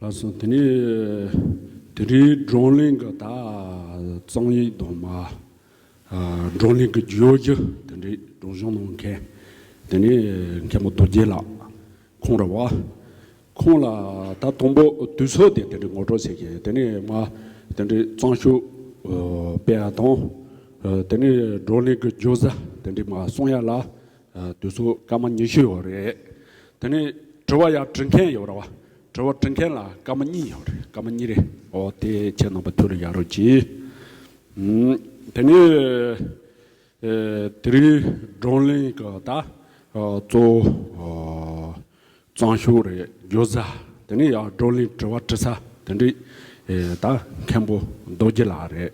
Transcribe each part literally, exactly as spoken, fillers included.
ལགས་སོ། དེ་ནས་དེ་རིང་བགྲོ་གླེང་གི་ད་རྩོམ་ཡིག་དང་མ། ཨ། བགྲོ་གླེང་གི་བརྗོད་གཞི་དེ་འདྲའི་སྒྲོག་སྦྱང་གནང་མཁན་དེ་ནས་མཁན་པོ་རྡོ་རྗེ་ལགས་ཁོང་རེད་བ། ཁོང་ལ་ད་དང་པོ་དུས་ཚོད་དེ་དེ་འདྲའི་ངོ་སྤྲོད་བྱེད་མཁན། དེ་ནས་མ་དེ་འདྲའི་རྩོམ་ཤོག་ཨ་སྤེལ་ཡ་དང་། ཨ། དེ་ནས་བགྲོ་གླེང་གི་བརྗོད་བྱ་དེ་འདྲའི་མ་གསུང་ཡ་ལ། ཨ། དུས་ཚོད་སྐར་མ་ཉི་ཤུ་ཡོད་རེད། དེ་ནས་དྲི་བ་ཡར་འདྲི་མཁན་ཡོད་རེད་བ། དྲི་བ་འདྲི་མཁན་ལ་སྐར་མ་གཉིས་ཡོད་རེད། སྐར་མ་གཉིས་རེད། འོ་དེ་ཁྱེད་རྣམ་པ་ཐུགས་ལ་བཞག་རོགས་གྱིས། ཨུམ། དེ་ནས་ཨེ་དེ་རིང་བགྲོ་གླེང་གི་ད་ཨ་གཙོ་བོ་ཨ་རྩོམ་ཤོག་རེད། བརྗོད་བྱ། དེ་ནས་ཡང་བགྲོ་གླེང་དྲི་བ་དྲི་ས་དེ་འདྲའི་ཨེ་ད་མཁན་པོ་རྡོ་རྗེ་ལགས་རེད།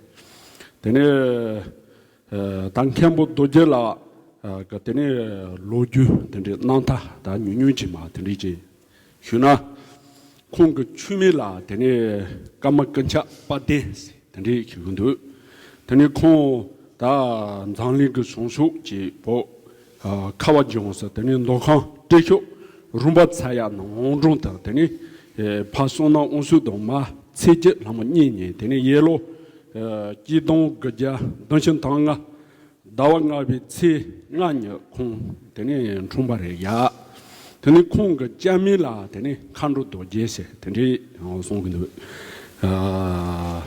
དེ་ནས་ཨ་ད་མཁན་པོ་རྡོ་རྗེ་ལགས་ཨ་གི་དེ་ནས་ལོ་རྒྱུས་དེ་འདྲའི་རྣམ་ཐར་ད་ཉུང་ཉུང་ཅིག་མ་དེ་འདྲའི་ཅིག་ཞུས་ན། ཁོང་གི་ཆུང་མ་ལ་དེ་ནས་ཀརྨ་ཀུན་ཁྱབ་དཔལ་ལྡན་ཟེར་དེ་འདྲའི་ཞུ་གི་འདུག་དེ་ནས་ཁོང་ད་འཛམ་གླིང་གི་བྱང་ཕྱོགས་ཀྱི་བོད་ཨ་ཁ་བ་ལྗོངས་སུ་དེ་ནས་མདོ་ཁམས་སྤྲེལ་ཤོག་རོང་པ་ཚ་ཡ་ནང་འབྲོང་དུ། དེ་ནས་ཨེ་ཕ་བསོད་ནམས་དབང་ཕྱུག་དང་མ་ཚེ་སྐྱིད་ལྷ་མོ་གཉིས་ནས། དེ་ནས་ཡར་ལོ་ཨ་གཅིག་སྟོང་དགུ་བརྒྱ་བདུན་ཅུ་དོན་ལྔ་ཟླ་བ་ལྔ་པའི་ཚེས་ལྔ་ཉིན་ཁོང་དེ་ནས་འཁྲུངས་པ་རེད་ཡ། དེ་ནས་ཁོང་གི་སྐྱེ་དམན་ལ་དེ་ནས་མཁའ་འགྲོ་རྡོ་རྗེ་ཟེར་དེ་འདྲའི་གསུང་གི་འདུག་ཨ་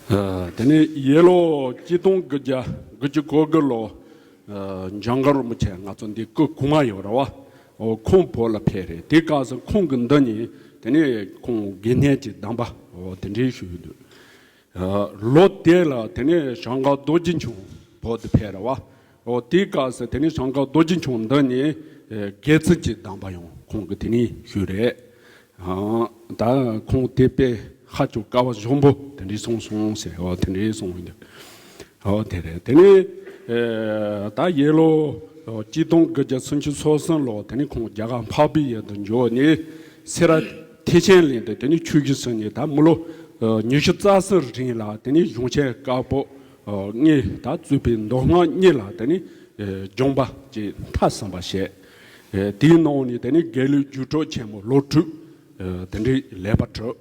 ཨ་དེ་ནས་ཡར་ལོ་གཅིག་སྟོང་དགུ་བརྒྱ་དགུ་བཅུ་གོ་དགུ་ལོ། ཨ་འཇམ་མགོན་རིན་པོ་ཆེ་ང་ཚོ་འདི་སྐུ་གོང་མ་ཡོད་རེད་བ། འོ་ཁོང་བོད་ལ་ཕེབས་རེད། དེ་སྐབས་སུ་ཁོང་གི་འདི་ནས་དེ་ནས་ཁོང་དགེ་བསྙེན་གྱི་གདམས་པ་འོ་དེ་འདྲའི་ཞུས་འདུག་ཨ་ལོ་དེ་ལ་དེ་ནས་བྱང་སྐར་རྡོ་རྗེ་འཆང་བོད་དུ་ཕེབས་རེད་བ། འོ་དེའི་སྐབས་སུ་དེ་ནས་བྱང་སྐར་རྡོ་རྗེ་འཆང་འདི་ནས་ཨེ་དགེ་ཚུལ་གྱི་གདམས་པ་ཡང་ཁོང་གིས་དེ་ནས་ཞུས་རེད། ཨ་ད་ཁོང་དེ་དཔེ་ཧ་ཅང་སྐལ་བ་བཟང་པོ་དེ་འདྲའི་སོང་སོང་ཟེར། འོ་དེ་འདྲའི་སོང་ཡིན་འདུག་འོ་དེ་རེད། དེ་ནས་ཨེ་ད་ཡར་ལོ་གཅིག་སྟོང་དགུ་བརྒྱ་སུམ་ཅུ་སོ་གསུམ་ལོ་དེ་ནས་ཁོང་རྒྱ་གར་འཕགས་པའི་ཡུལ་དུ་འབྱོར་ནས་སེ་ར་ཐེག་ཆེན་གླིང་དུ་དེ་ནས་ཆོས་བརྒྱུད་གསུམ་ནས་ད་མི་ལོ་ཨ་ཉི་ཤུ་རྩ་གསུམ་རིང་ལ་དེ་ནས་གཞུང་ཆེན་བཀའ་པོད་ཨ་ལྔ་ད་གཙོས་པའི་མདོ་སྔགས་གཉིས་ལ་དེ་ནས་ཨ་སྦྱངས་པ་ཅིག་མཐའ་ཟིན་པ་བྱས། ཨ་དེའི་ནང་ནས་དེ་ནས་དགེ་ལུགས་རྒྱུགས་སྤྲོད་ཆེན་མོ་ལོ་དྲུག་ཨ་དེ་འདྲའི་ལེགས་པར་གྲུབ།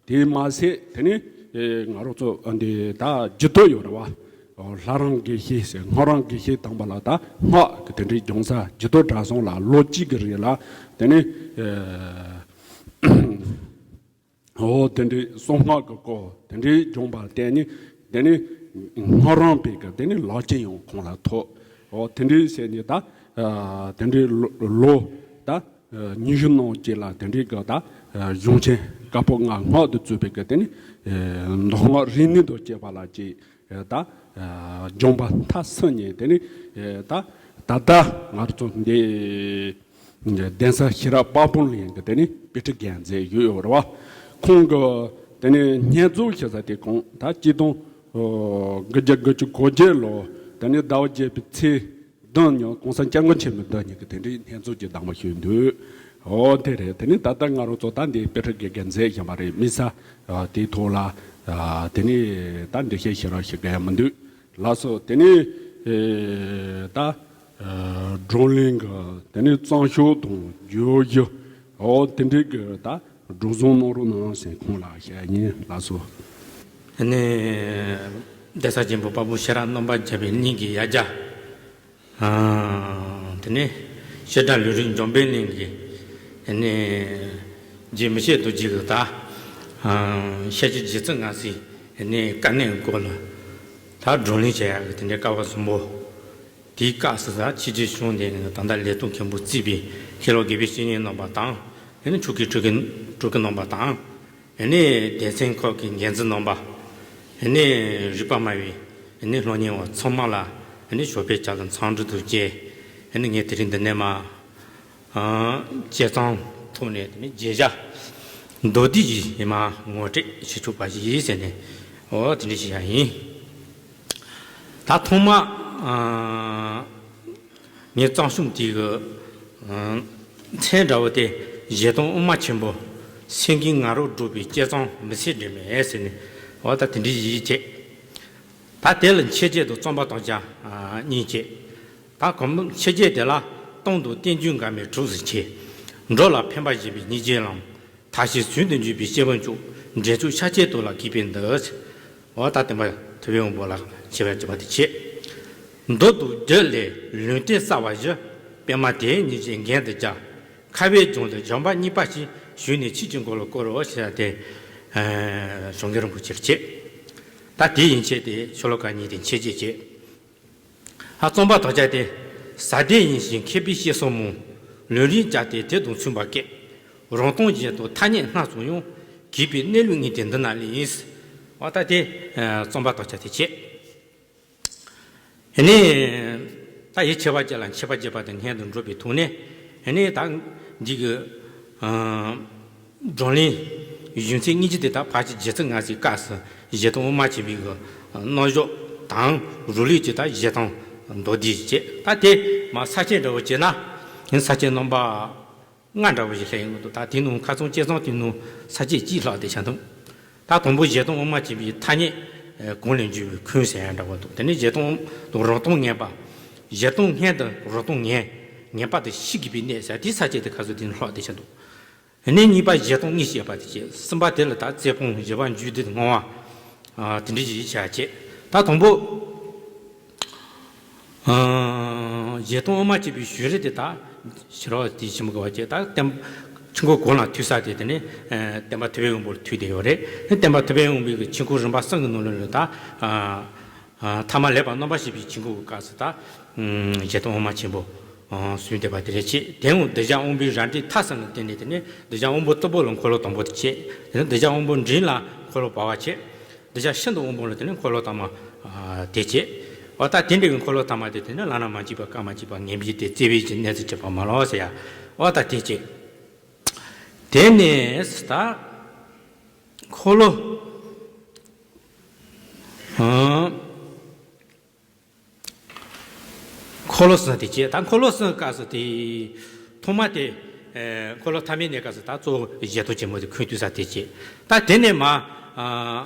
དེ་མ་ཟད་དེ་ནས་ཨེ་ང་རང་ཚོ་ཨ་འདི་ད་རྒྱུད་སྟོད་ཡོད་རེད་བ། ལྷ་རམས་དགེ་བཤེས་ཟེར། སྔགས་རམས་དགེ་བཤེས་དམ་པ་ལ་ད་སྔགས་ཀྱི་དེ་འདྲའི་སྦྱོང་ས་རྒྱུད་སྟོད་གྲྭ་ཚང་ལ་ལོ་གཅིག་གི་རིང་ལ་དེ་ནས་ཨེ་འོ་དེ་འདྲའི་གསང་སྔགས་ཀྱི་སྐོར་དེ་འདྲའི་སྦྱོང་བར་བརྟེན་ནས་དེ་ནས་སྔགས་རམས་པའི་གི་དེ་ནས་ལག་ཆེན་ཡང་ཁོང་ལ་ཐོབ། འོ་དེ་འདྲའི་བྱས་ནས་ད་ཨ་དེ་འདྲའི་ལོ་ལོ་ད་ཨ་ཉི་ཤུ་ནང་གཅིག་ལ་དེ་འདྲའི་གི་ད་ཨ་གཞུང་ཆེན་བཀའ་པོད་ལྔ་སྔགས་དང་རྩོད་པའི་གི་དེ་ནས་ཨ་མདོ་སྔགས་རིག་གནས་དང་བཅས་པ་ལ་ཅིག་ཨ་ད་ཨ་སྦྱངས་པ་མཐར་སོན་ནས་དེ་ནས་ཨ་ད་ད་ལྟ་ང་རང་ཚོ་འདི་གདན་ས་ཤེས་རབ་དཔལ་སྤུངས་གླིང་གི་དེ་ནས་དཔེ་ཁྲིད་འགན་མཛད་ཡོད་ཡོད་རེད་བ། ཁོང་གི་དེ་ནས་བསྙེན་རྫོགས་ཞུ་ས་དེ་གོང་ད་གཅིག་སྟོང་ཨ་དགུ་བརྒྱ་དགུ་བཅུ་གོ་བརྒྱད་ལོ་དེ་ནས་ཟླ་བ་བརྒྱད་པའི་ཚེས་བདུན་ཉིན་གོང་ས་སྐྱབས་མགོན་ཆེན་པོ་མདུན་ཉིད་ཀྱི་དེ་འདྲའི་བསྙེན་རྫོགས་ཀྱི་གདམས་པ་ཞུས་འདུག་འོ་དེ་རེད། དེ་ནས་ད་ལྟ་ང་རང་ཚོ་ད་འདི་དཔེ་ཁྲིད་དགེ་རྒན་མཛད་བཞིན་པ་རེད། དམིགས་བསལ་ཨ་དེའི་ཐོག་ལ་ཨ་དེ་ནས་ད་འགྲེལ་བཤད་ཞེ་དྲག་ཞིག་དགོས་ཡ་མི་འདུག་ལགས་སོ། དེ་ནས་ཨེ་ད་ཨ་བགྲོ་གླེང་གི་དེ་ནས་རྩོམ་ཤོག་དང་བརྗོད་གཞི་འོ་དེ་འདྲའི་གི་ད་སྒྲོག་སྦྱང་གནང་རོགས་གནང་ཟེར་ཁོང་ལ་བཤད་ཡིན། ལགས་སོ། ཨ་ནི་གདན་ས་ཆེན་པོ་དཔལ་སྤུངས་ཤེས་རབ་སྣང་བ་རྒྱས་པའི་གླིང་གི་ཡ་གྱལ། ཨ་དེ་ནས་བཤད་གྲྭ་ལུས་རིགས་འཇམ་དཔལ་གླིང་གི་ཨ་ནི་རྗེ་མི་ཕྱེད་རྡོ་རྗེ་གི་ད་ཨ་ཤཱཀྱའི་རྗེ་བཙུན་སྔ་སེའི་ཨ་ནི་བཀའ་གནད་སྐོར་ལ་ད་བགྲོ་གླེང་བྱེད་ཡག་གི་དེ་འདྲའི་སྐལ་བ་བཟང་པོ། དེའི་སྐབས་སུ་ད་ཕྱི་རྒྱལ་གཞུང་འདི་ནས་ད་ལྟ་ལས་ཐོག་མཁན་པོ་བརྩིས་པའི་མཁན་སློབ་དགེ་བའི་བཤེས་གཉེན་རྣམ་པ་དང་། ཨ་ནི་ཆོས་ཀྱི་སྤྲུལ་སྐུ་སྤྲུལ་སྐུ་རྣམ་པ་དང་། ཨ་ནི་སྡེ་ཚན་ཁག་གི་འགན་འཛིན་རྣམ་པ། ཨ་ནི་རིག་པ་སྨྲ་བའི་ཨ་ནི་སློབ་གཉེར་བ་ཚང་མ་ལ་ཨ་ནི་ཞབས་པད་བརྟན་ལ་འཚམས་འདྲི་དང་བཅས། ཨ་ནི་ངས་དེ་རིང་འདི་ནས་མར་ཨ་དཔྱད་རྩོམ་ཐོག་ནས་དེ་ནི་མཇལ་བྱ་མདོར་བསྡུས་ཀྱིས་ཡི་མ་ངོ་སྤྲོད་བྱེད་ཆོག་པ་ཞིག་ཡིན་ཟེར་ནས་འོ་དེ་འདྲ་ཞིག་ཡང་ཡིན། ད་ཐོག་མ་ཨ་ངའི་རྩོམ་གཞུང་དེ་གི་ཨ་མཚན་འདྲ་བོ་དེ་གཞལ་སྟོན་དབུ་མ་ཆེན་པོ་སེང་གེའི་ང་རོ་བསྒྲགས་པའི་དཔྱད་རྩོམ་མི་ཚེའི་སྒྲོན་མེ་ཟེར་ནས་འོ་ད་དེ་འདྲ་ཞིག་བྱས། ད་དེ་ལ་མཆེད་བརྗོད་དང་རྩོམ་པ་དང་བཅས་ཨ་གཉིས་བྱས། ད་གོང་མ་མཆེད་བརྗོད་དེ་ལ་སྟོང་དང་རྟེན་འབྱུང་འགལ་མེད་གྲོགས་སུ་འཁྱིལ། འགྲོ་ལ་ཕན་པ་བཞེས་པའི་སྙིང་རྗེའི་ལམ། མཐའ་བཞི་ཟུན་དུ་འཇུག་པའི་སྐྱེ་བོ་མཆོག་འགྲན་ཚུལ་ཤ་ཆེན་དུ་ལ་གུས་པས་འདུད། འོ་ད་བསྟན་པ་ཐུབ་པའི་དབང་པོ་ལ་ཆེ་བར་གྱུར་པ་དེ་བྱས། མདོ་དང་རྒྱུད་ལས་ལུང་བསྟན་གསལ་བ་བཞི། པདྨ་དེ་ཉིད་ཀྱི་འགན་དུ་བཞག། ཁ་བའི་ལྗོངས་དུ་བྱམས་པ་གཉིས་པ་ཞིག་བྱོན་ནས་ཆོས་ཀྱི་འཁོར་ལོ་བསྐོར་རོ་ཞེས་ཏེ། ཨ་ཞང་གི་རིན་པོ་ཆེར་བྱས། ད་དེ་ཡན་ཆད་དེ་ཤོ་ལོ་ཀ་གཉིས་དེ་འཆད་རྩོད་བྱས། ཨ་རྩོམ་པ་དག་ཅག་དེ། ཟབ་དོན་ཡིན་ཞིང་མཁས་པའི་བཤད་སྲོལ་མང་། ལུང་རིགས་བཅས་ཏེ་དེ་དང་མཚུངས་པ་སྐད། རང་སྟོང་གཞན་སྟོང་ཐ་སྙད་སྣ་ཚོགས་ཡང་། གུས་པས་གནས་ལུགས་ངེས་དེ་འདི་ན་ལེགས། འོ་ད་དེ་ཨ་རྩོམ་པ་དག་ཅག་དེ་བྱས། ཨ་ནི། ད་ཡིད་ཆེས་པ་ཅིག་ལ་འཆད་པ་བྱེད་པ་དེ་སྔོན་དུ་འགྲོ་བའི་ཐོག་ནས། ཨ་ནི་ད་འདི་གི་ཨ་བགྲོ་གླེང་གཞུང་ཚན་གཉིས་ཀྱི་དེ་དག་ཕལ་ཆེར་རྗེ་བཙུན་མངའ་གསོལ་སྐབས་སུ་ཞལ་གདམས་དབུ་མ་ཆེན་པོའི་གི་རྣམ་གཞག་དང་རུ་ལུགས་ཀྱི་ད་ཞལ་གདམས་མདོར་བསྡུས་ཤིག་བྱས། ད་དེ་མ་ས་བཅད་འདྲ་བོ་བྱས་ན། ས་བཅད་རྣམ་པ་ལྔ་འདྲ་བོ་ཞིག་སླེབས་ཡོང་གི་འདུག་ད་དེའི་ནང་ཁ་ཚང་དཔྱད་བཟང་དེའི་ནང་ས་བཅད་གཅིག་ལྷག་བསྡད་ཆ་འདུག་ད་དང་པོ་ཞལ་གདམས་དབུ་མ་ཆེན་པོའི་ཐ་སྙད་གང་ལས་འབྱུང་བའི་ཁུངས་ཟེར་ཡ་འདྲ་བོ་འདུག་དེ་ནས་ཞལ་གདམས་དང་རང་སྟོང་ངེས་པ། ཞལ་གདམས་སྔོན་དུ་རང་སྟོང་ངེས། ངེས་པ་དེ་ཤེས་དགོས་པའི་གནད་ཟེར་དེའི་ས་བཅད་དེ་ཁ་ཚུར་དེ་ནས་ལྷག་བསྡད་ཆ་འདུག་ཨ་ནི་གཉིས་པ་ཞལ་གདམས་དངོས་བཤད་པ་དེ་བྱས། གསུམ་པ་དེ་ལ་ད་རྩོད་སྤོང་བཞི་པ་མཇུག་བསྡུ་ལྔ་པ། ཨ་དེ་འདྲ་ཞིག་བྱས་བྱས། ད་དང་པོ། ཨ་ཞལ་གདམས་དབུ་མ་ཆེན་པོའི་ཞུས་རེད་དེ། ད་ཕྱི་རོལ་དེ་ཞིབ་མོ་གི་བ་བྱས། ད་བསྟན་ཆོས་འཁོར་གང་ལ་ཐོས་ས་དེ་དེ་ནས་ཨ་བསྟན་པ་ཐུབ་པའི་དབང་པོར་ཐོས་བསྡད་ཡོད་རེད། བསྟན་པ་ཐུབ་པའི་དབང་པོའི་གི་ཆོས་འཁོར་རིམ་པ་གསུམ་གི་ནང་ལོགས་ལ་ད་ཨ་ཨ་ཐ་མ་ལེགས་པར་རྣམ་པར་ཕྱེ་བའི་ཆོས་འཁོར་གྱི་སྐབས་སུ་ད་ཨ་ཞལ་གདམས་དབུ་མ་ཆེན་པོ་ཨ་གསུངས་བསྡད་པ་དེ་རེད་བྱས། དེ་ཡང་གདུལ་བྱ་དབང་པོའི་རབ་འབྲིང་ཐ་གསུམ་ལ་བརྟེན་ནས། དེ་ནས་གདུལ་བྱ་དབང་པོ་རྟུལ་པོ་ལ་འཁོར་ལོ་དང་པོ་དེ་བྱས། དེ་ནས་གདུལ་བྱ་དབང་པོ་འབྲིང་ལ་འཁོར་ལོ་བར་པ་བྱས། གདུལ་བྱ་ཤིན་ཏུ་དབང་པོ་ལ་དེ་ནས་འཁོར་ལོ་ཐ་མ་ཨ་དེ་བྱས། འོ་ད་དེ་འདྲ་བའི་འཁོར་ལོ་ཐ་མ་དེ་དེ་ནས་བླ་ན་མ་མཆིས་པ་སྐར་མ་གཅིག་པ་ངེས་པའི་དེ་བརྩེ་བའི་གི་གནས་སུ་གྱུར་པ་མ་ལོག་ཟེར་ཡ། འོ་ད་དེ་བྱས། དེ་ནས་ད་འཁོར་ལོ་ཨ་འཁོར་ལོ་གསུམ་དེ་བྱས། ད་འཁོར་ལོ་གསུམ་སྐབས་སུ་དེ་ཐོག་མ་དེ་ཨ་འཁོར་ལོ་ཐ་མའི་གནས་སྐབས་སུ་ད་གཙོ་བོ་ཞལ་གདམས་ཆེན་མོ་དེ་ཁུངས་གཏུགས་ས་དེ་བྱས། ད་དེ་ནས་མ་ཨ་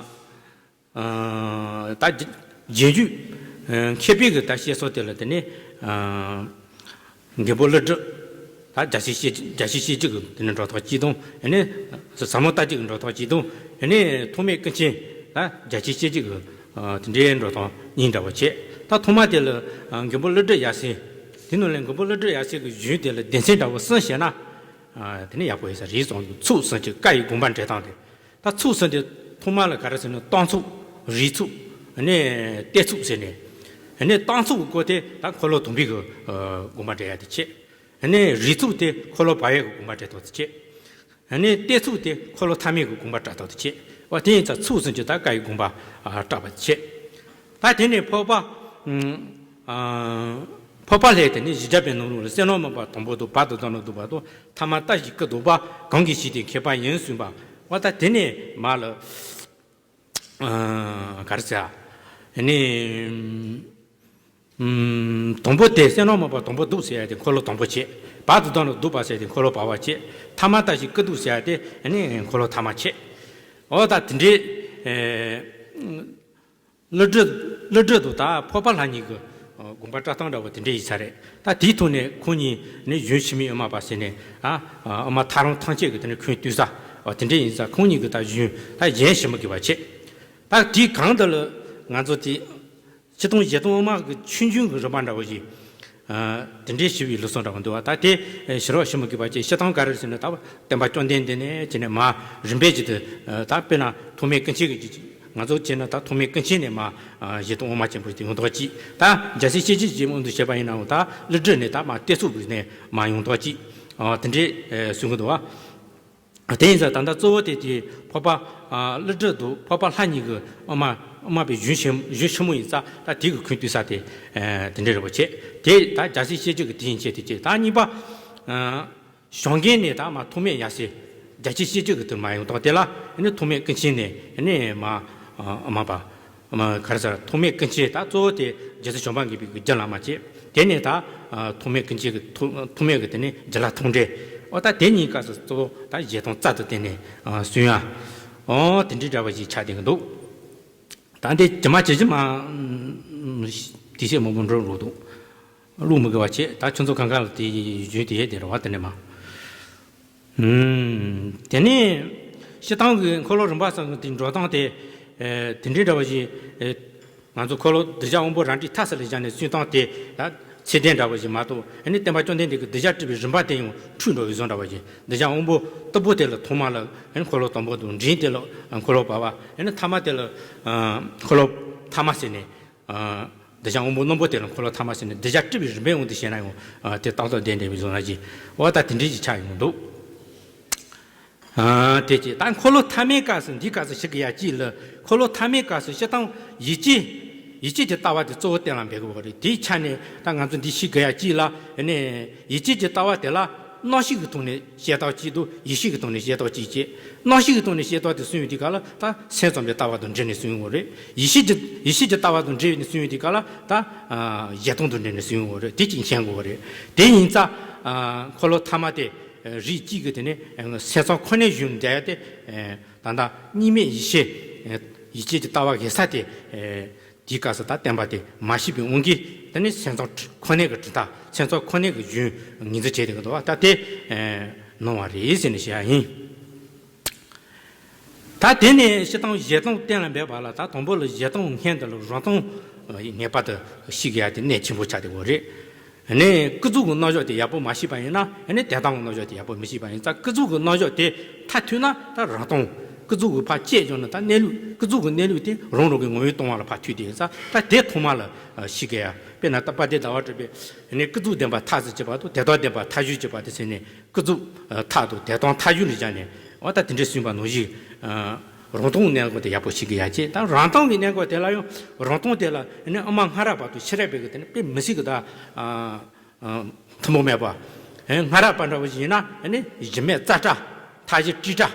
ཨ་ད་རྗེས་འཇུག་ཨ་མཁས་པའི་གི་ད་བཤད་སྲོལ་དེ་ལ་དེ་ནས་ཨ་མགོན་པོ་ཀླུ་སྒྲུབ། ད་རྒྱལ་སྲས་བཤད་རྒྱལ་སྲས་བཤད་རྒྱུད་ཀྱི་དེ་ནས་འགྲོ་ཐོག་གཅིག་དང་། ཨ་ནི་ཟབ་མོ་ལྟ་བྱེད་ཀྱི་འགྲོ་ཐོག་གཅིག་དང་། ཨ་ནི་ཐོགས་མེད་ཀུན་མཁྱེན། ད་རྒྱལ་སྲས་བཤད་རྒྱུད་ཀྱི་ཨ་དེ་འདྲའི་འགྲོ་ཐོག་གཉིས་འདྲ་བོ་བྱས། ད་ཐོག་མ་དེ་ལ་ཨ་མགོན་པོ་ཀླུ་སྒྲུབ་ཡབ་སྲས། དེ་ནང་ལས་མགོན་པོ་ཀླུ་སྒྲུབ་ཡབ་སྲས་ཀྱི་གཞུང་དེ་ལ་སྡེ་ཚན་འདྲ་བོ་གསུམ་བཤད་ན། ཨ་དེ་ནས་ཡག་པོ་ཡོད་ས་རེད་བསམ་གྱི། ཚོགས་གསུམ་གྱི་བཀའ་ཡི་དགོངས་པ་འགྲེལ་སྟངས་དེ། ད་ཚོགས་གསུམ་དེ་ཐོག་མ་ལ་ག་རེ་ཟེར་ན་གཏམ་ཚོགས། རིགས་ཚོགས། ཨ་ནི་གཏད་ཚོགས་ཟེར་ནས། ཨ་ནི་གཏམ་ཚོགས་ཀྱི་སྐོར་དེ་ད་འཁོར་ལོ་དང་པོའི་གི་ཨ་དགོངས་པ་འགྲེལ་ཡ་དེ་བྱས། ཨ་ནི་རིགས་ཚོགས་དེ་འཁོར་ལོ་བར་པའི་གི་དགོངས་པ་འགྲེལ་སྟངས་དེ་བྱས། ཨ་ནི་གཏད་ཚོགས་དེ་འཁོར་ལོ་ཐ་མའི་གི་དགོངས་པ་བཀྲལ་སྟངས་དེ་བྱས། འོ་དེ་ཡིན་ཙང་ཚོགས་གསུམ་གྱི་ད་བཀའ་ཡི་དགོངས་པ་ཨ་བཀྲལ་བ་དེ་བྱས། ད་དེ་ནས་འཕགས་པ་ཨ་འཕགས་པ་ལྷས་དེ་ནས་བཞི་བརྒྱ་པའི་ནང་ལོགས་ལ་གསལ་སྣང་མར་པ་དང་པོ་དང་བར་དུ་བདག་ནི་འདུག་པ་དང་། ཐ་མ་ལྟ་བཞིན་སྐུ་བསྡུ་བ། གང་གིས་ཤེས་ཏེ་མཁས་པ་ཡིན་གསུངས་པ། འོ་ད་དེ་ནས་མར་ལ་ཨ་ག་རེ་ཟེར། ཨ་ནི་ཨམ་དང་པོ་དེ་གསལ་སྣང་མར་པ་དང་པོ་བསྡུ་ཟེར་ཡ་དེ་འཁོར་ལོ་དང་པོ་བྱས། བར་དུ་བདག་ནི་འདུག་པ་ཟེར་ཡ་དེ་འཁོར་ལོ་བར་པ་བྱས། ཐ་མ་ལྟ་བཞིན་སྐུ་བསྡུ་ཟེར་ཡ་དེ་ཨ་ནི་འཁོར་ལོ་ཐ་མ་བྱས། འོ་ད་དེ་འདྲའི་ཨེ། ཀླུ་སྒྲུབ། ཀླུ་སྒྲུབ་དང་ད་འཕགས་པ་ལྷ་གཉིས་ཀྱི་ཨ་དགོངས་པ་བཀྲལ་སྟངས་འདྲ་བོ་དེ་འདྲ་ཡིན་ས་རེད། ད་དེའི་ཐོག་ནས་ཁོང་གཉིས་ནི་གཞུང་ཕྱི་མའི་དབུ་མ་པ་ཟེར་ནས། ཨ་ཨ་དབུ་མ་ཐལ་རང་ཐམས་ཅད་ཀྱི་དེ་ནས་ཁུངས་གཏུགས་ས། ཨ་དེ་འདྲ་ཡིན་ཙང་ཁོང་གཉིས་ཀྱི་ད་གཞུང་ད་གཞན་ཞིབ་མོ་གི་བ་བྱས། ད་དེའི་གང་དུ་ལ་ང་ཚོ་དེ་སྤྱིར་བཏང་ཞལ་གདམས་དབུ་མ་གི་ཆོས་འབྱུང་གི་རིམ་པ་འདྲ་བོ་ཞིག་ཨ་དེ་འདྲའི་ཞིབ་པའི་ལུགས་སྲོལ་འདྲ་བོ་འདུག་བ། ད་དེ་ཨ་ཕྱི་རོལ་ཞིབ་མོ་གི་བ་བྱས། སྤྱིར་བཏང་ག་རེ་ཟེར་ན་ད་བསྟན་པ་བཅོམ་ལྡན་འདས་ནས་བྱས་ནས་མར་རིམ་པས་ཀྱི་དེ་ཨ་ད་དཔེར་ན་ཐོགས་མེད་ཀུན་མཁྱེན་གྱི། ང་ཚོ་བྱས་ན་ད་ཐོགས་མེད་ཀུན་མཁྱེན་ནས་མར་ཨ་ཞལ་གདམས་དབུ་མ་ཆེན་པོ་དེ་ཡོང་ཐོག་གཅིག་ད་རྒྱལ་སྲས་བཤད་རྒྱུད་ཀྱི་དབང་དུ་བྱས་པ་ཡིན་ནའང་། ད་ཀླུ་སྒྲུབ་ནས་ད་མར་གཏད་ཚོགས་ཀྱི་ནས་མར་ཡོང་ཐོག་གཅིག་ཨ་དེ་འདྲའི་ཨ་གསུང་གི་འདུག་བ། དེ་ཡིན་ཙང་ད་ལྟ་གཙོ་བོ་དེ་དེ་འཕགས་པ་ཨ་ཀླུ་སྒྲུབ་དང་འཕགས་པ་ལྷ་གཉིས་ཀྱི་དབུ་མ་དབུ་མ་པའི་གཞུང་ཆེན་གཞུང་ཆེན་མོ་ཡིན་ཙང་། ད་དེ་གི་ཁུངས་གཏུགས་ས་དེ་ཨ་དེ་འདྲའི་རེད་བ་བྱས། དེ་ད་རྒྱལ་སྲས་བཤད་རྒྱུད་ཀྱི་དེ་ཡན་ཆད་དེ་བྱས། ད་གཉིས་པ་ཨ། ཞང་གིས་ནས་ད་མར་ཐོགས་མེད་ཡབ་སྲས་རྒྱལ་སྲས་བཤད་རྒྱུད་ཀྱི་དེ་མར་ཡོང་ཐོག་དེ་ལ། ཨ་ནི་ཐོགས་མེད་ཀུན་མཁྱེན་ནས་ཨ་ནི་མར་ཨ་དབུ་མ་པ། ཨ་ག་རེ་ཟེར། ཐོགས་མེད་ཀུན་མཁྱེན་ད་གཙོ་བོ་དེ་རྗེ་བཙུན་བྱམས་པ་མགོན་པོའི་གི་རྒྱུད་བླ་མ་བྱས། དེ་ནས་ད་ཨ་ཐོགས་མེད་ཀུན་མཁྱེན་གྱི་ཐོགས་ཐོགས་མེད་ཀྱི་དེ་ནས་རྒྱུད་བླ་མཐོང་གྲོལ། འོ་ད་དེ་གཉིས་སྐབས་སུ་གཙོ་བོ་ད་ཞལ་གདམས་རྩལ་དུ་བཏོན་ནས་ཨ་གསུང་ཡ། འོ་དེ་འདྲའི་འདྲ་བ་ཞིག་ཆགས་བསྡད་ཀྱི་འདུག་ད་འདི་ཇི་མ་ཇི་བཞིན་མ་དེ་བཤད་མང་པོ་འགྲོ་རོགས་འདུག་ཀློག་མི་དགོས་པ་བྱས། ད་ཁྱོད་ཚོ་གང་ག་ལ་དེ་གཞུང་དེ་ཡོད་དེ་རེད་བ། དེ་ནས་མར། ཨུམ། དེ་ནས་སྤྱིར་བཏང་གི་འཁོར་ལོ་རིམ་པ་གསུམ་གྱི་དེ་འགྲོ་སྟངས་དེ། ཨེ། དེ་འདྲའི་འདྲ་བ་ཞིག་ཨེ། ང་ཚོ་འཁོར་ལོ་གདུལ་བྱ་དབང་པོ་རང་འཁྲིས་མཐའ་གསལ་ལ་བཞག་ནས་གསུང་སྟངས་དེ་ད་ཚད་ལྡན་འདྲ་བ་ཞིག་མ་གཏོགས། ཨ་ནི་སྟོན་པ་བཅོམ་ལྡན་འདས་ཀྱིས་གདུལ་བྱ་སྤྲུལ་པའི་རིམ་པ་དེ་ཡང་འཁྲུལ་འགྲོ་བའི་བཟོ་འདྲ་བ་ཞིག་གདུལ་བྱ་དབང་པོ་སྟུག་པོ་དེ་ལ་ཐོག་མ་ལ་ཨ་ནི་འཁོར་ལོ་དང་པོ་དང་། འབྲིང་དེ་ལ་འཁོར་ལོ་བར་པ། ཨ་ནི་ཐ་མ་དེ་ལ་ཨ་འཁོར་ལོ་ཐ་མ་ཟེར་ནས། ཨ། གདུལ་བྱ་དབང་པོ་རྣོན་པོ་དེ་ལ་འཁོར་ལོ་ཐ་མ་ཟེར་ནས། གདུལ་བྱ་སྤྲུལ་པའི་རིམ་པའི་དབང་དུ་བྱས་ན་ཡང་། ཨ། དེ་རྟག་ཏུ་ལྡན་འདྲ་བའི་བཟོ་འདྲ་ཅིག་འོ་ད་དེ་འདྲའི་ཅིག་ཆགས་ཡོང་འདུག་ཨ། དེ་ཅིག་ད་འཁོར་ལོ་ཐ་མའི་སྐབས་སུ། འདིའི་སྐབས་སུ་ཞུ་གི་ཡ་ཅིག་ལ། འཁོར་ལོ་ཐ་མའི་སྐབས་སུ་སྤྱིར་བཏང་ཡིད་ཆེས། ཡིད་ཆེས་ཀྱི་ལྟ་བ་དེ་གཙོ་བོ་གཏན་ལ་འབེབས་དགོས་པ་རེད། དེའི་ཆ་ནས་ད་ང་ཚོ་འདི་ཞུ་གི་ཡ་ཅིག་ལ་ནི། ཡིད་ཆེས་ཀྱི་ལྟ་བ་དེ་ལ་རྣམ་ཤེས་ཀྱི་ཐོག་ནས་བཤད་སྟངས་གཅིག་འདུག་ཡེ་ཤེས་ཀྱི་ཐོག་ནས་བཤད་སྟངས་གཅིག་བྱས། རྣམ་ཤེས་ཀྱི་ཐོག་ནས་བཤད་སྟངས་དེ་གསུངས་ཡོང་དུས་སྐབས་ལ། ད་སེམས་ཙམ་པའི་ལྟ་བ་དང་འབྲེལ་ནས་གསུངས་ཡོང་གི་རེད། ཡེ་ཤེས་ཀྱི། ཡེ་ཤེས་ཀྱི་ལྟ་བ་དང་འབྲེལ་ནས་གསུངས་ཡོང་དུས་སྐབས་ལ། ད་ཨ་གཞལ་དོན་དང་འབྲེལ་ནས་གསུངས་ཡོང་གི་རེད། དེ་གཅིག་མཁྱེན་དགོས་པ་རེད། དེ་ཡིན་ཙང་། ཨ། འཁོར་ལོ་ཐ་མ་དེ་རིགས་གཅིག་གི་དེ་ནི་སེམས་ཙམ་ཁོ་ནའི་གཞུང་འདྲ་ཡ་དེ། ད་ལྟ་གཉིས་མེད་ཡེ་ཤེས། ཡིད་ཆེས་ཀྱི་ལྟ་བ་ཡེ་ཤེས་དེ། དེའི་སྐབས་སུ་ད་བསྟན་པ་དེ་མ་ཤེས་པའི་དབང་གིས། དེ་ནི་སེམས་ཙམ་ཁོ་ནའི་གི་གྲུབ་མཐའ། སེམས་ཙམ་ཁོ་ནའི་གི་གཞུང་ངོས་འཛིན་བྱས་ཏེ་གི་འདུག་བ། ད་དེ་ནོར་བ་རེད་ཟེར་ནས་བཤད་ཡ་ཡིན། ད་དེ་ནས་སྤྱིར་བཏང་གཞལ་དོན་གཏན་ལ་འབེབས་པ་ལ། ད་དང་པོ་ལ་གཞལ་དོན་སྔོན་དུ་ལ་རང་སྟོང་ངེས་པར་དུ་ཤེས་དགོས་ཡ་དེ་གནད་ཆེན་པོ་ཆགས་བསྡད་ཡོད་རེད། ནས་ཀུན་རྫོབ་ཀྱི་རྣམ་གཞག་དེ་ཡག་པོ་མ་ཤེས་པ་ཡིན་ན། ནས་དོན་དམ་གྱི་རྣམ་གཞག་དེ་ཡག་པོ་མི་ཤེས་པ་ཡིན་ཙང་། ཀུན་རྫོབ་ཀྱི་རྣམ་གཞག་དེ་མཐར་ཐུག་ན་ད་རང་སྟོང་། ཀུན་རྫོབ་ཀྱི་ཕར་བཅད་བཞག་ན་ད་གནས་ལུགས། ཀུན་རྫོབ་ཀྱི་གནས་ལུགས་དེ་རང་རང་གི་ངོ་བོས་སྟོང་བ་ལ་ཕར་ཐུག་བསྡད་ཡོད་ཙང་། ད་དེ་ཐོག་མ་ལ་ཤེས་དགོས་ཡ། དཔེར་ན་ད་དཔལ་ལྡན་ཟླ་བ་གྲགས་པས་ནས་ཀུན་རྫོབ་བདེན་པ་མཐར་ཐུག་ཅེས་པ་དང་དོན་དམ་བདེན་པ་མཐའ་གཞུག་ཅེས་པ་དེ་ཟེར་ནས། ཀུན་རྫོབ་མཐར་ཐུག་དོན་དམ་མཐའ་གཞུག་ལ་སྦྱར་ནས། འོ་ད་དེ་འདྲའི་གསུངས་པ་ནང་བཞིན། རང་སྟོང་གནས་སྐབས་དེ་ཡག་པོ་ཤེས་དགོས་ཡ་བྱས། ད་རང་སྟོང་གི་གནས་སྐབས་དེ་ལ་ཡང་། རང་སྟོང་དེ་ལ་ནི་ཨ་མ་སྔ་རབས་པ་དང་ཕྱི་རབས་པའི་གི་དེ་ནི་དཔེ་མི་སྲིད་གི་ད་ཐུན་མོང་མེད་པ། སྔ་རབས་པ་འདྲ་བོ་ཞིག་ཡིན་ན་ནི་གཞི་མེད་རྩ་བྲལ། མཐའ་བཞི་སྤྲོས་བྲལ།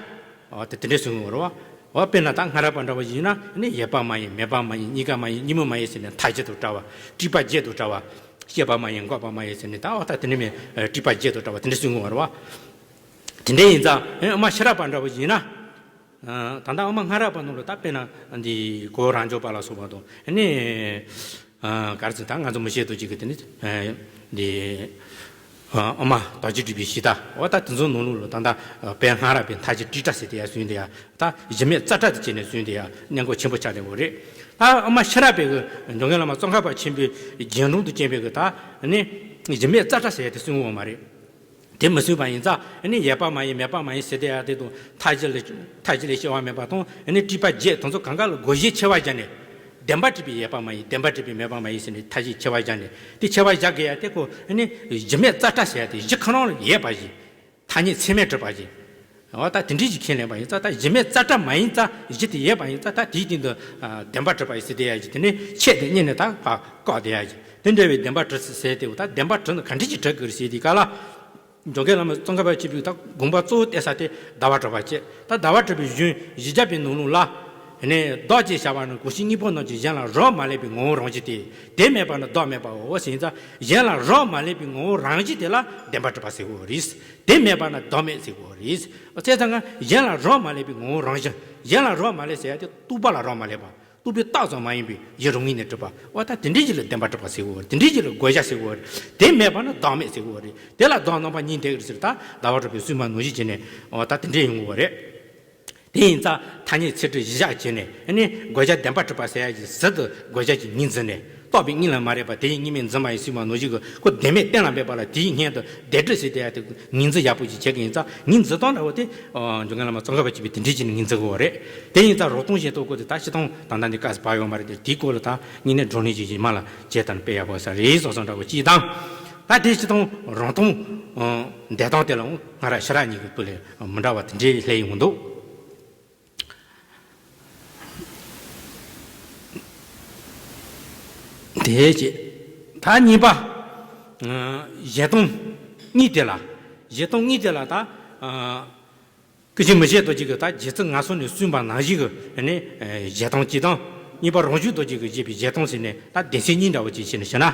འོ་དེ་དེ་འདྲའི་གསུངས་ཡོད་རེད་བ། འོ་དཔེར་ན་ད་སྔ་རབས་པ་འདྲ་བོ་ཞིག་ཡིན་ན་ནི་ཡོད་པ་མ་ཡིན། མེད་པ་མ་ཡིན། གཉིས་ཀ་མ་ཡིན། གཉིས་སྨོན་མ་ཡིན་ཟེར་ནས་མཐའ་བཞི་དང་བྲལ་བ། སྤྲོས་པ་བརྒྱད་དང་བྲལ་བ། སྐྱེས་པ་མ་ཡིན། འགག་པ་མ་ཡིན་ཟེར་ནས། ད་འོ་ད་དེ་ནི་མེད། སྤྲོས་པ་བརྒྱད་དང་བྲལ་བ་དེ་འདྲའི་གསུངས་ཡོད་རེད་བ། དེ་འདྲ་ཡིན་ཙང་ཨ་མ་ཤེས་རབ་པ་འདྲ་བོ་ཡིན་ན། ད་ལྟ་ཨ་མ་སྔ་རབས་པ་ནང་ལ་ད་དཔེར་ན་འདི་གོ་རང་བྱོན་པ་ལ་སོགས་པ་དང་། ཨ་ནི་ག་རེ་ཟེར། ད་ང་ཚོ་མི་ཤེས་དོ་ཅིག་གི་དེ་ནི་འདི་ཨ་མ་དྭགས་བརྒྱུད་གྲུབ་པའི་གཞི་རྟ། འོ་ད་དེ་ཚོ་ནང་ལོགས་ལ་ད་ལྟ་དཔལ་སྔ་རབས་པའི་མཐའ་བཞི་སྤྲོས་བྲལ་ཟེར་དེ་ཡ་གསུངས་དེ་ཡ། ད་གཞི་མེད་རྩ་བྲལ་དུ་བྱས་ནས་གསུངས་དེ་ཡ་གནད་འགག་ཆེན་པོ་ཆགས་བསྡད་ཡོད་རེད། ད་ཨ་མ་ཤེས་རབ་པའི་གི་འཇམ་མགོན་བླ་མ་ཙོང་ཁ་པ་ཆེན་པོའི་རྒྱན་དྲུག་ཏུ་བསྟན་པའི་གི་ད་ནི་གཞི་མེད་རྩ་བྲལ་ཟེར་ཡ་དེ་གསུངས་ཡོད་མ་རེད། དེ་མི་གསུངས་པ་ཡིན་ཙང་ནི་ཡོད་པ་མ་ཡིན། མེད་པ་མ་ཡིན་ཟེར་དེ་ཡ་དེ་དང་། མཐའ་བཞི་ལས། མཐའ་བཞི་ལས་སྐྱེ་བ་མེད་པ་དང་། ནི་སྤྲོས་པ་བརྒྱད་དེ་ཚོ་གང་ག་ལ་བགོ་བཤའ་ཆེ་བ་བརྒྱབ་ནས། བདེན་པར་གྲུབ་པའི་ཡོད་པ་མ་ཡིན། བདེན་པར་གྲུབ་པའི་མེད་པ་མ་ཡིན་ཟེར་ནས་མཐའ་བཞི་ཆེ་བ་བརྒྱབ་ནས། དེ་ཆེ་བ་བཞག་དགོས་ཡ་དེ་ཁོ་ནི་གཞི་མེད་རྩ་བྲལ་ཟེར་ཡ་དེ། གཞི་ཁོ་རང་ལ་ཡོད་པ་ཞིག་ཐ་སྙད་ཚད་མས་གྲུབ་པ་ཞིག་འོ་ད་དེ་འདྲའི་ཞིག་ཁས་ལེན་པ་ཡིན་ཙང་། ད་གཞི་མེད་རྩ་བྲལ་མ་ཡིན་ཙང་། གཞི་དེ་ཡོད་པ་ཡིན་ཙང་། ད་དེའི་སྟེང་དུ་ཨ་བདེན་པར་གྲུབ་པ་ཡིན་ཟེར་དེ་ཡ་ཞིག་དེ་ནི་ཆེད་དུ་གཉེར་ནས་ད་ཕར་བཀག་བསྡད་ཡ་ཞིག་དེ་འདྲ་བའི་བདེན་པར་གྲུབ་ཟེར་དེ། འོ་ད་བདེན་པར་གྲུབ་ན་ག་འདྲ་ཞིག་གྲུབ་དགོས་རེད་ཟེར་དེ་ག་ལ། འཇམ་མགོན་བླ་མ་ཙོང་ཁ་པ་ཆེན་པོའི་ད་དགོངས་པ་གཙོ་བོ་གཏད་ས་དེ་ཟླ་བ་གྲགས་པ་བྱས། ད་ཟླ་བ་གྲགས་པའི་གཞུང་བཞི་བརྒྱ་པའི་ནང་ལོགས་ལ། ཨ་ནི་བདག་ཅེས་བྱ་བ་ནི་གང་ཞིག་གཉིས་པོ་རྣམས་ཀྱི་གཞན་ལ་རག་མ་ལས་པའི་ངོ་བོ་རང་བཞིན་ཏེ། དེ་མེད་པ་ན་བདག་མེད་པའོ་ཟེར་ཡིན་ཙང་། གཞན་ལ་རག་མ་ལས་པའི་ངོ་བོ་རང་བཞིན་དེ་ལ་བདེན་པར་གྲུབ་པ་ཟེར་དགོས་རེད། དེ་མེད་པ་ན་བདག་མེད་ཟེར་དགོས་རེད། བྱས་ཙང་ང་གཞན་ལ་རག་མ་ལས་པའི་ངོ་བོ་རང་བཞིན། གཞན་ལ་རག་མ་ལས་ཟེར་ཡ་དེ་རྟོག་པ་ལ་རག་མ་ལས་པ། རྟོག་པས་བཏགས་ཙམ་མ་ཡིན་པའི་གཞི་རང་ངོས་ནས་གྲུབ་པ། འོ་ད་དེ་འདྲའི་ཞིག་ལ་བདེན་པར་གྲུབ་པ་ཟེར་དགོས་རེད། དེ་འདྲའི་ཞིག་ལ་བགོ་བཤའ་ཟེར་དགོས་རེད། དེ་མེད་པ་ན་བདག་མེད་ཟེར་དགོས་རེད། དེ་ལ་བདག་རྣམ་པ་གཉིས་ལྡན་གྱི་རེད་ཟེར། ད་ཟླ་བ་གྲགས་པའི་གསུངས་པ་ནང་བཞིན་བྱས་ནས། འོ་ད་དེ་འདྲའི་ཡོང་དགོས་རེད། དེ་ཡིན་ཙང་ཐ་སྙད་ཚིག་གྲུབ་གཞི་བཞག་བྱས་ནས། ཨ་ནི་བགོ་བཤའ་བདེན་པར་གྲུབ་པ་ཟེར་ཡ་ཞིག་ཟུར་དུ་བགོ་བཤའ་ཞིག་ངོས་འཛིན་ནས། རྟོག་པས་གཉིས་ལ་མ་རེག་པ། དེ་ཡིས་གཉིས་མེད་འཛིན་པ་ཡིན་གསུངས་པ་ནང་བཞིན་གྱི། ཁོ་བདེན་མེད་གཏན་ལ་འབེབས་པ་ལ་དེ་ཡིས་སྔོན་དུ་བདེན་གྲུབ་ཟེར་དེ་ཡ་དེ་ངོས་འཛིན་ཡག་པོ་ཞིག་བྱེད་ཀྱི་ཡིན་ཙང་། ངོས་འཛིན་སྟངས་འདྲ་བོ་དེ་འཇམ་མགོན་བླ་མ་ཙོང་ཁ་པ་ཆེན་པོས་དེ་འདྲའི་བྱས་ནས་ངོས་འཛིན་དགོས་པ་རེད། དེ་ཡིན་ཙང་རང་སྟོང་གཞན་སྟོང་སྐོར་དེ་ད་སྤྱིར་བཏང་ད་ལྟ་འདི་སྐབས་སུ་བབས་ཡོད་མ་རེད་དེ། དེའི་སྐོར་ལ་ད་དངོས་གནས་བགྲོ་གླེང་ཅིག་ཞིག་མར་ལ་བྱས་དང་སྤེལ་ཡག་པོ་ས་རེད་བསམ་འདྲ་བོ་གཅིག་དང་། ད་དེ་སྤྱིར་བཏང་རང་སྟོང་འདོད་སྟངས་དེ་ལའང་སྔ་རབས་ཕྱི་རབས་གཉིས་ཀྱི་སྐོར་ལས་མི་འདྲ་བ་དེ་འདྲའི་སླེབས་ཡོང་འདུག་དེ་བྱས། ད་གཉིས་པ། ཨ། གཞལ་སྟངས་གཉིས་དེ་ལ། གཞལ་སྟངས་གཉིས་དེ་ལ་ད། ཨ། སྐུ་མཁྱེན་མི་ཕྱེད་རྡོ་རྗེ་གིས་ད་རྗེ་བཙུན་མངའ་གསོལ་ནས་གསུངས་པ་ནང་བཞིན་གྱི་ནི། ཨ། གཞལ་སྟངས་གཅིག་དང་། གཉིས་པ་རང་བྱུང་རྡོ་རྗེ་གིས་བཞེད་པའི་གཞལ་སྟངས་ཟེར་ནས། ད་སྡེ་ཚན་གཉིས་འདྲ་བོ་ཅིག་བྱས་ནས་བཤད་ན།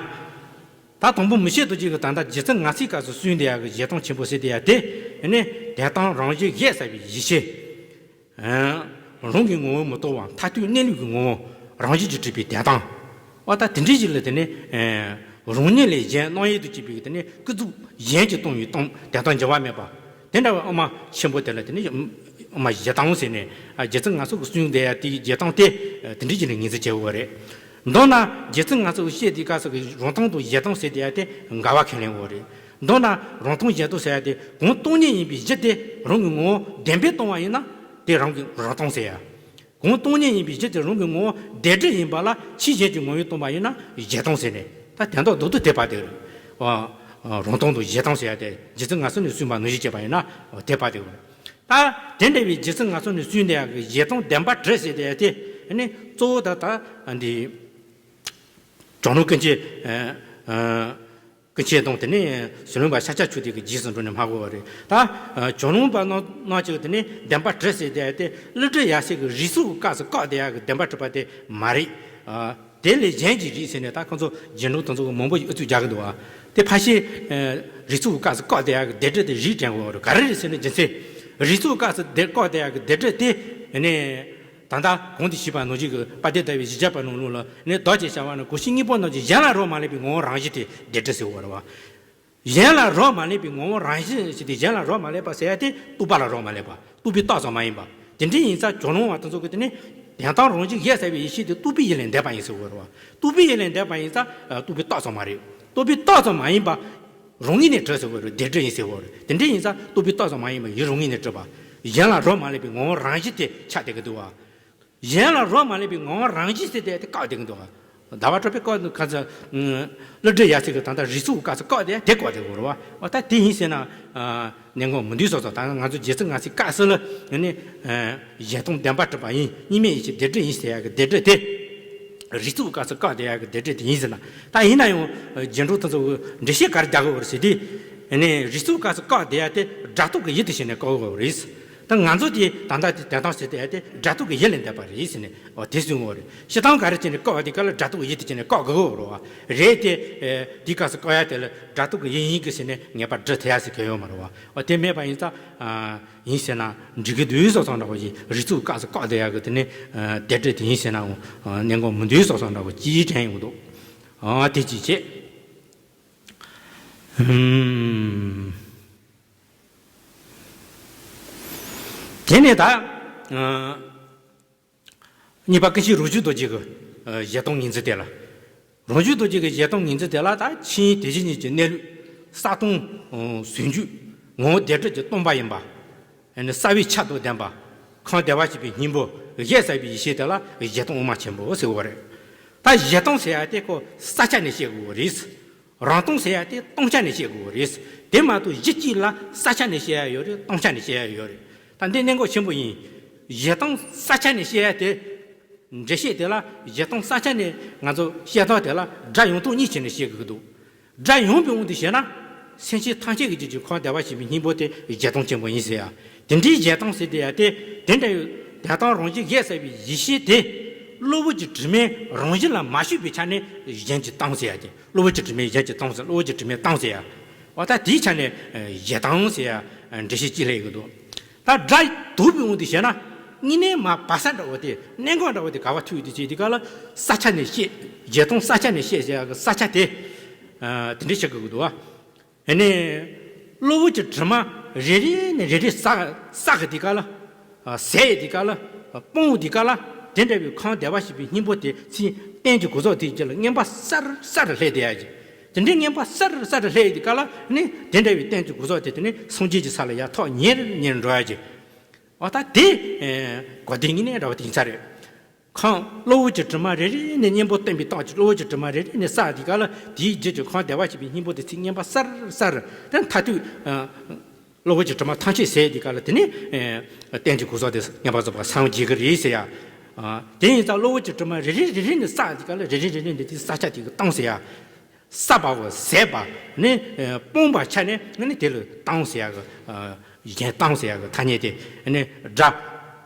ད་དང་པོ་མི་ཕྱེད་རྡོ་རྗེ་གིས་ད་ལྟ་རྗེ་བཙུན་མངའ་གསོལ་སྐབས་སུ་གསུངས་དེ་ཡ་གི་གཞལ་སྟངས་ཆེན་པོ་ཟེར་དེ་ཡ་དེ། ནི་དོན་དམ་རང་བཞིན་གཞལ་བྱ་བའི་ཡེ་ཤེས། ཨ། རང་གི་ངོ་བོ་མི་རྟོག་པ། མཐར་ཐུག་གནས་ལུགས་ཀྱི་ངོ་བོ་རང་བཞིན་གྱིས་གྲུབ་པའི་དོན་དམ། འོ་ད་དེ་འདྲའི་ཞིག་ལ་དེ་ནི། ཨ། རང་ཉིད་ལས་གཞན་སྣང་ཡུལ་དུ་སྐྱེས་པའི་དེ་ནི་ཀུན་རྫོབ་གཞན་གྱིས་སྟོང་བའི་སྟོང་། དོན་དམ་འགྱུར་བ་མེད་པ། དེ་འདྲ་བའི་དབུ་མ་ཆེན་པོ་དེ་ལ་དེ་ནི་དབུ་མ་བཞི་སྟོང་ཟེར་ནས། ཨ། རྗེ་བཙུན་ངག་དབང་གིས་གསུངས་དེ་ཡ་དེའི་བཞི་སྟོང་དེ་དེ་འདྲ་བྱས་ནས་ངོས་འཛིན་བྱེད་དགོས་པ་རེད། མདོར་ན་རྗེ་བཙུན་ངག་དབང་གིས་བཤད་དེའི་སྐབས་སུ་གི་རང་སྟོང་དང་གཞན་སྟོང་ཟེར་དེ་ཡ་དེ་འགལ་བ་ཁས་ལེན་དགོས་པ་རེད། མདོར་ན་རང་སྟོང་གཞན་སྟོང་ཟེར་ཡ་དེ་གང་སྟོང་ཉིད་ཡིན་པའི་གཞི་དེ་རང་གི་ངོ་བོ་བདེན་པས་སྟོང་བ་ཡིན་ན་དེ་རང་གི་རང་སྟོང་ཟེར་ཡ། གང་སྟོང་ཉིད་ཡིན་པའི་གཞི་དེ་རང་གི་ངོ་བོ་བདེན་འབྲེལ་ཡིན་པ་ལ་ཕྱིས་གཞན་གྱི་ངོ་བོས་སྟོང་པ་ཡིན་ན་གཞན་སྟོང་ཟེར་ནས། ད་དོན་དག་རྡོག་རྡོག་དེ་བར་དེ་རེད། ཨ། ཨ། རང་སྟོང་དང་གཞན་སྟོང་ཟེར་ཡ་དེ་རྗེ་བཙུན་ངག་དབང་ནས་གསུངས་པ་ནང་བཞིན་བྱས་པ་ཡིན་ན་དེ་བར་དེ་རེད། ད་དེ་འདྲ་བའི་རྗེ་བཙུན་ངག་དབང་ནས་གསུངས་དེ་ཡ་གི་གཞན་སྟོང་བདེན་པར་གྲུབ་ཟེར་དེ་ཡ་དེ་ནི་གཙོ་བོ་ད་ད་འདི་ཇོ་ནང་ཀུན་མཁྱེན། ཨ། ཨ། ཀུན་མཁྱེན་དང་དེ་ནས་ཟུར་ལེན་པ་ཤཱཀྱ་མཆོག་དེ་གི་རྗེས་སུ་འགྲོ་ནས་སྨྲ་དགོས་པ་རེད། ད་ཇོ་ནང་པ་རྣམས་ཀྱིས་དེ་ནས་བདེན་པར་གྲུབ་ཟེར་དེ་ཡ་དེ་ཀླུ་སྒྲུབ་ཡབ་སྲས་ཀྱི་རིགས་ཚོགས་སྐབས་སུ་བཀག་དེ་ཡ་གི་བདེན་པར་གྲུབ་པ་དེ་མ་རེད། ཨ། དེ་ལས་གཞན་གྱི་རིགས་ཟེར་ནས་ད་ཁོང་ཚོ་རྗེས་འགྲོ་དེ་ཚོ་གི་མང་པོ་ཞིག་ཨུ་ཚུགས་རྒྱག་གི་འདུག་ཨ། དེ་ཕལ་ཆེར། ཨ། རིགས་ཚོགས་སྐབས་སུ་བཀག་དེ་ཡ་གི་བདེན་འབྲེལ་དེ་རིགས་དྲན་དགོས་པ་རེད། ག་རེ་རེད་ཟེར་ན་རྒྱུ་མཚན། རིགས་ཚོགས་སྐབས་སུ་བདེན་བཀག་དེ་ཡ་གི་བདེན་འབྲེལ་དེ་ནས། ད་ལྟ་གོང་དུ་ཞུས་པ་ནང་བཞིན་གྱི་དཔལ་ལྡན་ཟླ་བའི་བཞི་བརྒྱ་པ་ནང་ལོགས་ལ་ནི་བདག་ཅེས་བྱ་བ་ནི་གང་ཞིག་གཉིས་པོ་རྣམས་ཀྱི་གཞན་ལ་རོགས་མ་ལས་པའི་ངོ་བོ་རང་བཞིན་དེ་བདེན་འབྲེལ་ཟེར་བ་རེད་བ། གཞན་ལ་རོགས་མ་ལས་པའི་ངོ་བོ་རང་བཞིན་ཞེས་ཏེ་གཞན་ལ་རོགས་མ་ལས་པ་ཟེར་ཡ་དེ་རྟོག་པ་ལ་རོགས་མ་ལས་པ། རྟོག་པའི་རྟགས་ཙམ་མ་ཡིན་པ། དེ་འདྲ་ཡིན་ཙང་ཇོ་ནང་པ་དེ་ཚོ་གིས་དེ་ནི་དོན་དམ་རང་བཞིན་གཞལ་བྱ་བའི་ཡེ་ཤེས་དེ་རྟོག་པའི་ཡུལ་ལས་འདས་པ་ཡིན་ཟེར་བ་རེད་བ། རྟོག་པའི་ཡུལ་ལས་འདས་པ་ཡིན་ཙང་རྟོག་པའི་རྟགས་ཙམ་མ་རེད། རྟོག་པའི་རྟགས་ཙམ་མ་ཡིན་པ། རང་ངོས་ནས་གྲུབ་ཟེར་བ་རེད། བདེན་འབྲེལ་ཡིན་ཟེར་བ་རེད། དེ་འདྲ་ཡིན་ཙང་རྟོག་པའི་རྟགས་ཙམ་མ་ཡིན་པ་ཡུལ་རང་ངོས་ནས་གྲུབ་པ། གཞན་ལ་རོགས་མ་ལས་པའི་ངོ་བོ་རང་བཞིན་དེ་ཆགས་བསྡད་ཀྱི་འདུག་བ། གཞན་ལ་རོགས་མ་ལས་པའི་ངོ་བོ་རང་བཞིན་ཟེར་དེ་དེ་བཀག་བསྡད་ཀྱི་འདུག་བ། ཟླ་བ་གྲགས་པས་བཀག་འདུག་ག་ཚ། ཀླུ་སྒྲུབ་ཡབ་སྲས་ཀྱིས་ད་ལྟ་རིགས་ཚོགས་སྐབས་སུ་བཀག་དེ་དེ་བཀག་བསྡད་ཀྱི་རེད་བ། འོ་ད་དེ་ཡིན་ཟེར་ན། གནད་འགག་མི་འདུག་སོ་སོ། ད་ང་ཚོ་རྗེ་བཙུན་ངག་གི་སྐབས་སུ་ལ་ནི། གཞན་སྟོང་བདེན་པར་གྲུབ་པ་ཡིན། གཉིས་མེད་ཡེ་ཤེས་བདེན་འབྲེལ་ཡིན་ཟེར་ཡ་གི་བདེན་འབྲེལ་དེ། རིགས་ཚོགས་སྐབས་སུ་བཀག་བསྡད་ཡ་གི་བདེན་འབྲེལ་དེ་ཡིན་ཟེར་ན། ད་ཡིན་ན་ཡང་རྗེས་འགྲོ་དེ་ཚོ་འགྲེལ་བཤད་ག་རེ་རྒྱག་གི་ཡོད་རེད་ཟེར་དུས། ནི་རིགས་ཚོགས་སྐབས་སུ་བཀག་བསྡད་ཡ་དེ་སྒྲ་རྟོག་གི་ཡུལ་དུ་བྱས་ནས་བཀག་གི་ཡོད་རེད། ད་ང་ཚོ་དེ་ད་ལྟ་དེ་དོན་དམ་ཟེར་བསྡད་ཡ་དེ་སྒྲ་རྟོག་གི་ཡུལ་ལས་འདས་པ་རེད་ཟེར་ནས། འོ་དེ་གསུང་གི་ཡོད་རེད། སྤྱིར་བཏང་ག་རེ་བྱས་ནས་བཀག་པ་དེ་ག་ལ་སྒྲ་རྟོག་གི་ཡུལ་དུ་བྱས་ནས་བཀག་དགོས་ཀྱི་ཡོད་རེད་བ། རེད་དེ། དེའི་སྐབས་སུ་བཀག་ཡ་དེ་ལ་སྒྲ་རྟོག་གི་ཡུལ་ཡིན་གྱི་ཟེར་ནས་ངེས་པར་འགྲེལ་ཐུབ་ཡ་ཟེར་གྱི་ཡོད་མ་རེད་བ། འོ་དེ་མེད་པ་ཡིན་ཙང་། ཡིན་ཟེར་ན་འགྲིག་གི་འདུག་བཟོ་ཚང་འདྲ་བོ་ཞིག་རིགས་ཚོགས་སྐབས་སུ་བཀག་བསྡད་ཡ་གི་དེ་ནི། བདེན་འབྲེལ་དེ་ཡིན་ཟེར་ན་གནད་འགག་མི་འདུག་བཟོ་ཚང་འདྲ་བོ་ཅིག་དྲན་ཡོང་གི་འདུག་ཨ་དེ་ཅིག་བྱས། ཧུམ། དེ་ནས་ད། གཉིས་པ་ཀུན་མཁྱེན་རང་བྱུང་རྡོ་རྗེ་གི་གཞལ་སྟོང་ངོས་འཛིན་དེ་ལ། རང་བྱུང་རྡོ་རྗེ་གི་གཞལ་སྟོང་ངོས་འཛིན་དེ་ལ་ད་ཕྱིའི་དེ་བཞིན་ཉིད་ཀྱི་གནས་ལུགས་གསལ་སྟོང་ཟུང་འཇུག་ངོ་བོ་བདེན་འབྲེལ་གྱི་སྟོང་པ་ཡིན་པ། ནི་རྩ་བའི་ཆ་དང་ལྡན་པ། ཁམས་བདེ་བར་གཤེགས་པའི་སྙིང་པོ་གཞལ་བྱ་བའི་ཡེ་ཤེས་དེ་ལ་གཞལ་སྟོང་དབུ་མ་ཆེན་པོ་ཟེར་བ་རེད། ད་གཞལ་སྟོང་ཟེར་ཡ་དེ་ཁོ་རྩ་ཆ་ནས་བཤད་དགོས་པ་རེད། རང་སྟོང་ཟེར་ཡ་དེ་སྟོང་ཆ་ནས་བཤད་དགོས་པ་རེད། དེ་མ་གཏོགས་གཞི་གཅིག་ལ་རྩ་ཆ་ནས་བཤད་ཡ་ཡོད་རེད། སྟོང་ཆ་ནས་བཤད་ཡ་ཡོད་རེད། ད་འདི་གནད་འགག་ཆེན་པོ་ཡིན། གཞལ་སྟོང་རྩ་ཆ་ནས་བཤད་ཡ་དེ། འགྲེལ་བཤད་དེ་ལ་གཞལ་སྟོང་རྩ་ཆ་ནས་ང་ཚོ་བཤད་སྟངས་དེ་ལ་སྒྲ་ཡང་དག་གཉིས་བྱས་ནས་བཤད་དགོས་ཀྱི་འདུག་སྒྲ་ཡངས་པའི་དབང་དུ་བྱས་ན། སེམས་ཅན་ཐམས་ཅད་ཀྱི་རྒྱུད་ཀྱི་ཁམས་བདེ་བར་གཤེགས་པའི་སྙིང་པོ་དེ་གཞལ་སྟོང་ཆེན་པོ་ཡིན་ཟེར་ཡ། དེ་འདྲའི་གཞལ་སྟོང་ཟེར་དེ་ཡ་དེ་དེ་འདྲ་ཡོད། དོན་དམ་རང་བཞིན་གཞལ་བྱ་བའི་ཡེ་ཤེས་དེ། གློ་བུར་གྱི་དྲི་མས་རང་བཞིན་ལ་མ་ཞུགས་པའི་ཆ་ནས་གཞན་གྱིས་སྟོང་ཟེར་ཡ་དེ། གློ་བུར་གྱི་དྲི་མས་གཞན་གྱིས་སྟོང་ཟེར། གློ་བུར་གྱི་དྲི་མས་སྟོང་ཟེར་ཡ། འོ་ད་དེའི་ཆ་ནས་གཞལ་སྟོང་ཟེར་ཡ་འགྲེལ་བཤད་ཅིག་སླེབས་ཡོད་འདུག་ད་སྒྲ་དག་པའི་དབང་དུ་བྱས་ན། དངོས་གནས་མ་བ་ས་འདྲ་བོ་དེ། གནད་འགག་འདྲ་བོ་དེ་ག་བ་ཐུག་ཡོད་དེ་བྱས་དེ་ག་ལ་རྩ་ཆ་ནས་བཤད། གཞལ་སྟོང་རྩ་ཆ་ནས་བཤད་ཟེར་ཡ་གི་རྩ་ཆ་དེ། ཨ། དེ་འདྲ་བཤད་དགོས་ཀྱི་འདུག་བ། ཨ་ནི། གློ་བུར་གྱི་དྲི་མ་རེ་རེ་ནས་རེ་རེ་བསལ་བསལ་གི་དེ་ག་ལ། ཨ། ཟད་དེ་ག་ལ། སྤོང་དེ་ག་ལ། དེ་འདྲ་བའི་ཁམས་བདེ་བར་གཤེགས་པའི་སྙིང་པོ་དེ་ཚེ་རྟེན་གྱི་གོ་ས་དེའི་རྒྱུད་ལ་མངོན་པར་གསལ་གསལ་དུ་ལྷེ་དེ་ཡ་གི། དེ་འདྲའི་མངོན་པར་གསལ་གསལ་དུ་ལྷེ་ཡི་དེ་ག་ལ་ནི་དེ་འདྲ་བའི་རྟེན་གྱི་གོ་ས་དེ་དེ་ནི་སངས་རྒྱས་ཀྱི་ས་ལ་ཡར་ཐོག་ཉེར་ཉེར་འགྲོ་ཡ་གི། འོ་ད་དེ། གོ་བདེ་ངེས་གནས་འདྲ་བ་དེ་ཡིན་ས་རེད། ཁམས་གློ་བུར་གྱི་དྲི་མ་རེ་རེ་ནས་གཉེན་པོ་བསྟེན་པའི་རྟགས་ཀྱིས་གློ་བུར་གྱི་དྲི་མ་རེ་རེ་ནས་བསལ་དེ་ག་ལ་དེའི་རྒྱུད་ཀྱི་ཁམས་བདེ་བར་གཤེགས་པའི་སྙིང་པོ་དེ་ཚེ་མངོན་པར་གསལ་གསལ་དེ་མཐར་ཐུག་གློ་བུར་གྱི་དྲི་མ་ཐམས་ཅད་ཟད་དེ་ག་ལ་དེ་ནི། རྟེན་གྱི་གོ་ས་དེ་མངོན་པར་རྫོགས་པར་སངས་རྒྱས་ཀྱི་རེད་ཟེར་ཡ། དེ་ཡིན་ཙང་གློ་བུར་གྱི་དྲི་མ་རེ་རེ་རེ་རེ་ནས་བསལ་དེ་ག་ལ་རེ་རེ་རེ་རེ་ནས་དེ་རྩ་ཆ་དེ་གི་སྟོང་ཟེར་ཡ། བསལ་བའོ་ཟད་པ་ནི། སྤོང་བ་ཆ་ནས་ནི་དེ་ལ་སྟོང་ཟེར་ཡ་གི། གཞན་སྟོང་ཟེར་ཡ་གི་ཐ་སྙད་དེ་ནི་སྒྲ།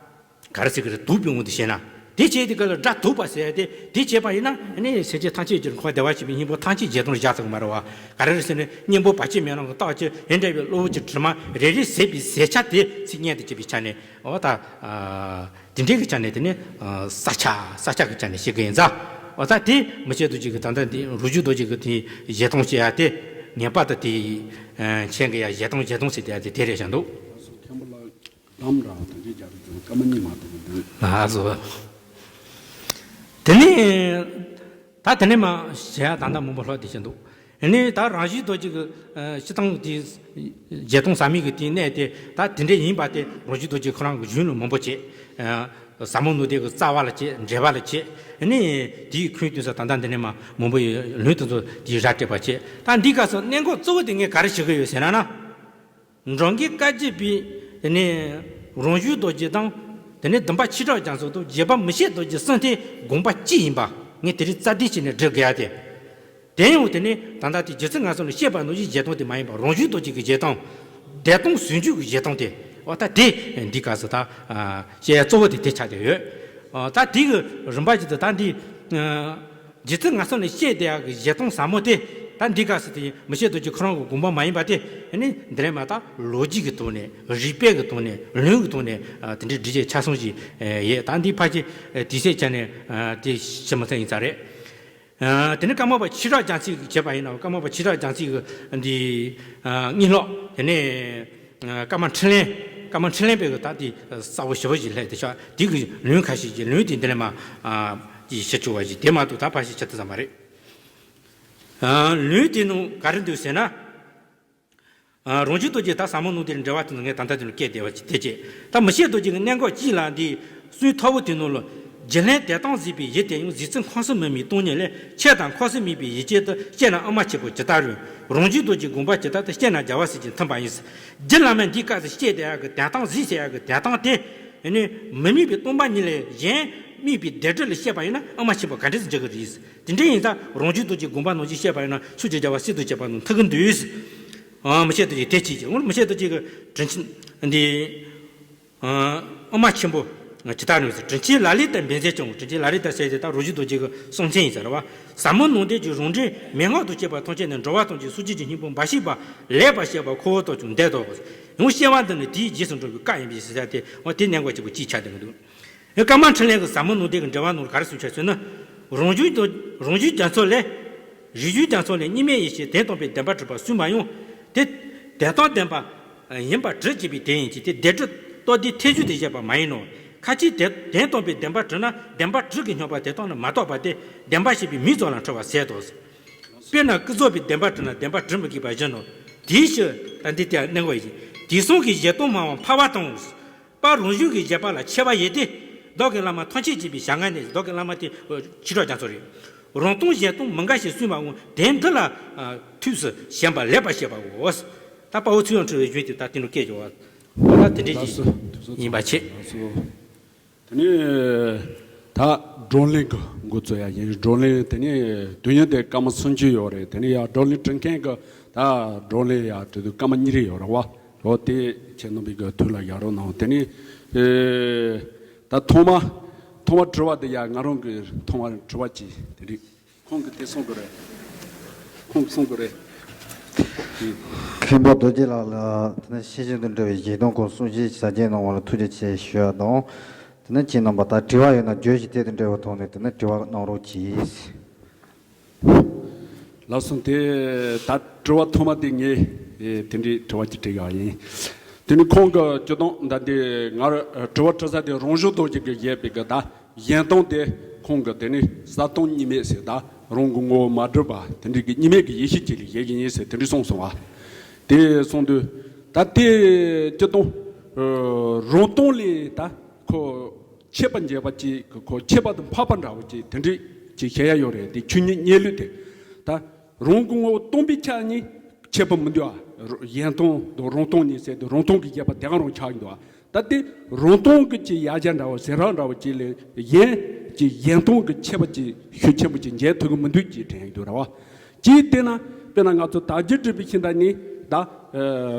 ག་རེ་ཟེར་གི་རེད། དག་པའི་དབང་དུ་བྱས་ན། དེ་བྱས་དེ་ག་ལ་སྒྲ་དག་པ་ཟེར་ཡ་དེ་དེ་བྱས་པ་ཡིན་ན་ནི་སེམས་ཅན་ཐམས་ཅད་ཀྱི་ཁམས་བདེ་བར་གཤེགས་པའི་སྙིང་པོ་ཐམས་ཅད་གཞལ་སྟོང་བཞག་ཐུབ་ཀྱི་མ་རེད་བ། ག་རེ་རེད་ཟེར་ན་གཉེན་པོ་བར་ཆད་མེད་ལམ་གྱི་རྟགས་ཀྱིས་དེ་འདྲ་བའི་གློ་བུར་གྱི་དྲི་མ་རེ་རེ་ཟད་པའི་ཟད་ཆ་དེ་ཚེ་མངོན་དུ་གྱུར་པའི་ཆ་ནས། འོ་ད། དེ་འདྲའི་གི་ཆ་ནས་དེ་ནི་རྩ་ཆ་རྩ་ཆ་གི་ཆ་ནས་བཤད་གི་ཡིན་ཙང་། འོ་ད་དེ་མི་ཕྱེད་རྡོ་རྗེ་གི་ད་ལྟ་འདི་རང་བྱུང་རྡོ་རྗེ་གི་དེ་གཞལ་སྟོང་བཤད་ཡ་དེ་ངེས་པར་དུ་དེ་མཁྱེན་གི་ཡ། གཞལ་སྟོང་གཞལ་སྟོང་ཟེར་དེ་ཡ་དེ་དེ་རེད་བཞག་འདུག་ལམ་ར་དང་ཅི་རྒྱ་རུ་ཅུང་སྐར་མ་གཉིས་མ་གཏོགས་མི་འདུག་ལགས་སོ། དེ་ནས་ད་དེ་ནས་མ་བྱས་ད་ལྟ་མང་པོ་ལྷག་བསྡད་བཞིན་འདུག་ཨ་ནི་ད་རང་བཞིན་རྡོ་རྗེ་གི་ཨ་སྤྱིར་བཏང་དེ་བརྒྱད་སྟོང་ཟབ་མོ་གི་དེའི་གནད་དེ་ད་དེ་འདྲ་ཡིན་པ་དེ་རང་བཞིན་རྡོ་རྗེ་ཁོ་རང་གི་གཞུང་ལ་མང་པོ་བྱས། ཨ་ཟབ་མོ་ལུང་བསྟན་གྱི་རྩ་བ་ལ་བྱས། འགྲེལ་པ་ལ་བྱས། ཨ་ནི་དེའི་ཁུངས་བསྟན་ས་ད་ལྟ་འདི་ནས་མ་མང་པོ་ཡོད། ལུང་དེ་ཚོ་དེའི་ར་སྤྲད་པ་བྱས། ད་འདི་སྐབས་སུ་གནད་འགག་གཙོ་བོ་དེ་ངས་ག་རེ་བྱེད་ཀྱི་ཡོད་ཟེར་ན་ན། འགྲོ་མགོན་བཀའ་བརྒྱུད་པའི་དེ་ནས་རང་བྱུང་རྡོ་རྗེ་དང་། དེ་ནས་བདུན་པ་ཆོས་གྲགས་རྒྱ་མཚོ་དང་རྗེ་འབངས་མི་ཕྱེད་རྡོ་རྗེ་གསུམ་དེ་དགོངས་པ་གཅིག་ཡིན་པ་ངས་དེ་རིང་རྩ་འགྲེལ་བྱས་ནས་འགྲེལ་དགོས་ཡ་དེ། དེ་ཡང་དེ་ནས་ད་ལྟ་དེ་རྗེ་བཙུན་མངའ་གསོལ་ལ་བཤད་པ་ནང་བཞིན་བཞེད་སྟངས་དེ་མ་ཡིན་པ་རང་བྱུང་རྡོ་རྗེ་གི་བཞེད་སྟངས། བདེ་སྟོང་ཟུང་འཇུག་གི་བཞེད་སྟངས་དེ། འོ་ད་དེ་འདི་སྐབས་སུ་ད་བཤད་ཡ་གཙོ་བོ་དེ་དེ་ཆགས་བསྡད་ཡོད། ད་དེ་གི་རིམ་པ་བཞིན་དུ་ད་འདི། རྗེ་བཙུན་མངའ་གསོལ་ནས་བཤད་བསྡད་ཡག་གི་བཞེད་སྟངས་ཟབ་མོ་དེ། ད་འདི་སྐབས་སུ་དེ་མི་ཕྱེད་རྡོ་རྗེ་ཁོ་རང་གི་དགོངས་པ་མ་ཡིན་པ་དེ། ཨ་ནི་འདི་ལས་མ་ད་ལོ་རྒྱུས་ཀྱི་ཐོག་ནས། རིགས་པའི་གི་ཐོག་ནས། ལུང་གི་ཐོག་ནས། ཨ་དེ་འདྲའི་འགྲེལ་བཤད་ཆ་ཚང་ཞིག་ཨ་ཡོད། ད་འདི་ཕལ་ཆེར་ཨ་དུས་ཚོད་ཆ་ནས་ཨ་དེ་བྱེད་མི་ཐུབ་ཡིན་ས་རེད། ཨ་དེ་ནི་ཀརྨ་པ་ཆོས་གྲགས་རྒྱ་མཚོས་བྱས་པ་ཡིན་ན། ཀརྨ་པ་ཆོས་གྲགས་རྒྱ་མཚོའི་གི་འདི་ཨ་དངོས་ཀློག་དེ་ནས། ཀརྨ་འཕྲིན་ལས། ཀརྨ་འཕྲིན་ལས་པའི་གི་ད་དེ་གསལ་པོ་ཞེ་པོ་ཞིག་སླེབས་བསྡད་ཤག་དེ་གི་ལུང་ཁ་ཤས་ཀྱི་ལུང་དེ་འདི་ལས་མ་ཨ་ཅིག་བཤད་ཆོག་པ་ཞིག་དེ་མ་གཏོགས་ད་ཕལ་ཆེར་བྱེད་ཐུབ་ས་མ་རེད། ཨ་ལུང་དེ་ནང་ག་རེ་འདུག་ཟེར་ན། ཨ་རང་བྱུང་རྡོ་རྗེ་ད་ཟབ་མོ་ལུང་དེར་འགྲེལ་པ་དེ་ནང་ངས་ད་ལྟ་དེ་ལ་བཀོད་བསྡད་པ་ཅིག་དེ་བྱས། ད་མི་ཕྱེད་རྡོ་རྗེ་གི་གནད་འགག་གཅིག་ལ་འདི་གསུང་ཐོར་བུ་དེ་ནང་ལ། རྒྱུད་ལྷན་དེ་དང་གཟིགས་པའི་ཡུལ་དེ་ཡང་། གཟིགས་ཚུལ་ཁམས་གསུམ་མི་དམིགས་སྟོང་ཉིད་ལས། ཆོས་དང་ཁམས་གསུམ་དམིགས་པའི་ཡུལ་ཅན་དུ། དཔྱད་ན་དབུ་མ་ཆེན་པོ་ཇི་ལྟར་རུང་། རང་བྱུང་རྡོ་རྗེའི་དགོངས་པ་ཇི་ལྟར་དུ། དཔྱད་ན་རྒྱལ་བ་སྲས་ཀྱིས་མཐུན་པ་ཡིན། རྒྱུད་བླ་མས་འདིའི་སྐབས་སུ་བཤད་བསྡད་ཡག་གི་དོན་སྟངས། གཟིགས་བྱེད་ཡག་གི་དོན་སྟངས་དེ། ཨ་ནི་མི་དམིགས་པའི་སྟོང་པ་ཉིད་ལས་གཞན་དམིགས་པའི་བདེན་གྲུབ་ལ་བཤད་པ་ཡིན་ན་དབུ་མ་ཆེན་པོ་ག་འདྲ་ཞིག་འཇོག་གི་རེད། དེ་འདྲ་ཡིན་ཙང་རང་བྱུང་རྡོ་རྗེའི་དགོངས་པ་ནང་བཞིན་བཤད་པ་ཡིན་ན་ཆོས་ཀྱི་རྒྱལ་བ་སྲས་དང་བཅས་པ་རྣམས་མཐུན་གྱི་འདུག་ཨ་མི་ཕྱེད་རྡོ་རྗེ་དེ་བྱས་ཀྱི། འོ་མི་ཕྱེད་རྡོ་རྗེ་གི་དྲིན་ཆེན་འདི། ཨ་དབུ་མ་ཆེན་པོ་ཇི་ལྟར་རུང་ཟེར། དྲིན་ཆེན་ལ་ལས་དང་འབེན་མཛད་ཀྱང་། དྲིན་ཆེན་ལ་ལས་དང་ཟེར་དེ་ད་རང་བྱུང་རྡོ་རྗེ་གི་གསུང་མཚན་ཡིན་ཟེར་བ། ཟབ་མོ་ལུང་བསྟན་གྱི་རང་འགྲེལ་མན་ངག་དང་བཅས་པ་ཐམས་ཅད་ནི། འགྲོ་བ་ཐམས་ཅད་སངས་རྒྱས་ཀྱི་སྙིང་པོ་འབའ་ཞིག་པ། ལེགས་པར་བཤད་པ་ཁོ་བོ་ལྟར་ཀྱང་འདོད་དོ། ཡང་བཤད་པ་འདི་ནི་དེའི་རྗེས་སུ་འགྲོ་བའི་བཀའ་ཡིན་པས་ཟེར་ས་དེ། འོ་དེ་གནད་འགག་གཅིག་པུ་གཅིག་ཆགས་བསྡད་ཀྱི་འདུག་ཀརྨ་འཕྲིན་ལས་ཀྱིས་ཟབ་མོ་ལུང་བསྟན་གྱི་འགྲེལ་པ་ནང་ལ་ག་རེ་གསུངས་ཆགས་ཟེར་ན། རང་བྱུང་རྡོ་རང་བྱུང་རྒྱ་མཚོ་ལས། རིག་བྱུང་རྒྱ་མཚོ་ལས་གཉིས་མེད་ཡེ་ཤེས་དོན་དམ་པའི་བདེན་པར་གྲུབ་པ་གསུངས་པ་ཡང་། དེ་དོན་དམ་བདེན་པ་ཡིན་པར་གྲུབ་བྱེད་པའི་དོན་ཡིན་གྱི། དེ་བདེན་གྲུབ་རྟོགས་ལྡན་ཐེག་མཆོག་དེ་བཤད་པ་མ་ཡིན་ནོ། ཁ་ཅིག་དེ་དོན་དམ་པའི་བདེན་པར་གྲུབ་ན་བདེན་པར་གྲུབ་ཀྱི་སྙོམས་པར་འདོད་སྟངས་ལ་མ་རྟོགས་པ་དེ་བདེན་པ་བཤད་པའི་མིང་ཙམ་ལ་འཁྲུལ་བ་ཟད་དོ། དཔེར་ན་ཀུན་རྫོབ་པའི་བདེན་པར་གྲུབ་ན་བདེན་པར་གྲུབ་མི་དགོས་པ་བཞིན་ནོ། དེའི་ཕྱིར་ད་འདི་ལྟར་གནད་འགག་ཡིན། དེང་སང་གི་བཞེད་སྟངས་སྨྲ་བ་འཕགས་པ་དང་། པ་རང་བྱུང་གི་བཞེད་པ་ལ་ཆེ་བ་ཡོད་དེ། བདག་གི་བླ་མ་ཐམས་ཅད་མཁྱེན་པའི་ཞལ་སྔ་ནས། བདག་གི་བླ་མ་དེ་ཆོས་གྲགས་རྒྱ་མཚོ་རེད། རང་སྟོང་གཞན་སྟོང་མི་འགལ་ཞེས་གསུངས་པའང་དོན་འདི་ལ་ཨ་ཐུགས་སུ་ཞེན་པ་ལེགས་པར་བཤད་པའོ། ད་དཔའ་བོ་ཚིག་དབང་ཁྲི་བའི་གཞུང་དེ་ད་དེ་ནས་བཀོད་ཡོད་པ། ད་དེ་འདྲ་ཞིག་ཡིན་པ་བྱེད། དེ་ནས་ད་བགྲོ་གླེང་གི་འགོ་བཙུགས་ཡ་ཡིན། བགྲོ་གླེང་དེ་ནས་དུས་ཡུན་དེ་སྐར་མ་སུམ་ཅུ་ཡོད་རེད། དེ་ནས་ཡ་བགྲོ་གླེང་སྒྲིག་མཁན་གྱི་ད་བགྲོ་གླེང་ཡ་འབྲི་དུས་སྐར་མ་གཉིས་རེ་ཡོད་རེད་བ། འོ་དེ་ཁྱེད་རྣམ་པའི་གི་ཐུགས་ལ་བཞག་རོགས་གནང་། དེ་ནས་ཨེ་ད་ཐོག་མ་ཐོག་མ་དྲི་བ་དེ་ཡ་ང་རང་གི་ཐོག་མ་དྲི་བ་གཅིག་དེ་རེད། ཁོང་གིས་དེ་གསུང་གི་རེད། ཁོང་གིས་གསུང་གི་རེད། མཁན་པོ་རྡོ་རྗེ་ལགས་ལ་དེ་ནས་ཤེར་ཕྱིན་དང་འབྲེལ་བའི་བཞེད་དོན་སྐོར་གསུང་བཤད་ཟབ་རྒྱས་གནང་བ་ལ་ཐུགས་རྗེ་ཆེ་ཞུ་བ་དང་། དེ་ནས་ཁྱེད་རྣམ་པ་ད་དྲི་བ་ཡོད་ན་བརྗོད་གཞི་དེ་དང་འབྲེལ་བའི་ཐོག་ནས་དེ་ནས་དྲི་བ་གནང་རོགས་གྱིས། ལགས་སོ། དེ་ད་དྲི་བ་ཐོག་མ་དེ་ངས་ཨེ་དེ་འདྲའི་དྲི་བ་ཅིག་དྲི་ཡག་ཡིན། དེ་ནི་ཁོང་གི་སྤྱིར་བཏང་ད་དེ་ང་རང་དྲི་བ་དྲི་ས་དེ་རང་བྱུང་རྡོ་རྗེ་གིས་བཞེད་པའི་གི་ད་གཞན་སྟོང་དེ་ཁོང་གིས་དེ་ནི་གསལ་སྟོང་གཉིས་མེད་ཟེར། ད་རང་གི་ངོ་བོ་མ་གྲུབ་པ་དེ་འདྲའི་གི་གཉིས་མེད་ཀྱི་ཡེ་ཤེས་ཅིག་ལ་བཞེད་ཀྱི་ཡིན་ཟེར་དེ་འདྲའི་གསུངས་སོང་བ། དེ་གསུངས་དུས་ད་དེ་སྤྱིར་བཏང་ཨ་རང་སྟོང་ལས་ད་ཁོ་ཁྱད་པར་འབྱེད་པ་ཅིག་ཁོ་ཁྱད་པར་དུ་འཕགས་པ་འདྲ་བོ་ཅིག་དེ་འདྲའི་ཅིག་བཤད་ཡ་ཡོད་རེད། དེ་ཆོས་ཉིད་གནས་ལུགས་དེ་ད་རང་གི་ངོ་བོ་སྟོང་པའི་ཆ་ནས་ཁྱད་པར་མི་འདུག་ཨ། གཞན་སྟོང་དང་རང་སྟོང་གཉིས་ཟེར་དུས་རང་སྟོང་གི་ཁྱད་པར་དེ་ག་རང་ཆགས་ཀྱི་འདུག་ཨ། ད་དེ་རང་སྟོང་གི་ཅིག་ཡ་གྱལ་འདྲ་བོ་ཟེར་ར་འདྲ་བོ་ཅིག་ལས་གཞན་ཅིག་གཞན་སྟོང་གི་ཁྱད་པར་ཅིག་ཤུགས་ཆེན་པོ་ཅིག་འབྱེད་ཐུབ་ཀྱི་མི་འདུག་ཅེས་དྲན་ཡོང་གི་འདུག་ར་བ། ཅིག་བལྟས་ན་དཔེར་ན་ང་ཚོ་དལ་འབྱོར་སྒྲུབ་པའི་ཤིང་རྟ་ནི་ད་ཨ་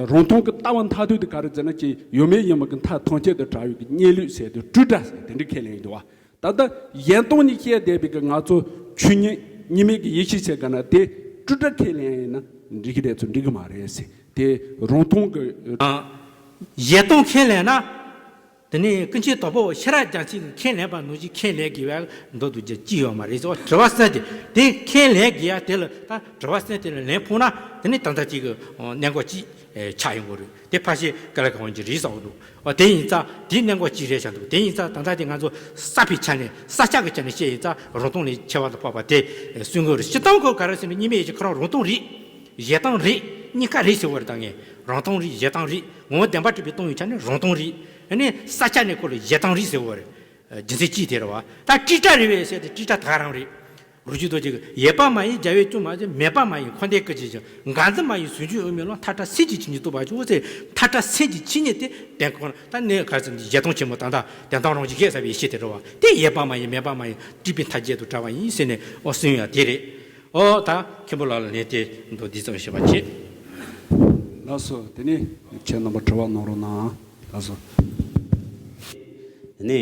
རང་སྟོང་གི་ལྟ་བ་མཐར་ཐུག་དེ་ག་རེ་ཟེར་ན་ཅིག་ཡོད་མེད་ཡིན་མིན་གྱི་མཐའ་ཐམས་ཅད་དུ་བྲལ་བའི་གི་གནས་ལུགས་ཟེར་དུས་སྤྲོས་བྲལ་ཟེར་དེ་འདྲ་ཁས་ལེན་ཡོང་གི་འདུག་བ། ད་ལྟ་གཞན་སྟོང་ནས་བཤད་བསྡད་པའི་གི་ང་ཚོ་ཆོས་ཉིད་གཉིས་མེད་ཀྱི་ཡེ་ཤེས་ཟེར་ག་ན་དེ་སྤྲོས་བྲལ་ཁས་ལེན་ཡིན་ན་འགྲིག་གི་རེད་ཚོ་འགྲིག་གི་མ་རེད་ཟེར། དེ་རང་སྟོང་གི་ཨ་གཞན་སྟོང་ཁས་ལེན་ན། དེ་ནས་ཀུན་མཁྱེན་དྭགས་པོ་ཤེས་རབ་རྒྱ་མཚོས་ཁས་ལེན་པ་ནང་བཞིན་ཁས་ལེན་དགོས་པའི་མདོ་དང་རྒྱན་ཅི་ཡོད་མ་རེད་ཟེར་བ། དྲི་བ་གསུམ་དེ་དེ་ཁས་ལེན་དགོས་ཡ་དེ་ལ་ད་དྲི་བ་གསུམ་དེ་ལ་ལན་ཕུལ་ན་དེ་ནས་ད་ལྟ་ཅིག་གི་གནད་འགག་ཅིག་ ཆགས་ཡོང་གི་རེད། དེ་ཕལ་ཆེར་ཀ་ལ་ག་བོན་གྱི་རེད་བསམ་གྱི་འདུག་ཨ། དེ་ཡིན་ཙང་དེའི་གནད་འགག་ཅིག་རེད་བཞག་འདུག་དེ་ཡིན་ཙང་ད་ལྟ་དེ་ང་ཚོ་ས་ཕའི་ཆ་ནས་ས་ཆ་གི་ཆ་ནས་བཤད་ཡིན་ཙང་རང་སྟོང་ལས་ཁྱད་པར་དུ་འཕགས་པ་དེ་གསུང་གི་རེད། སྤྱིར་བཏང་ཁོ་ག་རེ་ཟེར་ན་གཉིས་མེད་ཡེ་ཤེས་ཁོ་རང་རང་སྟོང་རེད། གཞན་སྟོང་རེད། གཉིས་ཀ་རེད་ཟེར་བ་རེད། ད་ངས་རང་སྟོང་རེད། གཞན་སྟོང་རེད། ངོ་བོ་བདེན་པར་གྲུབ་པས་སྟོང་བའི་ཆ་ནས་རང་སྟོང་རེད། ཨ་ནི་ས་ཆ་ནས་ཁོ་ལ་གཞན་སྟོང་རེད་ཟེར་བ་རེད། རྒྱུ་མཚན་ཅི་དེ་རེད་བ། ད་ཊཱིཊ་རེད་པས་ཟེར་ཏེ་ཊཱིཊ་ད་ག་རང་རེད། རུ་ཅུ་རྡོ་རྗེ་གི་ཡོད་པ་མ་ཡིན་རྒྱལ་བའི་སྐྱོན་མ་ཟད། མེད་པ་མ་ཡིན་འཁོར་འདས་ཀུན་གྱི་གཞི། འགག་འཛིན་མ་ཡིན་ཟུང་འཇུག་དབུ་མའི་ལམ། མཐའ་བྲལ་སེམས་ཀྱི་ཆོས་ཉིད་རྟོགས་པར་ཤོག་ཟེར། མཐའ་བྲལ་སེམས་ཀྱི་ཆོས་ཉིད་དེ་དེ་ཁོ་ན་ད་ནི་ག་ཟེར་ན་གཞན་སྟོང་ཆེན་མོ་ད་ལྟ་དོན་དམ་རང་བཞིན་གཤེགས་པའི་ཡེ་ཤེས་དེ་རེད་བ། དེ་ཡོད་པ་མ་ཡིན་མེད་པ་མ་ཡིན་སྤྲུལ་པའི་མཐའ་རྒྱས་དུ་བྲལ་བ་ཡིན་ཟེར་ནས་ཨོ་གསུང་ཡ་དེ་རེད། ཨོ་ད་མཁན་པོ་ལགས་ལ་ལན་དེ་མདོ་འདི་ཙམ་ཞུས་པ་བྱེད། ལགས་སོ། དེ་ནས་ཁྱེད་རྣམ་པ་དྲི་བ་གནང་རོགས་གནང་། ལགས་སོ། ནས་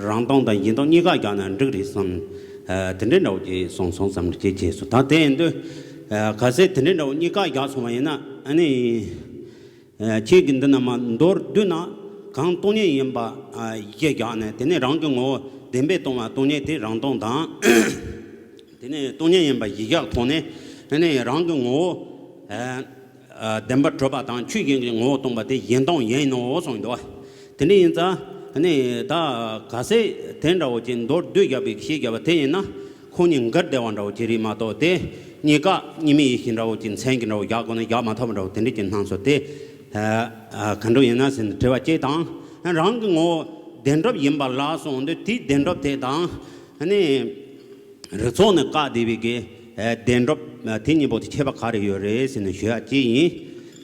རང་སྟོང་དང་གཞན་སྟོང་གཉིས་ཀ་བཞག་ན་འགྲིག་རེད་བསམ། ཨ། དེ་འདྲའི་འདྲ་བོ་ཅིག་གསུངས་སོང་བསམ་གྱི་བྱས་སོང་། ད་དེ་ཡིན་དུས། ཨ། གལ་སྲིད་དེ་འདྲའི་འདྲ་བོ་གཉིས་ཀ་བཞག་སོང་བ་ཡིན་ན། ཨ་ནི། ཨ། ཁྱེད་ཀྱིས་འདི་ན་མ་མདོར་བསྡུས་ན་གང་སྟོང་ཉིད་ཡིན་པ། ཨ། གཞི་བཞག་ནས་དེ་ནས་རང་གི་ངོ་བོ་བདེན་པས་སྟོང་བ་སྟོང་ཉིད་དེ་རང་སྟོང་དང་། དེ་ནས་སྟོང་ཉིད་ཡིན་པ་གཞི་བཞག་ཐོག་ནས། དེ་ནས་རང་གི་ངོ་བོ། ཨ། ཨ། བདེན་པར་གྲུབ་པ་དང་ཆོས་གཞན་གྱི་ངོ་བོ་སྟོང་པ་དེ་གཞན་སྟོང་ཡིན་ནོ་གསུངས་འདུག་དེ་འདྲ་ཡིན་ཙང་ནི་ད་གལ་སྲིད་དེ་འདྲ་བོ་ཅིག་མདོར་བསྡུས་བཞག་པའི་ཤེས་བཞག་པ་དེ་ཡིན་ན་ཁོང་གཉིས་འགལ་བསྡད་པ་འདྲ་བོ་ཅིག་རེད་མ་གཏོགས། དེ་གཉིས་ཀ་གཉིས་མེད་ཡེ་ཤེས་འདྲ་བོ་ཅིག་མཚན་གྱི་འདྲ་བོ་བཞག་དགོས་ན་བཞག་མ་ཐུབ་པ་འདྲ་བོ་དེ་འདྲ་ཅིག་སྣང་སོང་། དེ་ཨ། ཨ། ག་འདྲ་ཡིན་ན་ཟེར་ནས་དྲི་བ་གཅིག་དང་། རང་གི་ངོ་བོ་བདེན་གྲུབ་ཡིན་པ་ལ་སོང་དུས་དེའི་བདེན་གྲུབ་དེ་དང་ནི། རིགས་ཚོགས་ནས་བཀག་བསྡད་པའི་གི་ཨ་བདེན་གྲུབ་ཨ་དེ་གཉིས་པོ་དེ་ཁྱད་པར་ག་རེ་ཡོད་རེད་ཟེར་ནས་ཞུ་ཡག་གཅིག་ཡིན།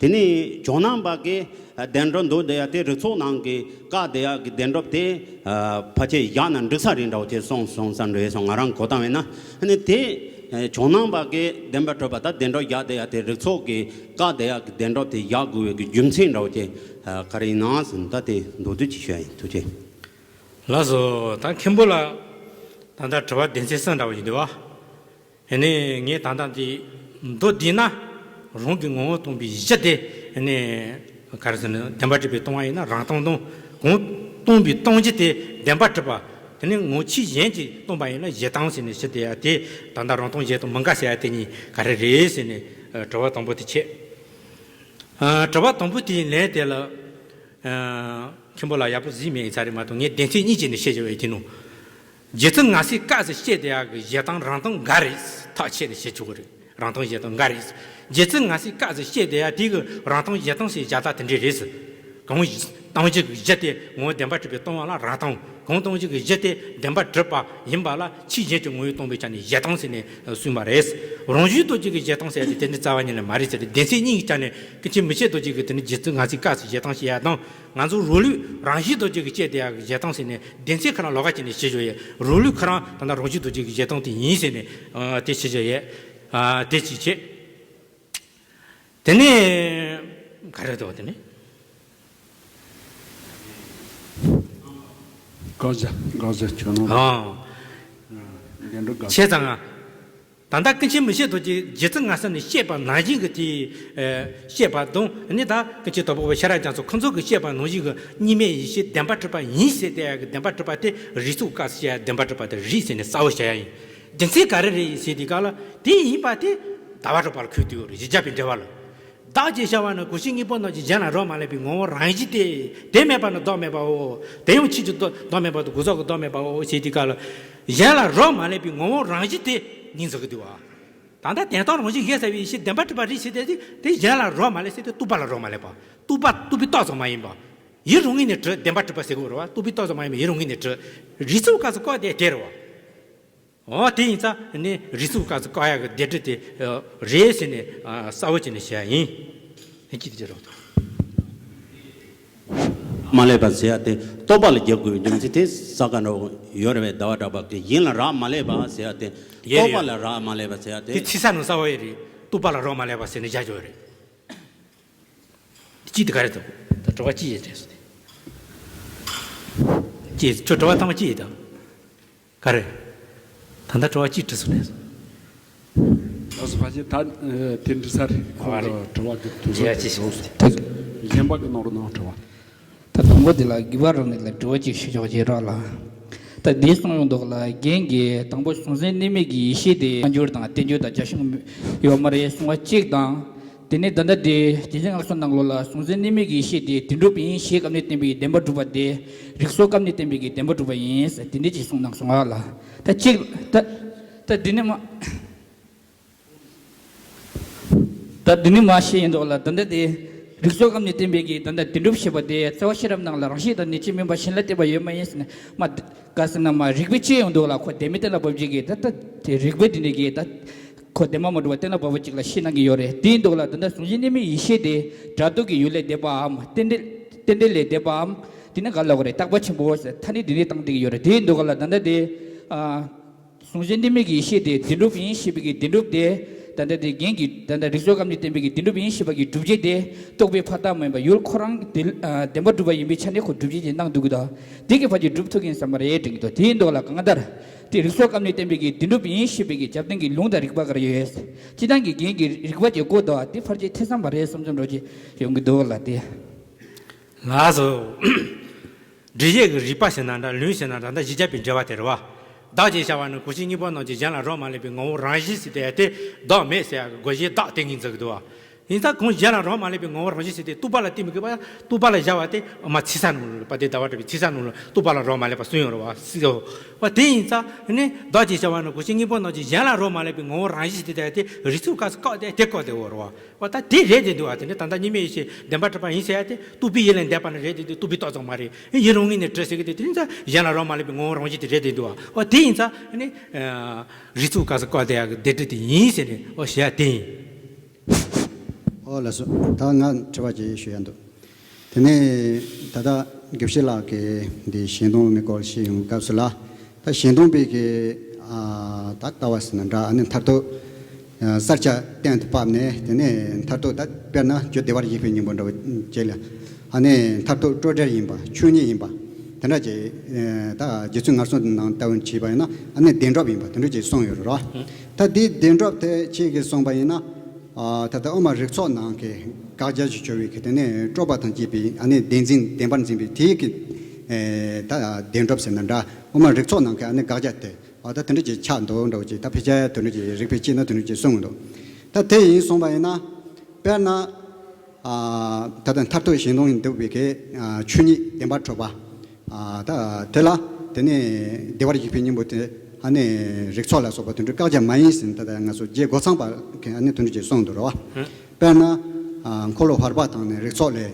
དེ་ནས་ཇོ་ནང་པ་གི་ཨ་བདེན་གྲུབ་འདུག་བསྡད་ཡག་དེ་རིགས་ཚོགས་ནང་གི་བཀག་བསྡད་ཡག་གི་བདེན་གྲུབ་དེ་ཨ་ཕལ་ཆེར་བཞག་ན་འགྲིག་ས་རེད་འདྲ་བོ་དེ་གསུངས་སོང་བསམ་འདྲ་སོང་། ང་རང་གོ་སྟངས་ཡིན་ན། ཨ་ནི་དེ་ཨ་ཇོ་ནང་པ་གི་བདེན་པར་གྲུབ་པ་དང་བདེན་གྲུབ་བཞག་བསྡད་ཡག་དེ་རིགས་ཚོགས་ཀྱི་བཀག་བསྡད་ཡག་གི་བདེན་གྲུབ་དེ་བཞག་དགོས་པའི་གི་རྒྱུ་མཚན་འདྲ་བོ་དེ་ཨ་ག་རེ་ཡིན་ན་ཟེར་ན། ད་དེ་མདོར་བསྡུས་ཅིག་ཞུ་ཡག་ཡིན། ཐུགས་རྗེ་ཆེ། ལགས་སོ། ད་མཁན་པོ་ལགས། ད་ལྟ་དྲི་བ་སྡེ་ཚན་གསུམ་འདྲ་བོ་ཞིག་འདུག་བ། ཨ་ནི་ངས་ད་ལྟ་འདི་མདོར་བསྡུས་ན། རང་གི་ངོ་བོ་སྟོང་པའི་གཞི་དེ་ཨ་ནི་ག་རེ་ཟེར་ན་བདེན་པར་གྲུབ་པས་སྟོང་བ་ཡིན་ན་རང་སྟོང་དང་། གང་སྟོང་པའི་སྟོང་གཞི་དེ་བདེན་པར་གྲུབ་པ། དེ་ནི་ངོ་བོ་ཆོས་གཞན་གྱིས་སྟོང་པ་ཡིན་ན་གཞི་སྟོང་ཟེར་ནས་ཞུ་བསྡད་ཡག་དེ། ད་ལྟ་རང་སྟོང་གཞན་སྟོང་མི་འགལ་ཟེར་ཡག་དེ་གཉིས་ག་རེ་རེད་ཟེར་ནས་ཨ་དྲི་བ་དང་པོ་དེ་བྱས། ཨ། དྲི་བ་དང་པོ་དེའི་ལན་དེ་ལ། ཨ། མཁན་པོ་ལགས་ཡག་པོ་གཟིགས་མེད་ཡིན་ས་རེད་མ་གཏོགས། ངས་སྡེ་ཚན་གཉིས་བྱས་ནས་བཤད་བཞག་པ་ཡིན། དེ་ནང་རྗེ་བཙུན་ངང་ཚུལ་སྐབས་སུ་བཤད་བསྡད་ཡག་གི་གཞི་སྟོང་རང་སྟོང་འགལ་རེད། ཐག་ཆོད་ནས་བཤད་ཆོག་གི་རེད། རང་སྟོང་གཞན་སྟོང་འགལ་རེད། རྗེ་བཙུན་ངང་ཚུལ་སྐབས་སུ་བཤད་བསྡད་ཡག་དེ་གི་རང་སྟོང་གཞན་སྟོང་ཟེར་བཞག་སྟངས་དེ་འདྲ་རེད། གང་སྟོང་གཞི་གི་གཞི་དེ་ངོ་བོ་བདེན་པར་གྲུབ་པས་སྟོང་བ་ལ་རང་སྟོང་། གང་སྟོང་གཞི་གི་གཞི་དེ་བདེན་པར་གྲུབ་པ་ཡིན་པ་ལ་ཆོས་གཞན་གྱི་ངོ་བོས་སྟོང་པའི་ཆ་ནས་གཞི་སྟོང་ཟེར་ནས་གསུངས་པ་རེད། རང་བཞིན་རྡོ་རྗེ་གི་གཞི་སྟོང་ཟེར་ཡག་དེ་དེ་ནི་རྩ་བ་ཉིད་ནས་མ་རེད་ཟེར་ཏེ། སྡེ་ཚན་གཉིས་ཀྱི་ཆ་ནས་ཀུན་མཁྱེན་མི་ཕྱེད་རྡོ་རྗེ་གིས་དེ་ནི་རྗེ་བཙུན་ངང་ཚུལ་སྐབས་སུ་གཞི་སྟོང་ཞེས་ཡག་དང་། ང་ཚོ་རང་ལུགས་རང་བཞིན་རྡོ་རྗེ་གིས་བཤད་བསྡད་ཡག་གི་གཞི་སྟོང་ཟེར་ནས་སྡེ་ཚན་ཁོ་རང་ལོགས་ཀ་བྱས་ནས་བཤད་བཞག་ཡོད། རང་ལུགས་ཁོ་རང་ད་ལྟ་རང་བཞིན་རྡོ་རྗེ་གི་གཞི་སྟོང་དེ་ཡིན་ཟེར་ནས་ཨ་དེ་བཤད་བཞག་ཡོད། ཨ་དེ་གཅིག་བྱས། དེ་ནས་ག་རེ་འདུག་དེ་ནས། དགག་བྱ་དགག་བྱ་ཁྱོད་ནང་། ཨ། འདི་འདྲ་དགག་བྱ། བྱས་ཙང་ང་། ད་ལྟ་ཀུན་མཁྱེན་མི་ཕྱེད་རྡོ་རྗེ་རྗེ་བཙུན་ངང་ཚུལ་ནས་བཤད་པ་ནང་བཞིན་གྱི་དེ་ཨ་བཤད་པ་དང་། ཨ་ནི་ད་ཀུན་མཁྱེན་དོལ་པོ་པ་ཤེས་རབ་རྒྱ་མཚོ་ཁོང་ཚོ་གིས་བཤད་པ་ནང་བཞིན་གྱི་གཉིས་མེད་ཡེ་ཤེས་བདེན་པར་གྲུབ་པ་ཡིན་ཟེར་བསྡད་ཡག་གི་བདེན་པར་གྲུབ་པ་དེ་རིགས་ཚོགས་སྐབས་སུ་བཤད་ཡག་བདེན་པར་གྲུབ་པ་དེ་རེད་ཟེར་ནས་གསལ་བོ་བྱ་ཡག་ཡིན། རྒྱུ་མཚན་ག་རེ་རེད་ཟེར་དུས་སྐབས་ལ། དེ་ཡིན་པ་དེ་ཟླ་བ་གྲགས་པ་ལ་འཁོད་དུ་ཡོད་རེད། བཞི་བརྒྱ་པའི་འགྲེལ་པ་ལ། བདག་ཅེས་བྱ་བ་ནི་གང་ཞིག་དངོས་པོ་རྣམས་ཀྱི་གཞན་ལ་རག་མ་ལས་པའི་ངོ་བོ་རང་བཞིན་ཏེ། དེ་མེད་པ་ནི་བདག་མེད་པའོ། དེ་ཡང་ཆོས་ཀྱི་བདག་བདག་མེད་པ་དང་གང་ཟག་གི་བདག་མེད་པའོ་ཞེས་དེ་སྐབས་ལ། གཞན་ལ་རག་མ་ལས་པའི་ངོ་བོ་རང་བཞིན་ཏེ་ངོས་འཛིན་གྱི་འདུག་བ། ད་ལྟ་དོན་དམ་རང་བཞིན་གཤེགས་པའི་ཡེ་ཤེས་བདེན་པར་གྲུབ་པ་རེད་ཟེར་ཏེ། དེ་གཞན་ལ་རག་མ་ལས་ཟེར་ཏེ་རྟོག་པ་ལ་རག་མ་ལས་པ། རྟོག་པ་རྟོག་པའི་རྟགས་སུ་མ་ཡིན་པ། ཡུལ་རང་ངོས་ནས་གྲུབ་བདེན་པར་གྲུབ་པ་ཟེར་དགོས་རེད་བ། རྟོག་པའི་རྟགས་སུ་མ་ཡིན་པ་ཡུལ་རང་ངོས་ནས་གྲུབ། རིགས་ཚོགས་སྐབས་སུ་བཀག་དེ་དེ་རེད་བ། འོ་དེ་ཡིན་ཙང་ནི་རིགས་ཚོགས་སྐབས་སུ་བཀག་ཡག་གི་བདེན་གྲུབ་དེ་རེད་ཟེར་ནས་གསལ་བོ་བྱས་ནས་བཤད་ཡ་ཡིན། ནི་ཅི་སྟེ་ཅི་རུང་དང་། མ་ལས་པ་ཟེར་ཡ་དེ་རྟོག་པ་ལ་རྒྱག་དགོས་པའི་རྒྱུ་མཚན་དེ་ས་ག་འགྲོ་ཡོད་རེད་པས། ཟླ་བ་གྲགས་པ་གིས་གཞན་ལ་རག་མ་ལས་པ་ཟེར་ཡ་དེ། ཡོད་རེད། རྟོག་པ་ལ་རག་མ་ལས་པ་ཟེར་ཡ་དེ། དེ་ཚིག་གསལ་ནང་གསལ་བོ་ཡོད་རེད། རྟོག་པ་ལ་རག་མ་ལས་པ་ཟེར་ནས་བཞག་ཡོད་རེད། ཅི་དེ་ག་རེ་འདུག་ད་དྲི་བ་ཅི་ཡིན་དྲན་སོང་དེ། ཅི་ཁྱོད་དྲི་བ་བཏང་བ་ཅི་ཡིན་དང་། ག་རེ། ད་ལྟ་དྲི་བ་ཅི་དྲིས་སོང་དྲན་སོང་། ལགས་སོ། ཕལ་ཆེར་ད་དེ་འདྲི་ས་རེད། ཁོང་གི་དྲི་བ་གི་དུས་ཚོད་ཅི་ཞིག་ཞིག་གཞན་པ་གི་གནང་རོགས་གནང་། དྲི་བ། ད་དང་པོ་དེ་ལ་དགེ་བ་རང་ལས་ལ་དྲི་བ་ཅིག་ཞུ་ཆོག་བྱེད་རོགས་ལ། ད་འདི་གསུངས་ཡོང་འདུག་ལ། རྒན་གྱིས་དང་པོ་བྱང་སེམས་གནས་མལ་གྱི་ཡེ་ཤེས་དེ་རྣལ་འབྱོར་དང་རྟེན་འབྱུང་དང་རྒྱ་གཞུང་ཡོད་མ་རེད་གསུང་བ་གཅིག་དང་། དེ་ནས་ད་ལྟ་དེ་རྗེ་བཙུན་སྔགས་གསུམ་ནང་ལོགས་ལ་གཟུང་འཛིན་གནས་མེད་ཀྱི་ཡེ་ཤེས་དེ་བདེན་གྲུབ་ཡིན་ཞེས་སྐབས་ནས་བསྟན་པའི་བདེན་པར་གྲུབ་པ་དེ་རིགས་ཚོགས་སྐབས་ནས་བསྟན་པའི་བདེན་པར་གྲུབ་པ་ཡིན། དེ་འདྲ་ཅིག་གསུངས་གནང་སོང་ང་ལ། ད་གཅིག་ད་ད་འདི་ནས་མ། ད་འདི་ནི་མ་ཤེས་ཡིན་འདུག་ལ། ད་ལྟ་དེ་རིགས་ཚོགས་སྐབས་ནས་བསྟན་པའི་གི་ད་ལྟ་བདེན་གྲུབ་ཞེས་པ་དེ་རྩ་བ་ཤེས་རབ་ནང་ལ་རང་བཞིན་དང་ནི་སྤྱི་དམན་པ་གཞན་ལ་བརྟེན་པ་ཡོད་མ་ཡིན་ཟེར་ནས་མ། ག་ཟེར་ན་མ་རིགས་པའི་སྤྱི་ཡོང་འདུག་ལ། ཁོ་བདེན་མེད་གཏན་ལ་དབབ་ཅིག་གིས་ད་ལྟ་དེ་རིགས་པའི་འདི་ནས་གིས་ད་ཁོ་བདེན་པ་མ་གྲུབ་པ་གཏན་ལ་དབབ་ཅིག་ལ་ཤེས་གནང་གི་ཡོད་རེད། དེ་ཡིན་འདུག་ལ། ད་ལྟ་གཟུང་འཛིན་གནས་མེད་ཡེ་ཤེས་དེ་སྒྲ་རྟོག་གི་ཡུལ་ལས་འདས་པའམ་རྟེན་འབྲེལ་རྟེན་འབྲེལ་ལས་འདས་པའམ་དེ་ནི་ག་ལ་གོ་རེད། རྟག་པ་ཆེན་པོ་ཟེར་ཐ་སྙད་འདི་ནས་བཏང་བསྡད་ཀྱི་ཡོད་རེད། དེ་ཡིན་འདུག་ལ། ད་ལྟ་དེ་ཨ། གཟུང་འཛིན་གནས་མེད་ཀྱི་ཡེ་ཤེས་དེ་བདེན་གྲུབ་ཡིན་ཞེས་པའི་གི་བདེན་གྲུབ་དེ། ད་ལྟ་དེ་རྒྱན་གྱི་ད་ལྟ་རིགས་ཚོགས་སྐབས་ནས་བསྟན་པའི་གི་བདེན་གྲུབ་ཡིན་ཞེས་པ་གི་སྒྲུབ་བྱེད་དེ་རྟོག་པས་ཕར་བཏགས་མ་ཡིན་པ་ཡུལ་ཁོ་རང་དེ་ཨ་བདེན་པར་གྲུབ་པ་ཡིན་པའི་ཆ་ནས་ཁོ་སྒྲུབ་བྱེད་ཅིག་གནང་འདུག་གི། ད་དེ་གི་ཕར་གྱི་སྒྲུབ་ཐུབ་ཀྱི་ཡིན་བསམ་པ་རེད་དྲན་གྱི་འདུག། དེ་ཡིན་འདུག་ལ། གང་ལྟར་དེ་རིགས་ཚོགས་སྐབས་ནས་བསྟན་པའི་གི་བདེན་གྲུབ་ཡིན་ཞེས་པའི་གི་རྒྱབ་རྟེན་གྱི་ལུང་དང་རིགས་པ་ག་རེ་ཡོད། སྤྱི་བཏང་གི་རྒྱན་གྱི་རིགས་པ་གྱི་སྐོར་དང་དེ་ཕར་གྱི་ཐེ་ཚོམ་པ་རེད་བསམ་བསམ་འདྲ་ཅིག་ཡོང་གི་འདུག་ལ། དེ། ལགས་སོ། འགྲེལ་བཤད་ཀྱི་རིགས་པ་ཟེར་ན་འདྲ། ལུང་ཟེར་ན་འདྲ། ད་གཞི་རྒྱབ་པའི་འགྲེལ་པ་དེ་རེད་བ། བདག་ཅེས་བྱ་བ་ནི་གོ་ཆེན་སྙིང་པོ་རྣམས་ཀྱི་གཞན་ལ་རག་མ་ལས་པའི་ངོ་བོ་རང་བཞིན་ཟེར་དེ་ཡང་དེ་བདག་མེད་ཟེར་ཡག་གི་དགོས་གཞི་བདག་དེ་ངོས་འཛིན་གྱི་འདུག་བ། ཡིན་ཙང་གང་གཞན་ལ་རག་མ་ལས་པའི་ངོ་བོ་རང་བཞིན་ཟེར་དེ་རྟོག་པ་ལ་བརྟེན་མི་དགོས་པ། རྟོག་པ་ལ་བཞག་པ་དེ་མ་ཚིག་ས་ནང་ལ་པ་དེ་ཟླ་བ་གྲགས་པའི་ཚིག་ས་ནང་ལ་རྟོག་པ་ལ་རག་མ་ལས་པ་གསུངས་ཡོད་རེད་བ། སྲིད་དོ། བ་དེ་ཡིན་ཙང་ནི་བདག་ཅེས་བྱ་བ་ནི་གོ་ཆེན་སྙིང་པོ་རྣམས་ཀྱི་གཞན་ལ་རག་མ་ལས་པའི་ངོ་བོ་རང་བཞིན་ཟེར་དེ་ཡང་དེ་རིགས་ཚོགས་སྐབས་སུ་བཀག་དེ་དེ་བཀག་དེ་ཡོད་རེད་བ། འོ་ད་དེ་རེད་དེ་འདུག་བ། དེ་ནི་ད་ལྟ་གཉིས་མེད་ཡེ་ཤེས་བདེན་པར་གྲུབ་པ་ཡིན་ཟེར་ཡ་དེ་རྟོག་པའི་ཡུལ་ལས་འདས་པ་ནི་རེད་དེ་འདུག། རྟོག་པས་བཏགས་ཙམ་མ་རེད། ཡུལ་རང་ངོས་ནས་གྲུབ་ཟེར་གི་དེ་དེ་ཡིན་ཙང་གཞན་ལ་རག་མ་ལས་པའི་ངོ་བོ་རང་བཞིན་དེ་རེད་དེ་འདུག་བ། འོ་དེ་ཡིན་ཙང་ནི་རིགས་ཚོགས་སྐབས་སུ་བཀག་དེ་ཡག་གི་བདེན་གྲུབ་དེ་ཡིན་ཟེར་ནས་འོ་ཞེས་ཡ་དེ་ཡིན། ཨོ་ལགས་སོ། ད་ང་དྲི་བ་ཅིག་ཞུ་ཡ་འདུག། དེ་ནས་ད་ལྟ་དགེ་བཤེས་ལགས་ཀྱིས་འདི་གཞན་སྟོང་མའི་སྐོར་བཤད་ཡོང་སྐབས་སུ་ལ། ད་གཞན་སྟོང་པའི་གི་ཨ་ད་ལྟ་བ་ཟེར་ན་འདྲ། ཨ་ནི་མཐར་ཐུག་ཨ་གསལ་ཆ་གཏན་དུ་ཕབ་ནས། དེ་ནས་མཐར་ཐུག་ད་དཔེར་ན་རྒྱུ་བདེ་བར་གཤེགས་པའི་སྙིང་པོ་འདྲ་བོ་ཅིག་ལ། ཨ་ནི་མཐར་ཐུག་སྤྲོས་བྲལ་ཡིན་པ། ཆོས་ཉིད་ཡིན་པ། དེ་འདྲ་ཅིག་ཨ་ད་རྗེ་བཙུན་སྔགས་གསུམ་ནང་ལྟ་བུ་བྱས་པ་ཡིན་ན་ཨ་ནི་བདེན་གྲུབ་ཡིན་པ་དེ་འདྲ་ཅིག་གསུངས་ཡོད་རེད་བ། ད་འདི་བདེན་གྲུབ་དེ་ཁྱེད་ཀྱིས་གསུངས་པ་ཡིན་ན། ཨ་ད་ལྟ་དབུ་མ་རིགས་ཚོགས་ནང་གི་དགག་བྱ་ཞིག་བྱུང་བའི་གི་དེ་ནས་སྤྲོས་པ་དང་བཅས་པའི་ཨ་ནི་བདེན་འཛིན་བདེན་པར་འཛིན་པའི་དེའི་གི་ཨེ་ད་བདེན་གྲུབ་ཟེར་ན་འདྲ། དབུ་མ་རིགས་ཚོགས་ནང་གི་ཨ་ནི་དགག་བྱ་དེ་ཨ་ད་དེ་འདྲ་ཅིག་ཆགས་འདུག་འདྲ་བོ་ཅིག། ད་ཕལ་ཆེར་དེ་འདྲ་ཅིག་རིགས་པས་དཔྱད་ན་དེ་འདྲ་ཅིག་གསུངས་འདུག། ད་དེ་ཡིན་གསུངས་པ་ཡིན་ན། དཔེར་ན། ཨ་ད་ལྟ་མཐར་ཐུག་གཞན་སྟོང་ཡིན་འདུག་པའི་གི་ཨ་ཆོས་ཉིད་བདེན་པར་གྲུབ་པ། ཨ་ད་དེ་ལ་དེ་ནས་བདེ་བར་གཤེགས་པའི་སྙིང་པོ་དེ་ཨ་ནི་རིགས་ཚོགས་ལ་སོགས་པ་དེ་འདྲ་བཀག་རྒྱ་མ་ཡིན་ཟེར་ནས། ད་ལྟ་ང་ཚོ་རྗེ་རྒོད་ཚང་པ་གིས་ཨ་ནི་དེ་འདྲ་ཅིག་གསུངས་འདུག་རེད་བ། དཔེར་ན། ཨ་འཁོར་ལོ་བར་པ་དང་ནི་རིགས་ཚོགས་ལས།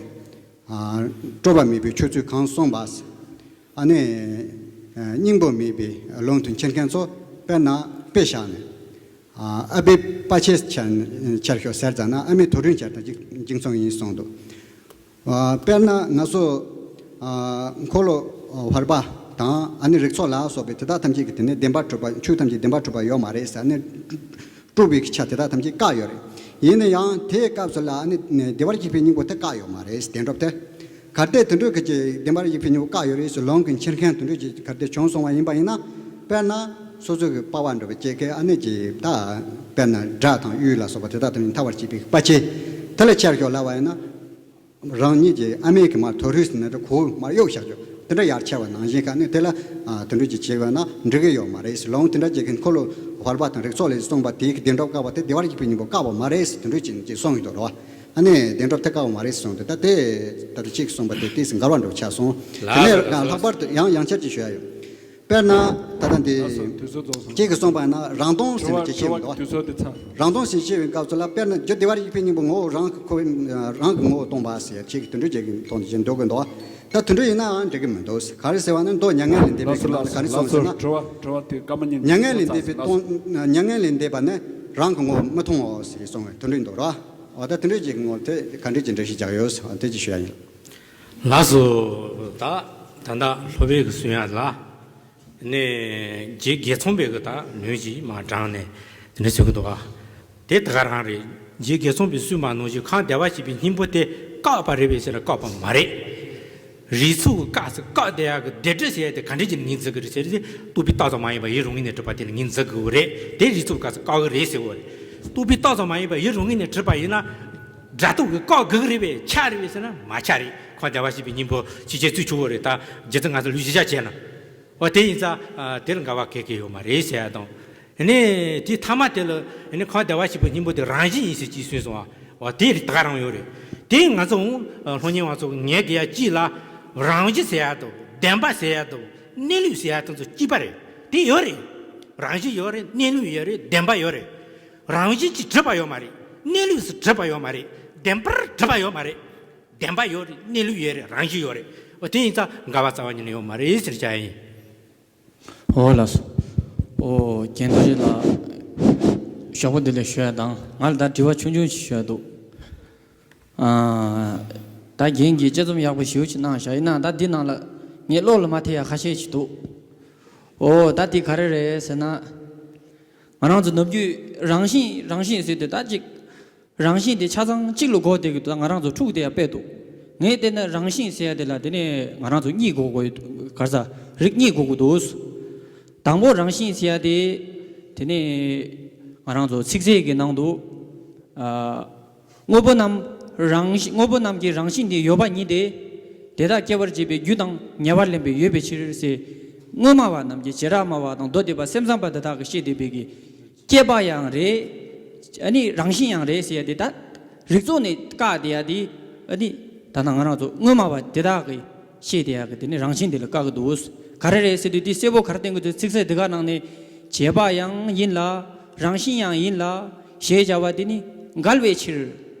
ཨ་སྤྲོས་པ་མེད་པའི་ཆོས་ཚུལ་གང་གསུངས་པ། ཨ་ནི་ཨ་སྙིང་པོ་མེད་པའི་ལུང་དུ་འཁྱེར་མཁན་ཚོ་དཔེར་ན་དཔེ་བཞག་ནས། ཨ་ཨ་བེ་པ་ཆེ་ཆར་ཆར་ཤོག་ཟེར་ཙ་ན་ཨ་མའི་དོ་རུང་ཆར་དང་གཅིག་གཅིག་མཚུངས་ཡིན་གསུངས་འདུག། ཨ་དཔེར་ན་ང་ཚོ་ཨ་འཁོར་ལོ་བར་པ་དང་ཨ་ནི་རིགས་ཚོགས་ལ་སོགས་པའི་དེ་དག་ཐམས་ཅད་ཀྱི་དེ་ནས་བདེན་པར་གྲུབ་པ། ཆོས་ཐམས་ཅད་བདེན་པར་གྲུབ་པ་ཡོད་མ་རེད་ཟེར། ཨ་ནི་སྤྲོས་པའི་ཆ་དེ་དག་ཐམས་ཅད་བཀག་ཡོད་རེད། ཡིན་ན་ཡང་དེའི་སྐབས་སུ་ལ་ཨ་ནི་བདེ་བར་གཤེགས་པའི་སྙིང་པོ་དེ་བཀག་ཡོད་མ་རེད། བདེན་གྲུབ་དེ། གལ་ཏེ་དེ་འདྲ་གི་ཅིག་བདེན་པར་གཤེགས་པའི་སྙིང་པོ་བཀག་ཡོད་རེད་ཟེར་ལུང་གིས་འཁྱེར་མཁན་དེ་འདྲ་ཅིག་གལ་ཏེ་བྱུང་སོང་བ་ཡིན་པ་ཡིན་ན། དཔེར་ན་སོ་སོ་གི་པ་ཕ་འདྲ་བ་ཅིག་གིས་ཨ་ནི་ཅིག་ད་དཔེར་ན་སྒྲ་དང་ཡུལ་ལ་སོགས་པ་དེ་དག་དེ་ནི་ཐར་བར་བྱེད་པའི་པ་ཆེ་དེ་ལ་ཆར་ཤོག་ལབ་པ་ཡིན་ན། རང་ཉིད་ཀྱི་ཨ་མའི་གི་མར་དོ་རུང་ཟེར་ན་འདྲ། ཁོ་མར་གཡུག་བཞག་རྒྱུ་དེ་འདྲ་ཡར་ཆར་བ་ནང་བཞིན་ག་ནི་དེ་ལ་ཨ་དེ་འདྲ་ཅིག་བྱས་པ་ན་འགྲིག་གི་ཡོད་མ་རེད་ཟེར། ལུང་དེ་འདྲ་ཅིག་གིས་འཁོར་ལོ་བར་པ་དང་རིགས་ཚོགས་ལས་གསུངས་པ་དེའི་གི་བདེན་གྲུབ་བཀག་པ་དེ་བདེ་བར་གཤེགས་པའི་སྙིང་པོ་བཀག་པ་མ་རེད་ཟེར་དེ་འདྲ་ཅིག་ཅིག་གསུངས་ཡོད་དོ་རེད་བ། ཨ་ནི་བདེན་གྲུབ་དེ་བཀག་པ་མ་རེད་ཟེར་གསུངས་ཏེ། ད་དེ་ད་ལྟ་གཅིག་གསུངས་པ་དེ་ཏོག་ཙམ་འགལ་བ་འདྲ་བོ་ཆགས་སོང་། དེ་ནས་ལགས་སོ། ལྷག་པར་དུ་ཡང་ཡང་ཆར་ཅིག་ཞུ་ཡ་ཡོད། དཔེར་ན་ད་ལྟ་འདི་ལགས་སོ། དུས་ཚོད་རྫོགས་སོང་། གཅིག་གིས་གསུངས་པ་ན་རང་སྟོང་ཟེར་ནས་ཅིག་བཤད་ཡོད་དོ། དུས་ཚོད་འདི་ཚར། རང་སྟོང་ཟེར་བཤད་པའི་སྐབས་སུ་ལ་དཔེར་ན་རྒྱུ་བདེ་བར་གཤེགས་པའི་སྙིང་པོ་ངོ་བོ་རང་གི་ཁོ་རང་གི་ངོ་བོ་སྟོང་པ་ཟེར་ཅིག་དེ་འདྲ་ཅིག་གི་ཐོག་ནས་ཅིག་འདོད་ཀྱི་འདུག། ད་དེ་འདྲ་ཡིན་ནའང་འགྲིག་གི་མི་འདུག། ག་རེ་ཟེར་བ་ན་མདོ་མྱ་ངན་ལས་འདས་པའི་ལགས་སོ། ལགས་སོ། གི་ནང་ལ་ག་རེ་གསུངས་ཟེར་ན། དྲི་བ་དྲི་བ་དེ་སྐར་མ་གཉིས་མྱ་ངན་ལས་འདས་པའི་སྟོང་། མྱ་ངན་ལས་འདས་པ་ནི་རང་གི་ངོ་བོ་མི་མཐོང་ངོ་ཟེར་གསུངས་པའི་དེ་འདྲ་འདུག་ར། འོ་ད་དེ་འདྲ་ཅིག་ངོ་དེ་ག་འདྲ་ཅིག་འགྲེལ་བཤད་རྒྱག་ཡོད་ཟེར་བ་དེ་ཅིག་ཞུ་ཡ་ཡིན། ལགས་སོ། ད་ད་ལྟ་སློབ་དཔོན་གྱིས་གསུང་ཡ་ལ། ནས་རྗེ་རྒོད་ཚང་པས་གི་ད་ལུང་ཅིག་མར་དྲངས་ནས་དེ་འདྲ་གསུང་གི་འདུག་ག། དེ་ད་ག་རང་རེད། རྗེ་རྒོད་ཚང་པས་གསུངས་པ་ནང་བཞིན་གང་བདེ་བར་གཤེགས་པའི་སྙིང་པོ་དེ་བཀག་པ་རེད་པས་ཟེར་ན་བཀག་པ་མ་རེད། རིགས་ཚོགས་ཀྱི་སྐབས་སུ་བཀག་བསྡད་ཡག་གི་བདེན་གྲུབ་ཟེར་ཡ་དེ་ག་འདྲ་ཅིག་ངོས་འཛིན་གི་རེད་ཟེར་དུས། རྟོག་པས་བཏགས་ཙམ་མ་ཡིན་པ་ཡུལ་རང་ངོས་ནས་གྲུབ་པ་དེ་ལ་ངོས་འཛིན་དགོས་ཀྱི་རེད། དེ་རིགས་ཚོགས་ཀྱི་སྐབས་སུ་བཀག་གི་རེད་ཟེར་བ་རེད། རྟོག་པས་བཏགས་ཙམ་མ་ཡིན་པ་ཡུལ་རང་ངོས་ནས་གྲུབ་པ་ཡིན་ན། སྒྲ་རྟོག་གིས་བཀག་དགོས་ཀྱི་རེད་པས། ཆ་རེད་པས་ཟེར་ན་མ་ཆ་རེད། གང་བདེ་བར་གཤེགས་པའི་སྙིང་པོ་ཅིག་བྱས་ཚུལ་ཆུ་བོ་རེད། ད་རྗེ་བཙུན་སྔགས་གསུམ་ལུགས་གཞི་བཞག་བྱས་ན། འོ་དེ་ཡིན་ཙང་དེ་ལ་འགལ་བ་གང་ཡང་ཡོད་མ་རེད་ཟེར་ཡ་དང་། ཨ་ནི་དེའི་ཐ་མ་དེ་ལ་ཨ་ནི་གང་བདེ་བར་གཤེགས་པའི་སྙིང་པོ་དེ་རང་བཞིན་ཡིན་ཟེར་ཅིག་གསུངས་སོང་བ། འོ་དེ་རིགས་ད་ག་རང་ཡོད་རེད། དེ་ང་ཚོ་སློབ་གཉེར་བ་ཚོ་ངས་དེ་ཡ་གཅིག་ལ་རང་བཞིན་ཟེར་ཡ་དང་བདེན་པ་ཟེར་ཡ་དང་གནས་ལུགས་ཟེར་ཡ་དེ་ཚོ་གཅིག་པ་རེད། དེ་ཡོད་རེད། རང་བཞིན་ཡོད་རེད། གནས་ལུགས་ཡོད་རེད། བདེན་པ་ཡོད་རེད། རང་བཞིན་གྱིས་གྲུབ་པ་ཡོད་མ་རེད། གནས་ལུགས་སུ་གྲུབ་པ་ཡོད་མ་རེད། བདེན་པར་གྲུབ་པ་ཡོད་མ་རེད། བདེན་པ་ཡོད་རེད། གནས་ལུགས་ཡོད་རེད། རང་བཞིན་ཡོད་རེད། འོ་དེ་ཡིན་ཙང་འགལ་བ་རྩ་བ་ཉིད་ནས་ཡོད་མ་རེད་ཟེར་བྱ་ཡིན། འོ་ལགས་སོ། འོ་རྒན་རྡོ་རྗེ་ལགས། ཞོགས་པ་བདེ་ལེགས་ཞུ་ཡ་དང་། ང་ལ་ད་དྲི་བ་ཆུང་ཆུང་ཞིག་ཞུ་ཡ་འདུག་ཨ། ད་རྒན་གྱིས་དཔྱད་རྩོམ་ཡག་པོ་ཞེ་པོ་ཅིག་གནང་བཞག་ཡིན་ནའང་ད་འདི་ནང་ལ་ངའི་བློ་ལ་མ་ཐེ་ཡ་ཁ་ཤས་ཅིག་འདུག་འོ་ད་འདི་ག་རེ་རེད་ཟེར་ན། ང་རང་ཚོ་ནམ་རྒྱུན་རང་བཞིན་རང་བཞིན་ཟེར་དུས་ད་ཅིག་རང་བཞིན་དེ་ཆ་ཚང་གཅིག་ལ་གོ་བསྡད་ཀྱི་འདུག་ད་ང་རང་ཚོ་འཁྲུག་བསྡད་ཡ་དཔེ་འདུག་ངས་བལྟས་ན་རང་བཞིན་ཟེར་ཡ་དེ་ལ་དེ་ནས་ང་རང་ཚོ་གཉིས་གོ་དགོས་ཡོད། ག་རེ་ཟ། རིགས་གཉིས་གོ་དགོས་འདུག་དང་པོ་རང་བཞིན་ཟེར་ཡ་དེ། དེ་ནས་ང་རང་ཚོ་ཚིག་གསལ་གྱི་ནང་དུ། ཨ། དངོས་པོ་རྣམས་རང་བཞིན། དངོས་པོ་རྣམས་ཀྱི་རང་བཞིན་དེ་ཡོད་པ་ཉིད་དེ། དེ་དག་སྐྱེ་བར་བྱེད་པའི་རྒྱུ་དང་ཉེ་བར་ལེན་པའི་ཡོད་པའི་ཕྱིར་ཟེར། དངོས་སྨྲ་བ་རྣམས་ཀྱིས་བྱེ་བྲག་སྨྲ་བ་དང་མདོ་སྡེ་པ་སེམས་ཙམ་པ་དེ་དག་གིས་བཤད་བསྡད་པའི་གི་སྐྱེས་པ་ཡང་རེད། ཨ་ནི་རང་བཞིན་ཡང་རེད་ཟེར་ཡ་དེ་ད་རིགས་ཚོགས་ནས་བཀག་བསྡད་ཡ་དེ། ཨ་ནི་ད་ལྟ་ང་རང་ཚོ་དངོས་སྨྲ་བ་དེ་དག་གིས་བཤད་བསྡད་ཡ་གི་དེ་ནི་རང་བཞིན་དེ་ལ་བཀག་གི་འདུག་ག་རེ་རེད་ཟེར་དུས་དེ་གསལ་པོ་ག་རེ་བསྟན་གི་འདུག་ཚིག་གསལ་དེ་ག་ནང་ནས་བྱས་པ་ཡང་ཡིན་ལ་རང་བཞིན་ཡང་ཡིན་ལ་ཞེས་བྱ་བ་དེ་ནི་འགལ་བའི་ཕྱིར།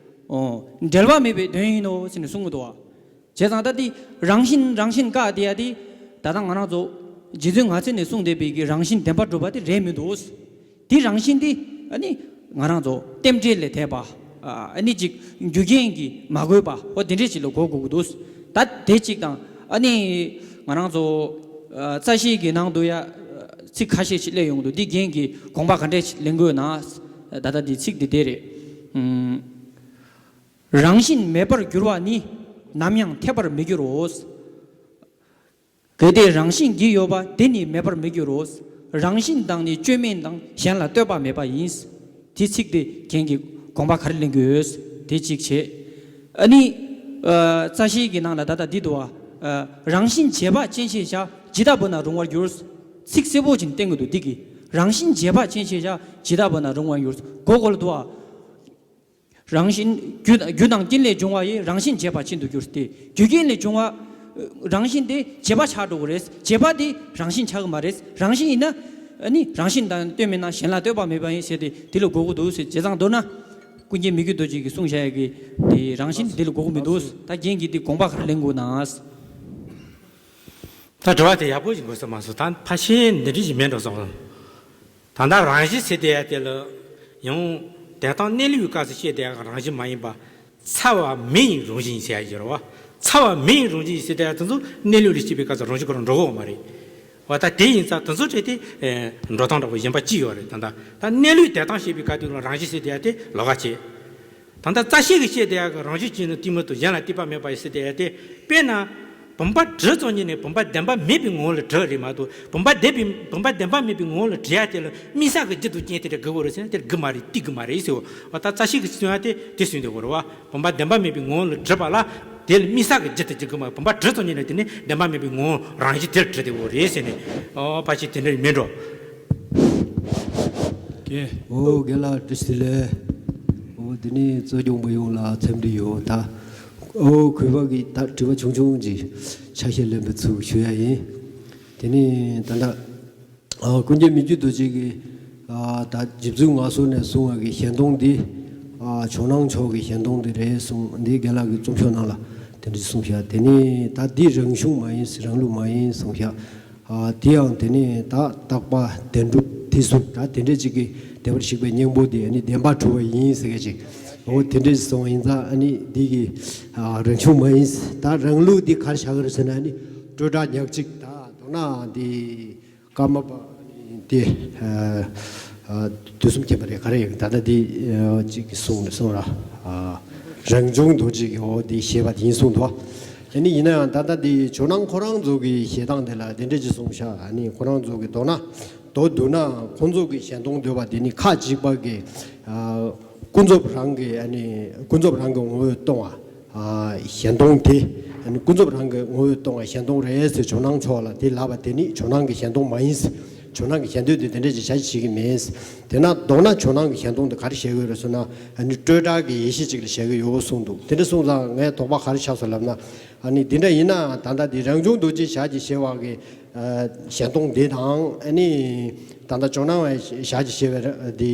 འོ། འབྲེལ་བ་མེད་པའི་དོན་ཡིན་ནོ་ཟེར་ནས་གསུང་གི་འདུག་བ། བྱས་ཙང་ད་དེ་རང་བཞིན་རང་བཞིན་བཀག་བསྡད་ཡ་དེ། ད་ལྟ་ང་རང་ཚོ་རྗེ་བཙུན་མངའ་མཛད་ནས་གསུངས་བསྡད་པའི་གི་རང་བཞིན་བདེན་པར་གྲུབ་པ་དེ་རེད་མི་འདུག་དེ་རང་བཞིན་དེ་ཨ་ནི་ང་རང་ཚོ་རྟེན་འབྲེལ་ལས་འདས་པ། ཨ་ནི་ཅིག་རྒྱུ་རྐྱེན་གྱིས་མ་གོས་པ་འོ་དེ་འདྲས་ཅིག་ལ་གོ་དགོས་ཀྱི་འདུག་ད་དེ་ཅིག་དང་ཨ་ནི་ང་རང་ཚོ་ཨ་རྩ་ཤེའི་གི་ནང་དུ་ཡ་ཚིག་ཁ་ཤས་ཅིག་སླེབས་ཡོང་གི་འདུག་འདི་རྒན་གྱིས་དགོངས་པ་ག་འདྲས་ཅིག་ལེན་དགོས་ན། ད་ལྟ་འདི་ཚིག་འདི་དེ་རེད། ཨུམ། རང་བཞིན་མེད་པར་འགྱུར་བ་ནི། ནམ་ཡང་འཐད་པར་མི་འགྱུར་རོ། གལ་ཏེ་རང་བཞིན་གྱིས་ཡོད་པ་དེ་ནི་མེད་པར་མི་འགྱུར་རོ། རང་བཞིན་དང་ནི་བཅོས་མིན་དང་། གཞན་ལ་ལྟོས་པ་མེད་པ་ཡིན། དེ་ཚིག་དེ་རྒན་གྱིས་དགོངས་པ་ག་རེ་ལེན་གྱི་ཡོད། དེ་གཅིག་བྱས། ཨ་ནི། ཨ། རྩ་ཤེའི་གི་ནང་ལ་ད་ལྟ་འདི་འདུག་བ། ཨ། རང་བཞིན་བྱས་པ་ཅན་ཞེས་བྱ། ཇི་ལྟ་བུ་ན་རུང་བར་འགྱུར། ཚིག་གསལ་པོ་ཅིག་བསྟན་གྱི་འདུག་འདི་གི། རང་བཞིན་བྱས་པ་ཅན་ཞེས་བྱ། ཇི་ལྟ་བུ་ན་རུང་བར་འགྱུར། གོ་གོ་ལ་འདུག་བ། རང་བཞིན་རྒྱུ་རྒྱུ་དང་རྐྱེན་ལས་བྱུང་བ་ཡི་རང་བཞིན་བྱས་པ་ཅན་དུ་འགྱུར་ཏེ། རྒྱུ་རྐྱེན་ལས་བྱུང་བ་རང་བཞིན་དེ་བྱས་པ་ཆགས་འགྲོ་གི་རེད། བྱས་པ་དེ་རང་བཞིན་ཆགས་ཀྱི་མ་རེད། རང་བཞིན་ཡིན་ན་ཨ་ནི་རང་བཞིན་དང་ལྟོས་མེད་ན། གཞན་ལ་ལྟོས་པ་མེད་པ་ཡིན་ཟེར་ཏེ་དེ་ལ་གོ་གི་འདུག་ཟེར། བྱས་ཙང་མདོར་ན་ཀུན་མཁྱེན་མི་བསྐྱོད་རྡོ་རྗེ་གིས་གསུངས་བཞག་ཡ་གི་དེ་རང་བཞིན་དེ་ལ་གོ་གི་མི་འདུག་ད་རྒན་གྱིས་དེ་དགོངས་པ་ག་རེ་ལེན་དགོས་ན། ད་དྲི་བ་དེ་ཡག་པོ་ཞིག་འགོད་ས་མ་སོང་། ད་ཕལ་ཆེར་འདི་འདྲ་ཞིག་མེད་འགྲོ་སོང་། ད་ལྟ་རང་བཞིན་ཟེར་བསྡད་ཡ་དེ་ལ་ཡང་དེ་དང་གནས་ལུགས་སྐབས་སུ་བཤད་བསྡད་ཡ་རང་བཞིན་མ་ཡིན་པ། ཚ་བ་མེ་ཡི་རང་བཞིན་ཟེར་ཡ་ཡོད་རེད་བ། ཚ་བ་མེ་ཡི་རང་བཞིན་ཟེར་བསྡད་ཡ་དེ་ཚོ་གནས་ལུགས་ལ་སྐྱེས་པའི་སྐབས་སུ་རང་བཞིན་ཁོ་རང་འགྲོ་གི་ཡོད་མ་རེད་བ། ད་དེ་ཡིན་ཙང་དེ་ཚོ་བྲལ་ཏེ་འགྲོ་སྟངས་འདྲ་བོ་གཞན་པ་ཅི་ཡོད་རེད། ད་ད་ད་གནས་ལུགས་དེ་དང་བཤད་པའི་སྐབས་དུས་ལ་རང་བཞིན་ཟེར་བསྡད་ཡ་དེ་ལོགས་ཀ་བྱས། ད་ལྟ་རྩ་ཤེ་གིས་བཤད་བསྡད་ཡ་གི་རང་བཞིན་གྱིས་ནི་གཏི་མུག་དང་། གཞན་ལ་ལྟོས་པ་མེད་པ་ཡིན་ཟེར་བསྡད་ཡ་དེ། དཔེར་ན། བུམ་པ་གྲུབ་ཙམ་ཉིད་ནས་བུམ་པ་བདེན་པ་མེད་པའི་ངོ་བོ་ལ་གྲུབ་རེད་མ་གཏོགས། བུམ་པ་བདེན་པའི་བུམ་པ་བདེན་པ་མེད་པའི་ངོ་བོ་ལ་གྲུབ་ཡ་དེ་ལ་དམིགས་བསལ་གྱི་རྒྱུ་དང་རྐྱེན་དེ་འདྲ་དགོས་ཀྱི་རེད་ཟེར་ན་དེ་དགོས་མ་རེད། ཏིག་དགོས་མ་རེད་ཟེར་བ། ད་རྩ་ཤེ་གིས་གསུང་ཡ་དེ་དེ་གསུང་བསྡད་ཡོད་རེད་བ། བུམ་པ་བདེན་པ་མེད་པའི་ངོ་བོ་ལ་གྲུབ་པ་ལ་དེ་ལ་དམིགས་བསལ་གྱི་རྒྱུ་དང་རྐྱེན་དགོས་མ་རེད། བུམ་པ་གྲུབ་ཙམ་ཉིད་ནས་དེ་ནི་བདེན་པ་མེད་པའི་ངོ་བོ་རང་བཞིན་དེ་ལ་གྲུབ་བསྡད་ཡོད་རེད་ཟེར་ནས། ཨོ་ཕལ་ཆེར་དེ་འདྲ་མིན་འགྲོ། ཀྱེ། ཨོ་རྒན་ལགས་བཀྲ་ཤིས་བདེ་ལེགས། ཨོ་དེ་ནས་གཙོ་སྐྱོང་པ་ཡོངས་ལ་འཚམས་འདྲི་ཡོད། ད་ཨོ་གུས་པ་གི་ད་དྲི་བ་ཆུང་ཆུང་ཅིག་ཆ་ཤས་ལེན་པའི་ཚུལ་ཞུ་ཡ་ཡིན། དེ་ནས་ད་ལྟ་ཨ་ཀུན་མཁྱེན་མི་བསྐྱོད་རྡོ་རྗེ་གིས་ཨ་ད་རྗེ་བཙུན་མངའ་གསོལ་ནས་གསུང་བ་གི་ཞལ་མཐོང་འདི་ཨ་ཇོ་ནང་མཆོག་གི་ཞལ་མཐོང་འདི་རེད་གསུངས། འདི་རྒན་ལགས་ཀྱིས་རྩོམ་ཤོག་ནང་ལ་དེ་འདྲ་གསུངས་ཤག་དེ་ནས་ད་འདི་རང་གཞུང་མ་ཡིན། རང་ལུགས་མ་ཡིན་གསུངས་ཤག་ཨ་དེ་ཡང་དེ་ནས་ད་བརྟག་པ་བདེན་གྲུབ་དེ་ཚོ་ད་དེ་འདྲས་ཅིག་གིས་བདེ་བར་གཤེགས་པའི་སྙིང་པོ་དེ་ཨ་ནི་བདེན་པར་གྲུབ་པ་ཡིན་ཟེར་མཁན་ཅིག་འོ་དེ་འདྲས་སོང་ཡིན་ཙང་ཨ་ནི་འདི་གི་ཨ་རང་གཞུང་མ་ཡིན། ད་རང་ལུགས་འདི་ག་རེ་བཞག་གི་རེད་ཟེར་ན་ཨ་ནི་སྤྲོས་བྲལ་ཉག་གཅིག་ད་མདོར་ན་འདི་ཀརྨ་པ་ཨ་ནི་འདི་ཨ་ཨ་དུས་གསུམ་མཁྱེན་པ་རེད། ག་རེ་ཡིན་ད་ལྟ་འདི་ཨ་ཅིག་གི་གསུང་ནས་གསུང་ར་ཨ་རང་བྱུང་རྡོ་རྗེ་གི་འོ་འདི་ཞེས་པ་དེ་ཡིན་གསུངས་འདུག་ཨ་ནི་ཡིན་ན་ཡང་ད་ལྟ་འདི་ཇོ་ནང་ཁོ་རང་ཚོ་གི་ཞལ་ཐང་དེ་ལ་དེ་འདྲས་ཅིག་གསུངས་ཤག་ཨ་ནི་ཁོ་རང་ཚོ་གི་མདོར་ན་མདོར་བསྡུ་ན་ཁོང་ཚོ་གི་ཞལ་མཐོང་འདོད་པ་དེ་ནི་ཁ་གཅིག་པ་གི་ཨ་ཀུན་རྫོབ་རང་གི་ཨ་ནི་ཀུན་རྫོབ་རང་གི་ངོ་བོས་སྟོང་བ་ཨ་ཞལ་མཐོང་དེ། ཨ་ནི་ཀུན་རྫོབ་རང་གི་ངོ་བོས་སྟོང་བ་ཞལ་མཐོང་རེད་ཟེར་ཇོ་ནང་མཆོག་ལ་དེ་ལབ་པ་དེ་ནི་ཇོ་ནང་གི་ཞལ་མཐོང་མ་ཡིན་ཟེར། ཇོ་ནང་གི་ཞལ་འདོན་དེ་དེ་འདྲ་ཅིག་བྱ་ཅིག་བྱེད་ཀྱི་མེད། དེ་ན་མདོར་ན་ཇོ་ནང་གི་ཞལ་འདོན་དེ་ག་རེ་བྱེད་ཀྱི་ཡོད་རེད་ཟེར་ན། ཨ་ནི་སྤྲོས་བྲལ་གྱི་ཡེ་ཤེས་ཅིག་ལ་བྱེད་ཀྱི་ཡོད་གསུངས་འདུག་དེ་འདྲ་གསུངས་ཙང་ངའི་དོགས་པ་ག་རེ་ཆགས་སོང་ལབ་ན། ཨ་ནི་འདི་འདྲ་ཡིན་ན་ད་ལྟ་འདི་རང་བྱུང་རྡོ་རྗེ་ཞལ་གྱིས་བཞེས་པ་གི་ཨ་ཞལ་འདོན་འདི་དང་། ཨ་ནི་ད་ལྟ་ཇོ་ནང་བའི་ཞལ་གྱིས་བཞེས་པའི་འདི་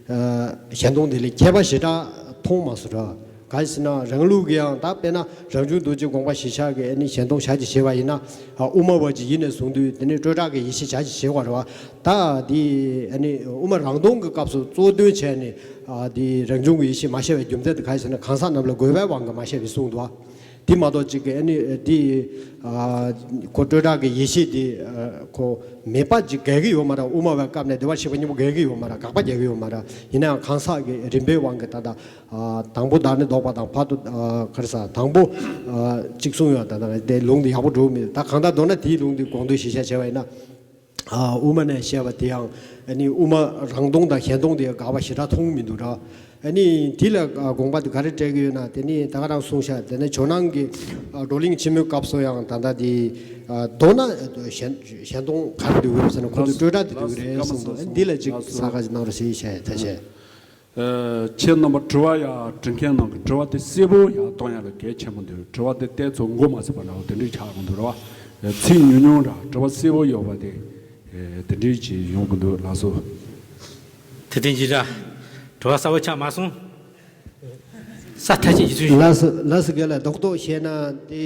ཨ་ཞལ་འདོན་འདི་ལས་ཁྱད་པར་ཞེ་དྲག་མཐོང་མ་སོང་ར། ག་ཟེར་ན་རང་ལུགས་ཀྱི་ཡང་ད་དཔེར་ན་རང་བྱུང་རྡོ་རྗེ་དགོངས་པ་བཞི་ཆར་གྱི་ཨ་ནི་ཞལ་འདོན་ཞལ་གྱིས་བཞེས་པ་ཡིན་ན། ཨ་དབུ་མ་བ་ཅིག་ཡིན་ནས་བཟུང་དུས་དེ་ནི་སྤྲོས་བྲལ་གྱི་ཡེ་ཤེས་ཞལ་གྱིས་བཞེས་པ་རེད་བ། ད་དེ་ཨ་ནི་དབུ་མ་རང་སྟོང་གི་སྐབས་སུ་གཙོ་དོན་བྱས་ནས་ཨ་དེ་རང་བྱུང་གི་ཡེ་ཤེས་མ་བཞེས་པའི་རྒྱུ་མཚན་དེ་ག་ཟེར་ན། གང་ཟག་རྣམས་ལ་དགོས་པའི་དབང་གིས་མ་བཞེས་པའི་གསུངས་འདུག་བ། དེ་མ་གཏོགས་ཅིག་གི་ཨ་ནི་དེ་ཨ་ཁོ་སྤྲོས་བྲལ་གྱི་ཡེ་ཤེས་དེ་ཨ་ཁོ་མེད་པ་ཅིག་འགལ་གྱི་ཡོད་མ་རེད། དབུ་མ་བའི་སྐབས་ནས་བདེ་བར་གཤེགས་པ་གཉིས་པོ་འགལ་གྱི་ཡོད་མ་རེད། དགག་པ་རྒྱག་གི་ཡོད་མ་རེད། ཡིན་ན་ཡང་གང་ཟག་གི་རིམ་པའི་དབང་གིས་ད་ལྟ་ཨ་དང་པོ་བདག་ནི་ལྡོག་པ་དང་། ཕར་དུ་ཨ་ག་རེ་ཟ། དང་པོ་ཨ་གཅིག་གསུངས་ཡོད། ད་ལྟ་དེ་ལུང་དེ་ཡག་པོ་འགྲོ་གི་མི་འདུག་ད་གང་ལྟར་མདོར་ན་དེའི་ལུང་དེ་དགོངས་དོན་གཞིར་བཞག་བྱས་པ་ཡིན་ན། ཨ་དབུ་མ་ནས་བཤད་པ་དེ་ཡང་ཨ་ནི་དབུ་མ་རང་སྟོང་དང་ཞལ་སྟོང་དེ་དགག་པ་ཞེ་དྲག་མཐོང་མི་འདུག་ར། ཨ་ནི་དེ་ལ་ཨ་དགོངས་པ་དེ་ག་རེ་སྤྲད་ཀྱི་ཡོད་ན། དེ་ནི་ད་ག་རང་གསུངས་ཤག་དེ་ནི་ཇོ་ནང་གི་ཨ་བགྲོ་གླེང་ཆེན་མོའི་སྐབས་སུ་ཡང་ད་ལྟ་དེ་ཨ་མདོར་ན་ཞལ་ཞལ་སྟོང་ག་རེ་འདུག་ཟེར་ན། ཁོ་ཚོ་སྤྲོས་བྲལ་དེ་འདུག་རེད་གསུངས་འདུག་ཨ་ནི་འདི་ལ་ཅིག་ས་ག་ཅིག་གནང་རོགས་ཞེས་བཤད་ཡ་ཐལ་ཆེ། ཨ་ཁྱེད་རྣམ་པ་དྲི་བ་ཡ་འདྲི་མཁན་རྣམས་ཀྱི་དྲི་བ་དེ་གསལ་པོ་ཡ་གཏོང་ཡ་ལ་གལ་ཆེན་པོ་འདུག་དྲི་བ་དེ་ཏོག་ཙམ་མགོ་མ་ཚོས་པ་འདྲ་བོ་དེ་འདྲ་ཆགས་ཀྱི་འདུག་རེད་བ། ཚིག་ཉུང་ཉུང་འདྲ། དྲི་བ་གསལ་པོ་ཡོད་པ་དེ་ཨ་དེ་འདྲ་ཅིག་ཡོང་གི་འདུག་ལགས་སོ། དེ་དོན་གྱི་ར། དྲི་བ་གསལ་པོ་ཆགས་མ་སོང་། ས་ཐག་ཆད་ཀྱི་ཚུལ་ཞིག་ལགས་སོ། ལགས་སོ། རྒན་ལགས། རྡོག་རྡོག་བཤད་ན་དེ་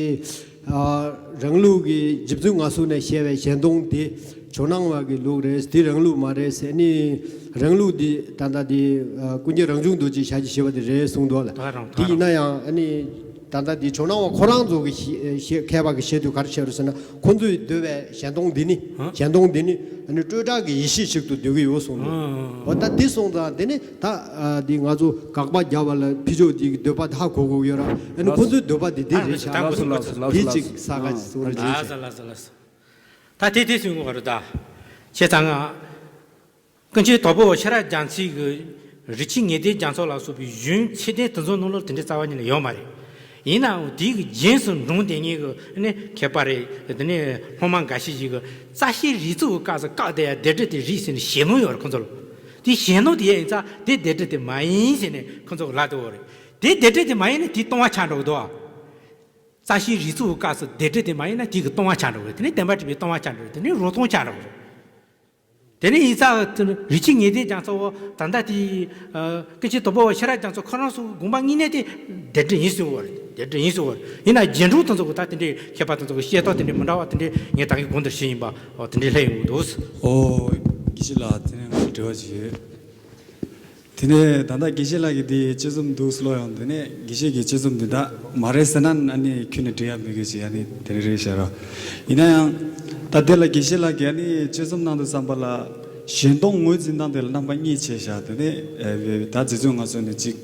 ཨ་རང་ལུགས་ཀྱི་རྗེ་བཙུན་མངའ་གསོལ་ནས་བཤད་པའི་ཞལ་མཐོང་དེ་ཇོ་ནང་བ་གི་ལུགས་རེད། དེ་རང་ལུགས་མ་རེད་ཟེར་ནི། རང་ལུགས་འདི་ད་ལྟ་དེ་ཨ་ཀུན་མཁྱེན་རང་བྱུང་རྡོ་རྗེ་ཞལ་གྱིས་བཞེས་པ་དེ་རེད་གསུངས་འདུག་ལ། ད་རང་དེ་ཡིན་ན་ཡང་ཨ་ནི་ད་ལྟ་དེ་ཇོ་ནང་བ་ཁོ་རང་ཚོ་གི་ཞེ་ཞེ་མཁས་པ་གི་བཤད་དུས་ག་རེ་བཤད་རེད་ཟེར་ན། ཁོ་ཚོས་འདོད་པའི་ཞལ་མཐོང་འདི་ནི། ཧ། ཞལ་མཐོང་འདི་ནི་ཨ་ནི་སྤྲོས་བྲལ་གྱི་ཡེ་ཤེས་ཤིག་ཏུ་འདོད་ཀྱི་ཡོད་གསུངས་འདུག་ཨ། འོ་ད་འདི་སོང་ཙང་དེ་ནི་ད་ཨ་འདི་ང་ཚོ་དགག་པ་རྒྱག་པ་ལ་ཕྱི་ཕྱོགས་འདི་གི་འདོད་པ་དེ་ཧ་གོ་དགོས་ཡོད་ར། ཨ་ནི་ཁོ་ཚོའི་འདོད་པ་འདི་འདི་རེད་ཤག་ལགས་སོ། ལགས་སོ། ལགས་སོ། འདི་ཅིག་ས་ག་ཨ་གསུང་རེ་ཨ་བྱེད་ལགས་སོ། ལགས་སོ། ལགས་སོ། ད་དེ་དེ་གསུང་དགོས་རེད་ད། བྱས་ཙང་ང་། ཀུན་མཁྱེན་དྭགས་པོ་ཤེས་རབ་རྒྱ་མཚོའི་གི་རིགས་ཆད་ངེས་དོན་རྒྱ་མཚོ་ལ་སོགས་པའི་གཞུང་ཚད་ལྡན་དེ་ཚོ་ནང་ལོགས་དེ་འདྲའི་རྩ་བ་ཉིད་ནས་ཡོད་མ་རེད། ཡིན་ནའང་དེའི་གི་རྗེས་སུ་འབྲངས་བསྡད་མཁན་གི་ནི་མཁས་པ་རེད། དེ་ནས་སློབ་མ་འགའ་ཤས་ཤིག་གིས་རྩ་ཤེའི་རིགས་ཚོགས་ཀྱི་སྐབས་སུ་བཀག་བསྡད་ཡ་སྡེ་སྒྲིག་དེ་རེད་ཟེར་ནས་ཞེད་སྣང་ཡོད་རེད་ཁོ་ཚོ་ལ། དེ་ཞེད་སྣང་དེ་ཡིན་ཙང་དེ་སྡེ་སྒྲིག་དེ་མ་ཡིན་ཟེར་ནས་ཁོ་ཚོ་གི་ལབ་བསྡད་ཡོད་རེད། དེ་སྡེ་སྒྲིག་དེ་མ་ཡིན་ན་དེ་སྟོང་པ་ཆགས་འགྲོ་གི་འདུག་རྩ་ཤེའི་རིགས་ཚོགས་ཀྱི་སྐབས་སུ་སྡེ་སྒྲིག་དེ་མ་ཡིན་ན་དེ་གི་སྟོང་པ་ཆགས་འགྲོ་གི་རེད། དེ་ནས་བདེན་པར་གྲུབ་པའི་སྟོང་པ་ཆགས་འགྲོ་གི་རེད། དེ་ནས་རོ་སྟོང་ཆགས་འགྲོ་གི་རེད། དེ་ནས་ཡིན་ཙང་དེ་ནི་རིགས་ཆད་ངེས་དོན་རྒྱ་མཚོ་བོ་ད་ལྟ་དེ་ཨ་ཀུན་མཁྱེན་དྭགས་པོ་ཤེས་རབ་རྒྱ་མཚོ་ཁོ་རང་ཚོ་གི་དགོངས་པ་དངོས་གནས་དེ་སྡེ་སྒྲིག་ཡིན་གསུངས་པ་རེད། སྡེ་སྒྲིག་ཡིན་གསུངས་པ་རེད། ཡིན་ན་རྗེས་འབྲང་དེ་ཚོ་གི་ད་དེ་འདྲའི་མཁས་པ་དེ་ཚོ་གི་བཤད་སྟངས་དེ་འདྲའི་མི་འདྲ་བ་དེ་འདྲའི་ངས་ད་གིན་གོང་དུ་ཞུས་ཡིན་པ། འོ་དེ་འདྲའི་སླེབས་ཡོང་གི་འདུག་ཨོ། དགེ་བཤེས་ལགས། དེ་ནས་ང་ཚོ་འབྲེལ་བ་ཞིག་ཡོད། དེ་ནས་ད་ལྟ་དགེ་བཤེས་ལགས་ཀྱིས་དེ་དཔྱད་རྩོམ་འདུག་ལབ་ཡོང་། དེ་ནས་དགེ་བཤེས་ཀྱིས་དཔྱད་རྩོམ་འདི་དག་མ་རེད་ཟེར་ན་ཨ་ནི་ཁྱོན་ནས་འགྲིག་ཡ་མེད་གི་ཞེས་ཨ་ནི་དེ་རེད་ཤག་ར། ཡིན་ན་ཡང་ད་དེ་ལ་དགེ་བཤེས་ལགས་ཀྱིས་ཨ་ནི་དཔྱད་རྩོམ་ནང་དུ་བསམ་པ་ལ་ཞལ་མཐོང་ངོས་འཛིན་སྟངས་དེ་ལ་རྣམ་པ་གཉིས་བྱས་ཤག་དེ་ནས་ཨ་ད་རྗེ་བཙུན་མངའ་གསོལ་ནས་གཅིག་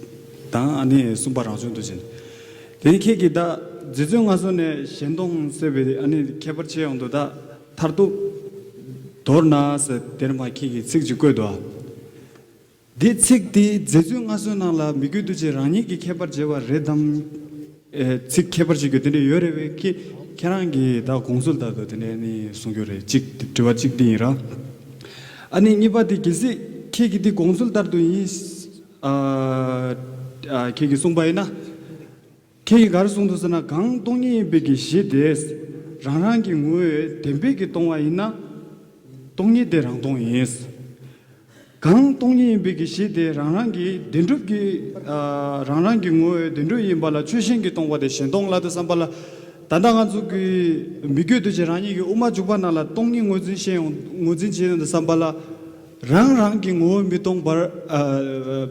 དང་། ཨ་ནི་གསུམ་པ་རང་བྱུང་རྡོ་རྗེ། དེ་ནས་ཁྱེད་ཀྱིས་ད་རྗེ་བཙུན་མངའ་གསོལ་ནས་ཞལ་མཐོང་ཟེར་བའི་ཨ་ནི་ཁྱད་པར་ཕྱེ་ཡོང་དུས། ད་མཐར་ཐུག་མདོར་ན་ཟེར་དེར་མ་ཁྱེད་ཀྱིས་ཚིག་ཅིག་བཀོད་འདུག་ཨ། འདི་ཚིག་འདི་རྗེ་བཙུན་མངའ་གསོལ་ནང་ལ་མི་བསྐྱོད་རྡོ་རྗེ་རང་ཉིད་ཀྱི་ཁྱད་པར་འབྱེད་པ་རེད་དམ། ཨེ་ཚིག་ཁྱད་པར་ཅིག་གི་དེ་འདྲ་ཡོད་རེད་པས། ཁྱེད་ཁྱེད་རང་གིས་ད་དགོངས་ཚུལ་ལྟར་དུ་དེ་འདྲ་ནི་གསུང་རྒྱུ་རེད། གཅིག་དྲི་བ་གཅིག་འདི་ཡིན་ར། ཨ་ནི་གཉིས་པ་དེ་གལ་སྲིད་ཁྱེད་ཀྱིས་འདི་དགོངས་ཚུལ་ལྟར་དུ་ཡིན། ཨ་ཨ་ཁྱེད་ཀྱིས་གསུངས་པ་ཡིན་ན། ཁྱེད་ཀྱིས་ག་རེ་གསུངས་འདུག་ཟེར་ན། གང་སྟོང་ཉིད་ཡིན་པའི་གི་གཞི་དེ་རང་རང་གི་ངོ་བོས་བདེན་པའི་གི་སྟོང་པ་ཡིན་ན། སྟོང་ཉིད་དེ་རང་སྟོང་ཡིན། གང་སྟོང་ཉིད་ཡིན་པའི་གི་གཞི་དེ་རང་རང་གི་བདེན་གྲུབ་ཀྱི་ཨ་རང་རང་གི་ངོ་བོས་བདེན་གྲུབ་ཡིན་པ་ལ་ཆོས་གཞན་གྱིས་སྟོང་པ་དེ་གཞན་སྟོང་ལབ་དུས་ཙམ་པ་ལ། ད་ལྟ་ང་ཚོ་གི་མི་བསྐྱོད་རྡོ་རྗེ་རང་ཉིད་ཀྱི་དབུ་མ་འཇུག་པ་ནང་ལ་སྟོང་ཉིད་ངོས་འཛིན་བྱེད་ཡོང་ངོས་འཛིན་བྱེད་ཡོང་དུས་ཙམ་པ་ལ། རང་རང་གི་ངོ་བོ་མི་སྟོང་པར། ཨ་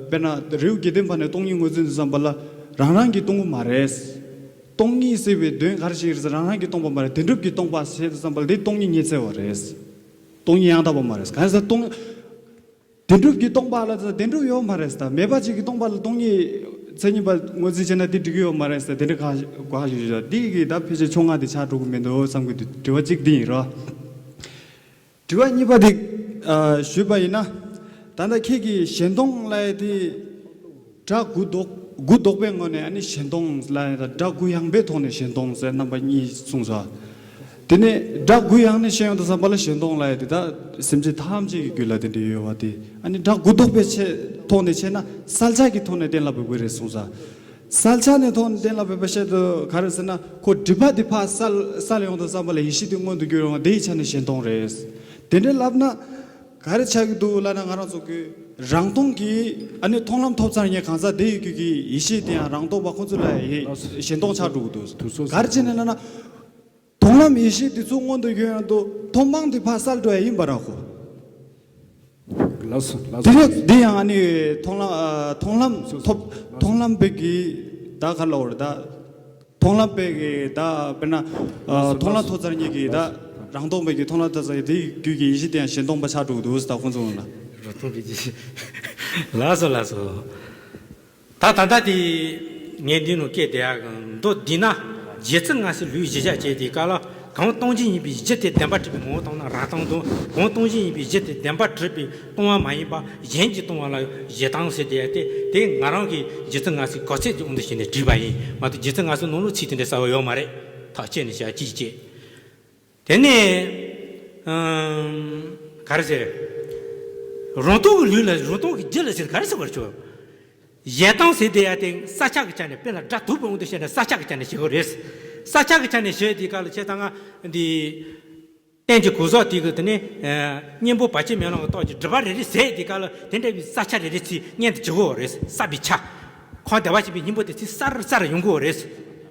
དཔེར་ན་རི་བོ་དགེ་ལྡན་པ་ནས་སྟོང་ཉིད་ངོས་འཛིན་དུས་ཙམ་པ་ལ་རང་རང་གིས་སྟོང་པ་མ་རེད། སྟོང་ཉིད་ཟེར་བའི་དོན་ག་རེ་ཞིག་རེད་ཟེར། རང་རང་གིས་སྟོང་པ་མ་རེད། བདེན་གྲུབ་ཀྱིས་སྟོང་པ་ཟེར་དུས་ཙམ་པ་ལ་དེ་སྟོང་ཉིད་ངེས་ཚར་བ་རེད། སྟོང་ཉིད་ཡང་དག་པ་མ་རེད། གང་ཟེར་སྟོང་བདེན་གྲུབ་ཀྱིས་སྟོང་པ་ལ་བདེན་གྲུབ་ཡོད་མ་རེད་ཟེར། མེད་པ་ཅིག་གིས་སྟོང་པ་ལ་སྟོང་ཉིད་མཚན་ཉིད་པ་ངོས་འཛིན་བྱས་ན་དེ་འགྲིག་གི་ཡོད་མ་རེད་ཟེར། དེ་འདྲ་ག་ག་ཞིག་ཞུ། འདི་གི་ད་ཕལ་ཆེར་ཕྱོགས་སྔ་དེ་ཆགས་འགྲོ་གི་མི་འདུག་བསམ་གི་འདུག་དྲི་བ་གཅིག་འདི་ཡིན་རོ། དྲི་བ་གཉིས་པ་དེ་ཨ་ཞུས་པ་ཡིན་ན། ད་ལྟ་ཁྱེད་ཀྱིས་གཞན་སྟོང་ལབ་ཡ་དེ་སྒྲ་དགུ་ལྡོག་དགུ་ལྡོག་པའི་ངོས་ནས་ཨ་ནི་གཞན་སྟོང་ལབ་ཡ་དང་། སྒྲ་དགུ་ཡངས་པའི་ཐོག་ནས་གཞན་སྟོང་ཟེར་རྣམ་པ་གཉིས་གསུངས་སོ། དེ་ནས་སྒྲ་དགུ་ཡང་ནས་བཤད་ཡོང་དུས་ཙམ་པ་ལ་གཞན་སྟོང་ལབ་ཡ་དེ་ད་སེམས་ཅན་ཐམས་ཅད་ཀྱི་རྒྱུད་ལ་དེ་འདྲ་ཡོད་པ་དེ། ཨ་ནི་སྒྲ་དགུ་ལྡོག་པའི་ཆེད་ཐོག་ནས་བྱས་ན་བསལ་བྱ་གི་ཐོག་ནས་གཏན་ལ་ཕབ་དགོས་རེད་གསུངས་ས། བསལ་བྱ་ནས་ཐོག་ནས་གཏན་ལ་ཕབ་པ་བཤད་དུས་ག་རེ་ཟེར་ན། ཁོ་སྒྲིབ་པ་དེ་ཕར་བསལ་བསལ་ཡོང་དུས་ཙམ་པ་ལ་ཡེ་ཤེས་དེ་མངོན་དུ་གྱུར་ཡོང་བ་དེ་ཡི་ཆ་ནས་གཞན་སྟོང་རེད། དེ་འདྲ་ལབ་ན། ག་རེ་ཆགས་ཀྱི་འདུག་ལབ་ན། ང་རང་ཚོ་གི་རང་སྟོང་གི་ཨ་ནི་མཐོང་ལམ་ཐོབ་ཚར་ཉིན་གང་ཟག་དེ་ཡི་རྒྱུད་ཀྱི་ཡེ་ཤེས་དེ་ཡང་རང་སྟོང་པ་ཁོ་ཚོ་ལ་ཡེ་གཞན་སྟོང་ཆགས་འགྲོ་གི་འདུག་དུ་སོ་ག་རེ་བྱས་ནས་ལབ་ན། མཐོང་ལམ་ཡེ་ཤེས་དེ་ཚོ་མངོན་དུ་ཡོང་ཡོང་དུ་མཐོང་སྤང་དེ་ཕར་བསལ་འགྲོ་ཡ་ཡིན་པ་ར་ཁོ། ལགས་སོ་ལགས་དེ་སོ། ནས་འདི་ཡང་ཨ་ནི་མཐོང་ལམ་ཨ་མཐོང་ལམ་ཐོབ་མཐོང་ལམ་པའི་གི་ད་ག་ལ་འོར་ད། མཐོང་ལམ་པའི་གི་ད་དཔེར་ན། ཨ་མཐོང་ལམ་ཐོབ་ཚར་ཉིད་ཀྱི་ད་རང་སྟོང་པའི་གི་མཐོང་ལམ་ཐོབ་ཚར་ཉིད་དེའི་རྒྱུད་ཀྱི་ཡེ་ཤེས་དེ་ཡང་གཞན་སྟོང་པ་ཆགས་འགྲོ་གི་འདུག་ཟེར་ད་ཁོང་ཚོ་ལ། རང་སྟོང་པའི་ཡེ་ཤེས། ལགས་སོ་ལགས་སོ། ད་ད་ལྟ་དེ་ངས་འདི་ནང་སྐད་དེ་ཡག་གི་མདོ་འདི་ན་རྗེ་བཙུན་སྔ་ཕྱི་ལུས་གཞི་བཞག་བྱས་དེ་ག་ལ་གང་སྟོང་གཞི་ཡིན་པའི་གཞི་དེ་བདེན་པར་གྲུབ་པའི་ངོ་བོ་དང་ན་རང་སྟོང་དང་། གང་སྟོང་གཞི་ཡིན་པའི་གཞི་དེ་བདེན་པར་གྲུབ་པའི་སྟོང་པ་མ་ཡིན་པ་གཞན་གྱིས་སྟོང་པ་ལ་གཞི་སྟོང་ཟེར་དེ་ཡ་དེ། དེ་ང་རང་གི་རྗེ་བཙུན་སྔ་ཕྱི་གོ་ཚད་ཀྱི་དབང་དུ་བྱས་ནས་བྲིས་པ་ཡིན་མ་གཏོགས། རྗེ་བཙུན་སྔ་ཕྱི་ནང་ལོགས་ཚིག་དེ་འདྲ་གསལ་བོ་ཡོད་མ་རེད། ཐག་བཅད་ནས་བཤད་ཅིག་བཅད། དེ་ནས་ཨམ་ག་རེ་ཟེར། རང་སྟོང་གི་ལུས་ལ་རང་སྟོང་གི་རྒྱུད་ལ་ཟེར་ག་རེ་ཟེར་བར་ཆོག་གཞན་སྟོང་ཟེར་དེ་ཡ་དེ་ས་ཆ་གི་ཆ་ནས། དཔེར་ན་སྒྲ་དུ་བོ་འོང་དུ་བཤད་ན་ས་ཆ་གི་ཆ་ནས་བཤད་དགོས་རེད། ས་ཆ་གི་ཆ་ནས་བཤད་དེ་ག་ལ་བྱས་ཙང་ང་འདི་རྟེན་གྱི་གོས་ཟོག་དེ་གི་དེ་ནས་ཨ་གཉེན་པོ་བར་ཆད་མེད་ལམ་གྱི་སྟོབས་ཀྱིས་སྒྲིབ་པ་རེ་རེ་ཟད་དེ་ག་ལ་དེ་འདྲ་བའི་ས་ཆ་རེ་རེ་ཚིག་སྔོན་དུ་འཇུག་དགོས་རེད། ས་པའི་ཆ། ཁོང་བདེ་བར་གཤེགས་པའི་སྙིང་པོ་དེ་ཚིག་སར་སར་ཡོང་གི་རེད།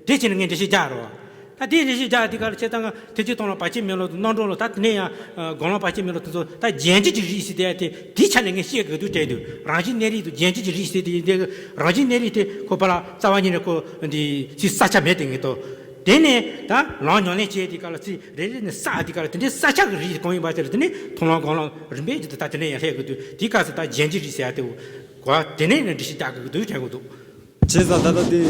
དེ་བྱས་ན་ངས་འགྲེལ་བཤད་རྒྱག་རོགས། ད་དེ་འགྲེལ་བཤད་རྒྱག་དེ་ག་ལ་བྱས་ཙང་ང་ཐེག་ཆེན་སྟོང་ལ་བར་ཆད་མེད་ལམ་དང་རྣམ་གྲོལ་ལ། ད་དེ་ནས་ཡང་སྒོམ་ལམ་བར་ཆད་མེད་ལམ་དེ་ཚོ་ད་རྒྱན་གྱི་ཅིག་རིགས་ཟེར་དེ་ཡ་དེ་དེའི་ཆ་ནས་ངས་བཤད་དགོས་འདུག་དྲན་འདུག་རང་བཞིན་གནས་རིགས་དང་རྒྱན་གྱི་ཅིག་རིགས་ཟེར་དེ་ཡིན་དེ། རང་བཞིན་གནས་རིགས་དེ་ཁོ་པ་ལ་རྩ་བ་ཉིད་ནས་ཁོ་འདི་ཚིག་ས་ཆ་མེད་དེ་ངེས་ཏོ། དེ་ནས་ད་ལམ་ཉམས་ལེན་བྱས་དེ་ག་ལ་ཚིག་རེ་རེ་ནས་ས་དེ་ག་ལ་དེ་འདྲའི་ས་ཆ་གི་རིགས་གང་ཡིན་པ་དེ་ལ་དེ་ནས་མཐོང་ལམ་སྒོམ་ལམ་རིམ་པས་ཀྱི་ད་དེ་ནས་ཡང་སླེབས་དགོས་འདུག་དེའི་སྐབས་སུ་ད་རྒྱན་གྱི་རིགས་ཟེར་ཡ་དེ་གོ་དེ་ནས་ནས་འགྲེལ་བཤད་རྒྱག་དགོས་འདུག་དྲན་དགོས་འདུག་བྱས་ཙང་ད་ལྟ་དེ་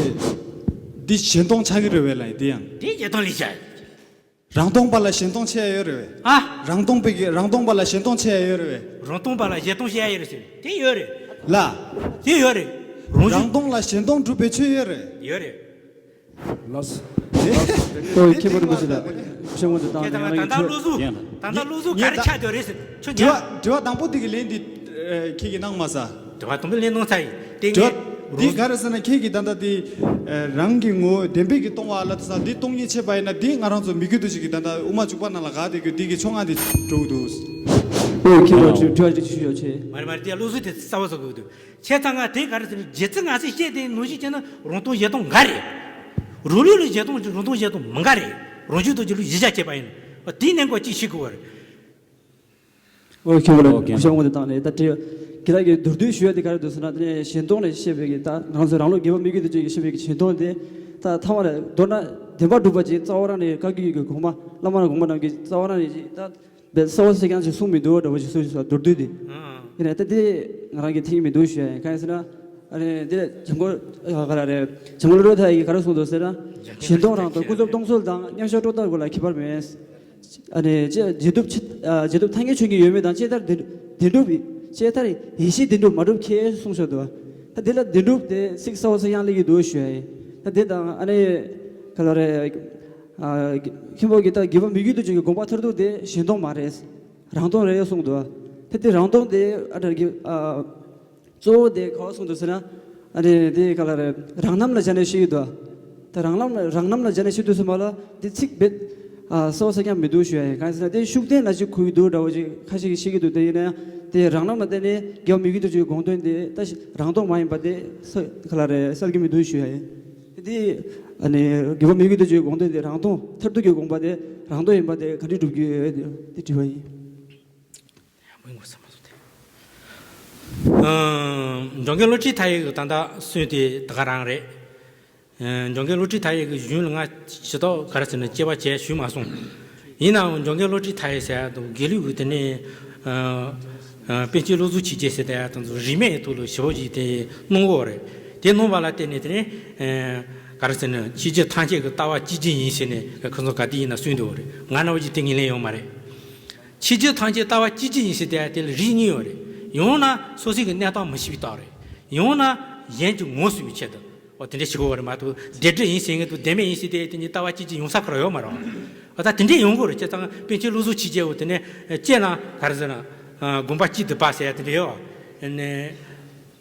འདི་གཞན་སྟོང་ཆགས་ཀྱི་རེད་བས་ལ་དེ་ཡང་། དེ་གཞན་སྟོང་ལས་བྱ། རང་སྟོང་པ་ལ་གཞན་སྟོང་ཆགས་ཡ་ཡོད་རེད་བས། ཨ། རང་སྟོང་པའི་གི་རང་སྟོང་པ་ལ་གཞན་སྟོང་ཆགས་ཡ་ཡོད་རེད་བས། རང་སྟོང་པ་ལ་གཞན་སྟོང་ཆགས་ཡ་ཡོད་རེད་ཟེར་དེ་ཡོད་རེད། ལ། དེ་ཡོད་རེད། རང་རང་སྟོང་ལ་གཞན་སྟོང་སྒྲུབ་པའི་ཆོས་ཡོད་རེད། ཡོད་རེད། ལགས་སོ། ཨོ་མཁན་པོ་རིན་པོ་ཆེ་ལགས། ཞུ་བ་ཚོ་དང་ཁྱེད་རང་ད་ལྟ་བློ་གཟུ་ད་ལྟ་བློ་གཟུ་ག་རེ་ཆགས་བསྡད་རེད་ཟེར་ཁྱོད་དྲི་བ་དྲི་བ་དང་པོ་དེ་གི་ལན་འདི་ཨ་ཁྱེད་ཀྱིས་གནང་མ་ས། དྲི་བ་དང་པོ་ལན་གནང་ཚར་ཡིན་དེ་དྲི་ངས་བ་འདི་ག་རེ་ཟེར་ན་ཁྱེད་ཀྱིས་ད་ལྟ་དེ་ཨ་རང་གི་ངོ་བོ་བདེན་པའི་གི་སྟོང་པ་ལ་དེ་ས་འདི་སྟོང་ཉིད་ཕྱེ་བ་ཡིན་ན་འདི་ང་རང་ཚོ་མི་རྒྱུད་དུ་ཞིག་གི་ད་ལྟ་དབུ་མ་འཇུག་པ་ནང་ལ་ག་དེ་གི་འདི་གི་ཕྱོགས་སྔ་འདི་འགྲོ་གི་འདུག་ཨོ་ཁྱེད་རང་དྲི་དྲི་བ་ཅིག་ཞུ་ཡོད་ཆེ། མ་རེད་མ་རེད་དེ་བློ་གཟུ་དེ་རྩ་བ་ཟ་དགོས་འདུག་བྱས་ཙང་ང་དེ་ག་རེ་ཟེར་ན་རྗེ་བཙུན་སྔ་ཕྱི་བཤད་དེ་ནང་བཞིན་བྱས་ན་རང་སྟོང་གཞན་སྟོང་འགའ་རེད། རང་ལུགས་ལ་གཞན་སྟོང་རང་སྟོང་གཞན་སྟོང་མི་འགའ་རེད། རང་རྒྱུད་དང་རྒྱུད་ལུགས་གཞི་བཞག་བྱས་པ་ཡིན་ན་དེའི་གནད་འགག་ཅིག་ཤེས་དགོས་པ་རེད། ཨོ་ཁྱོད་ལ་ཨོ་ཁྱོད་ལ་ངོ་དེ་བཏང་ནས་ད་དེ་གི་ལ་གི་མདོར་བསྡུས་ཞུ་ཡ་དེ་ག་རེ་འདུག་ཟེར་ན་དེ་ནས་གཞན་སྟོང་ནས་བཤད་པའི་གི་ད་ང་ཚོ་རང་ལུགས་དགེ་བ་མི་རྒྱུད་དུ་བྱེད་ཀྱི་བཤད་པའི་གི་གཞན་སྟོང་དེ་ད་ཐ་མ་ལ་མདོར་ན་བདེན་པ་སྒྲུབ་པ་ཅིག་རྩ་བ་རང་ནས་བཀའ་བརྒྱུད་ཀྱི་དགོངས་པ་བླ་མ་དང་དགོངས་པ་རྣམས་ཀྱི་རྩ་བ་རང་ནས་ཅིག་ད། བས་གསལ་བོ་གསལ་རྐྱང་ཞིག་གསུངས་མི་འདུག་འདྲ་བོ་ཞིག་གསུངས་ཤིག་མདོར་བསྡུས་ཏེ། ཨང་། ཡིན་ན་ད་དེ་ང་རང་གིས་ཐེག་མི་འདུག་ཞུ་ཡ་ཡིན། གང་ཡིན་ཟེར་ན། ཨ་ནི་དེ་ལ་བྱམས་མགོན་ག་རེ་རེད། བྱམས་མགོན་བློ་གྲོས་ཐར་ཡིས་ག་རེ་གསུངས་འདུག་ཟེར་ན། གཞན་སྟོང་རང་སྟོང་ཀུན་རྫོབ་སྟོང་གསལ་དང་མཉམ་གཞག་སྤྲོས་བྲལ་དགོས་ལ་ཁྱད་པར་མེད། ཨ་ནི་ཅེས་རྗེས་ཐོབ་ཅེས་ཨ་རྗེས་ཐོབ་ཐལ་འགྱུར་ཆོས་ཉིད་ཡོད་མེད་དང་ཅེས་ལྟར་བདེན་བདེན་གྲུབ་ཅེས་ལྟར་ཡེ་ཤེས་བདེན་གྲུབ་མ་གྲུབ་ཁྱད་གསུངས་ཤོག་འདུག་ད་དེ་ལ་བདེན་གྲུབ་དེ་ཚིག་གསལ་བོ་གསལ་རྐྱང་སླེབས་ཀྱི་འདུག་ཞུ་ཡ་ཡིན། ད་དེ་དང་ཨ་ནི་ག་ལ་རེད། ཨ་མཁན་པོ་གིས་ད་དགེ་བ་མི་རྒྱུད་དུ་བྱེད་ཀྱི་དགོངས་པ་མཐར་ཐུག་དེ་གཞན་སྟོང་མ་རེད། རང་སྟོང་རེད་གསུངས་འདུག་ད་དེ་རང་སྟོང་དེ་ཨ་ད་གི་ཨ་གཙོ་བོ་དེ་ག་བ་གསུངས་འདུག་ཟེར་ན། ཨ་ནི་དེ་ག་ལ་རེད། རང་རྣམ་ལ་སྦྱར་ནས་བཤད་ཀྱི་འདུག་ད་རང་རྣམ་ལ་རང་རྣམ་ལ་སྦྱར་ནས་བཤད་དུས་ཙམ་པ་ལ་དེ་ཚིག་རྦད་ཨ་གསལ་བོ་གསལ་རྐྱང་མི་འདུག་ཞུ་ཡ་ཡིན། གང་ཡིན་ཟེར་ན་དེ་ཤུགས་བསྟན་ལ་ཅིག་གོ་གི་འདུག་འདྲ་བོ་ཅིག་ཁ་ཤས་ཀྱིས་བཤད་ཀྱི་འདུག་དེ་ཡིན་ན་ཡང་དེ་རང་རྣམ་ལ་བརྟེན་ནས་དགེ་བ་མི་རྒྱུད་དུ་བྱེད་ཀྱི་དགོངས་དོན་དེ་ད་རང་སྟོང་མ་ཡིན་པ་དེ་ག་ལ་རེད་གསལ་གྱི་མི་འདུག་ཞུ་ཡ་ཡིན། དེ་ཨ་ནི་དགེ་བ་མི་རྒྱུད་དུ་བྱེད་ཀྱི་དགོངས་དོན་དེ་རང་སྟོང་མཐར་ཐུག་གི་དགོངས་པ་དེ་རང་སྟོང་ཡིན་པ་དེ་ག་འདྲས་སྒྲུབ་རྒྱུ་ཡོད་དེ་དྲི་བ་ཡིན། འཇམ་མགོན་བློ་གྲོས་མཐའ་ཡས་ཀྱི་ད་ལྟ་གསུང་དེ་ད་ག་རང་རེད། འཇམ་མགོན་བློ་གྲོས་མཐའ་ཡས་ཀྱི་གཞུང་ལ་ང་ཇི་ལྟར་ག་རེ་ཟེར་ན་དཔྱད་པ་བྱས་ཞུས་མ་སོང་། ཡིན་ནའང་འཇམ་མགོན་བློ་གྲོས་མཐའ་ཡས་ཟེར་ཡ་དང་དགེ་ལུགས་ཀྱི་དེ་ནས་པཎ་ཆེན་བློ་གཟུགས་ཆོས་རྒྱལ་ཟེར་ཡ་དང་རིས་མེད་ཐོག་ལ་ཞེ་པོ་ཅིག་དེ་གནང་གི་ཡོད་རེད། དེ་གནང་བ་ལ་བརྟེན་ནས་དེ་ནས་ག་རེ་ཟེར་ན་ཆོས་བརྒྱད་ཐམས་ཅད་ཀྱི་ལྟ་བ་གཅིག་གྱུར་ཡིན་ཟེར་ནས་ཁོ་ཚོ་ག་དུས་ཡིན་ན་གསུང་གི་ཡོད་རེད། ང་འདྲ་བོ་ཅིག་དེ་ངོས་ལེན་ཡོད་མ་རེད། ཆོས་བརྒྱད་ཐམས་ཅད་ལྟ་བ་གཅིག་གྱུར་ཡིན་ཟེར་དེ་དེ་ལ་རིགས་གཉིས་ཡོད་རེད། ཡང་ན་སོ་སོའི་གི་གནས་སྟངས་མི་ཤེས་པའི་རྟགས་རེད། ཡང་ན་གཞན་གྱི་ངོ་བསུ་བའི་ཆེད་དུ་འོ་དེ་འདྲ་ཞིག་གོ་བ་རེད་མ་གཏོགས་བདེན་འབྲེལ་ཡིན་ཟེར་མཁན་དང་བདེན་མེད་ཡིན་ཟེར་དེ་དེ་གཉིས་ལྟ་བ་གཅིག་གྱུར་ཡོང་ས་ཁོ་རང་ཡོད་མ་རེད། ད་དེ་འདྲས་ཡོང་གི་རེད། བྱས་ཙང་པཎ་ཆེན་བློ་བཟང་ཆོས་རྒྱན་འོ་དེ་ནས་སྐྱེས་ན་ག་རེ་ཟེར་ན། དགོངས་པ་གཅིག་ཏུ་བབས་ཟེར་ཡ་དེ་འདྲས་ཡོད། ཨ་ནི།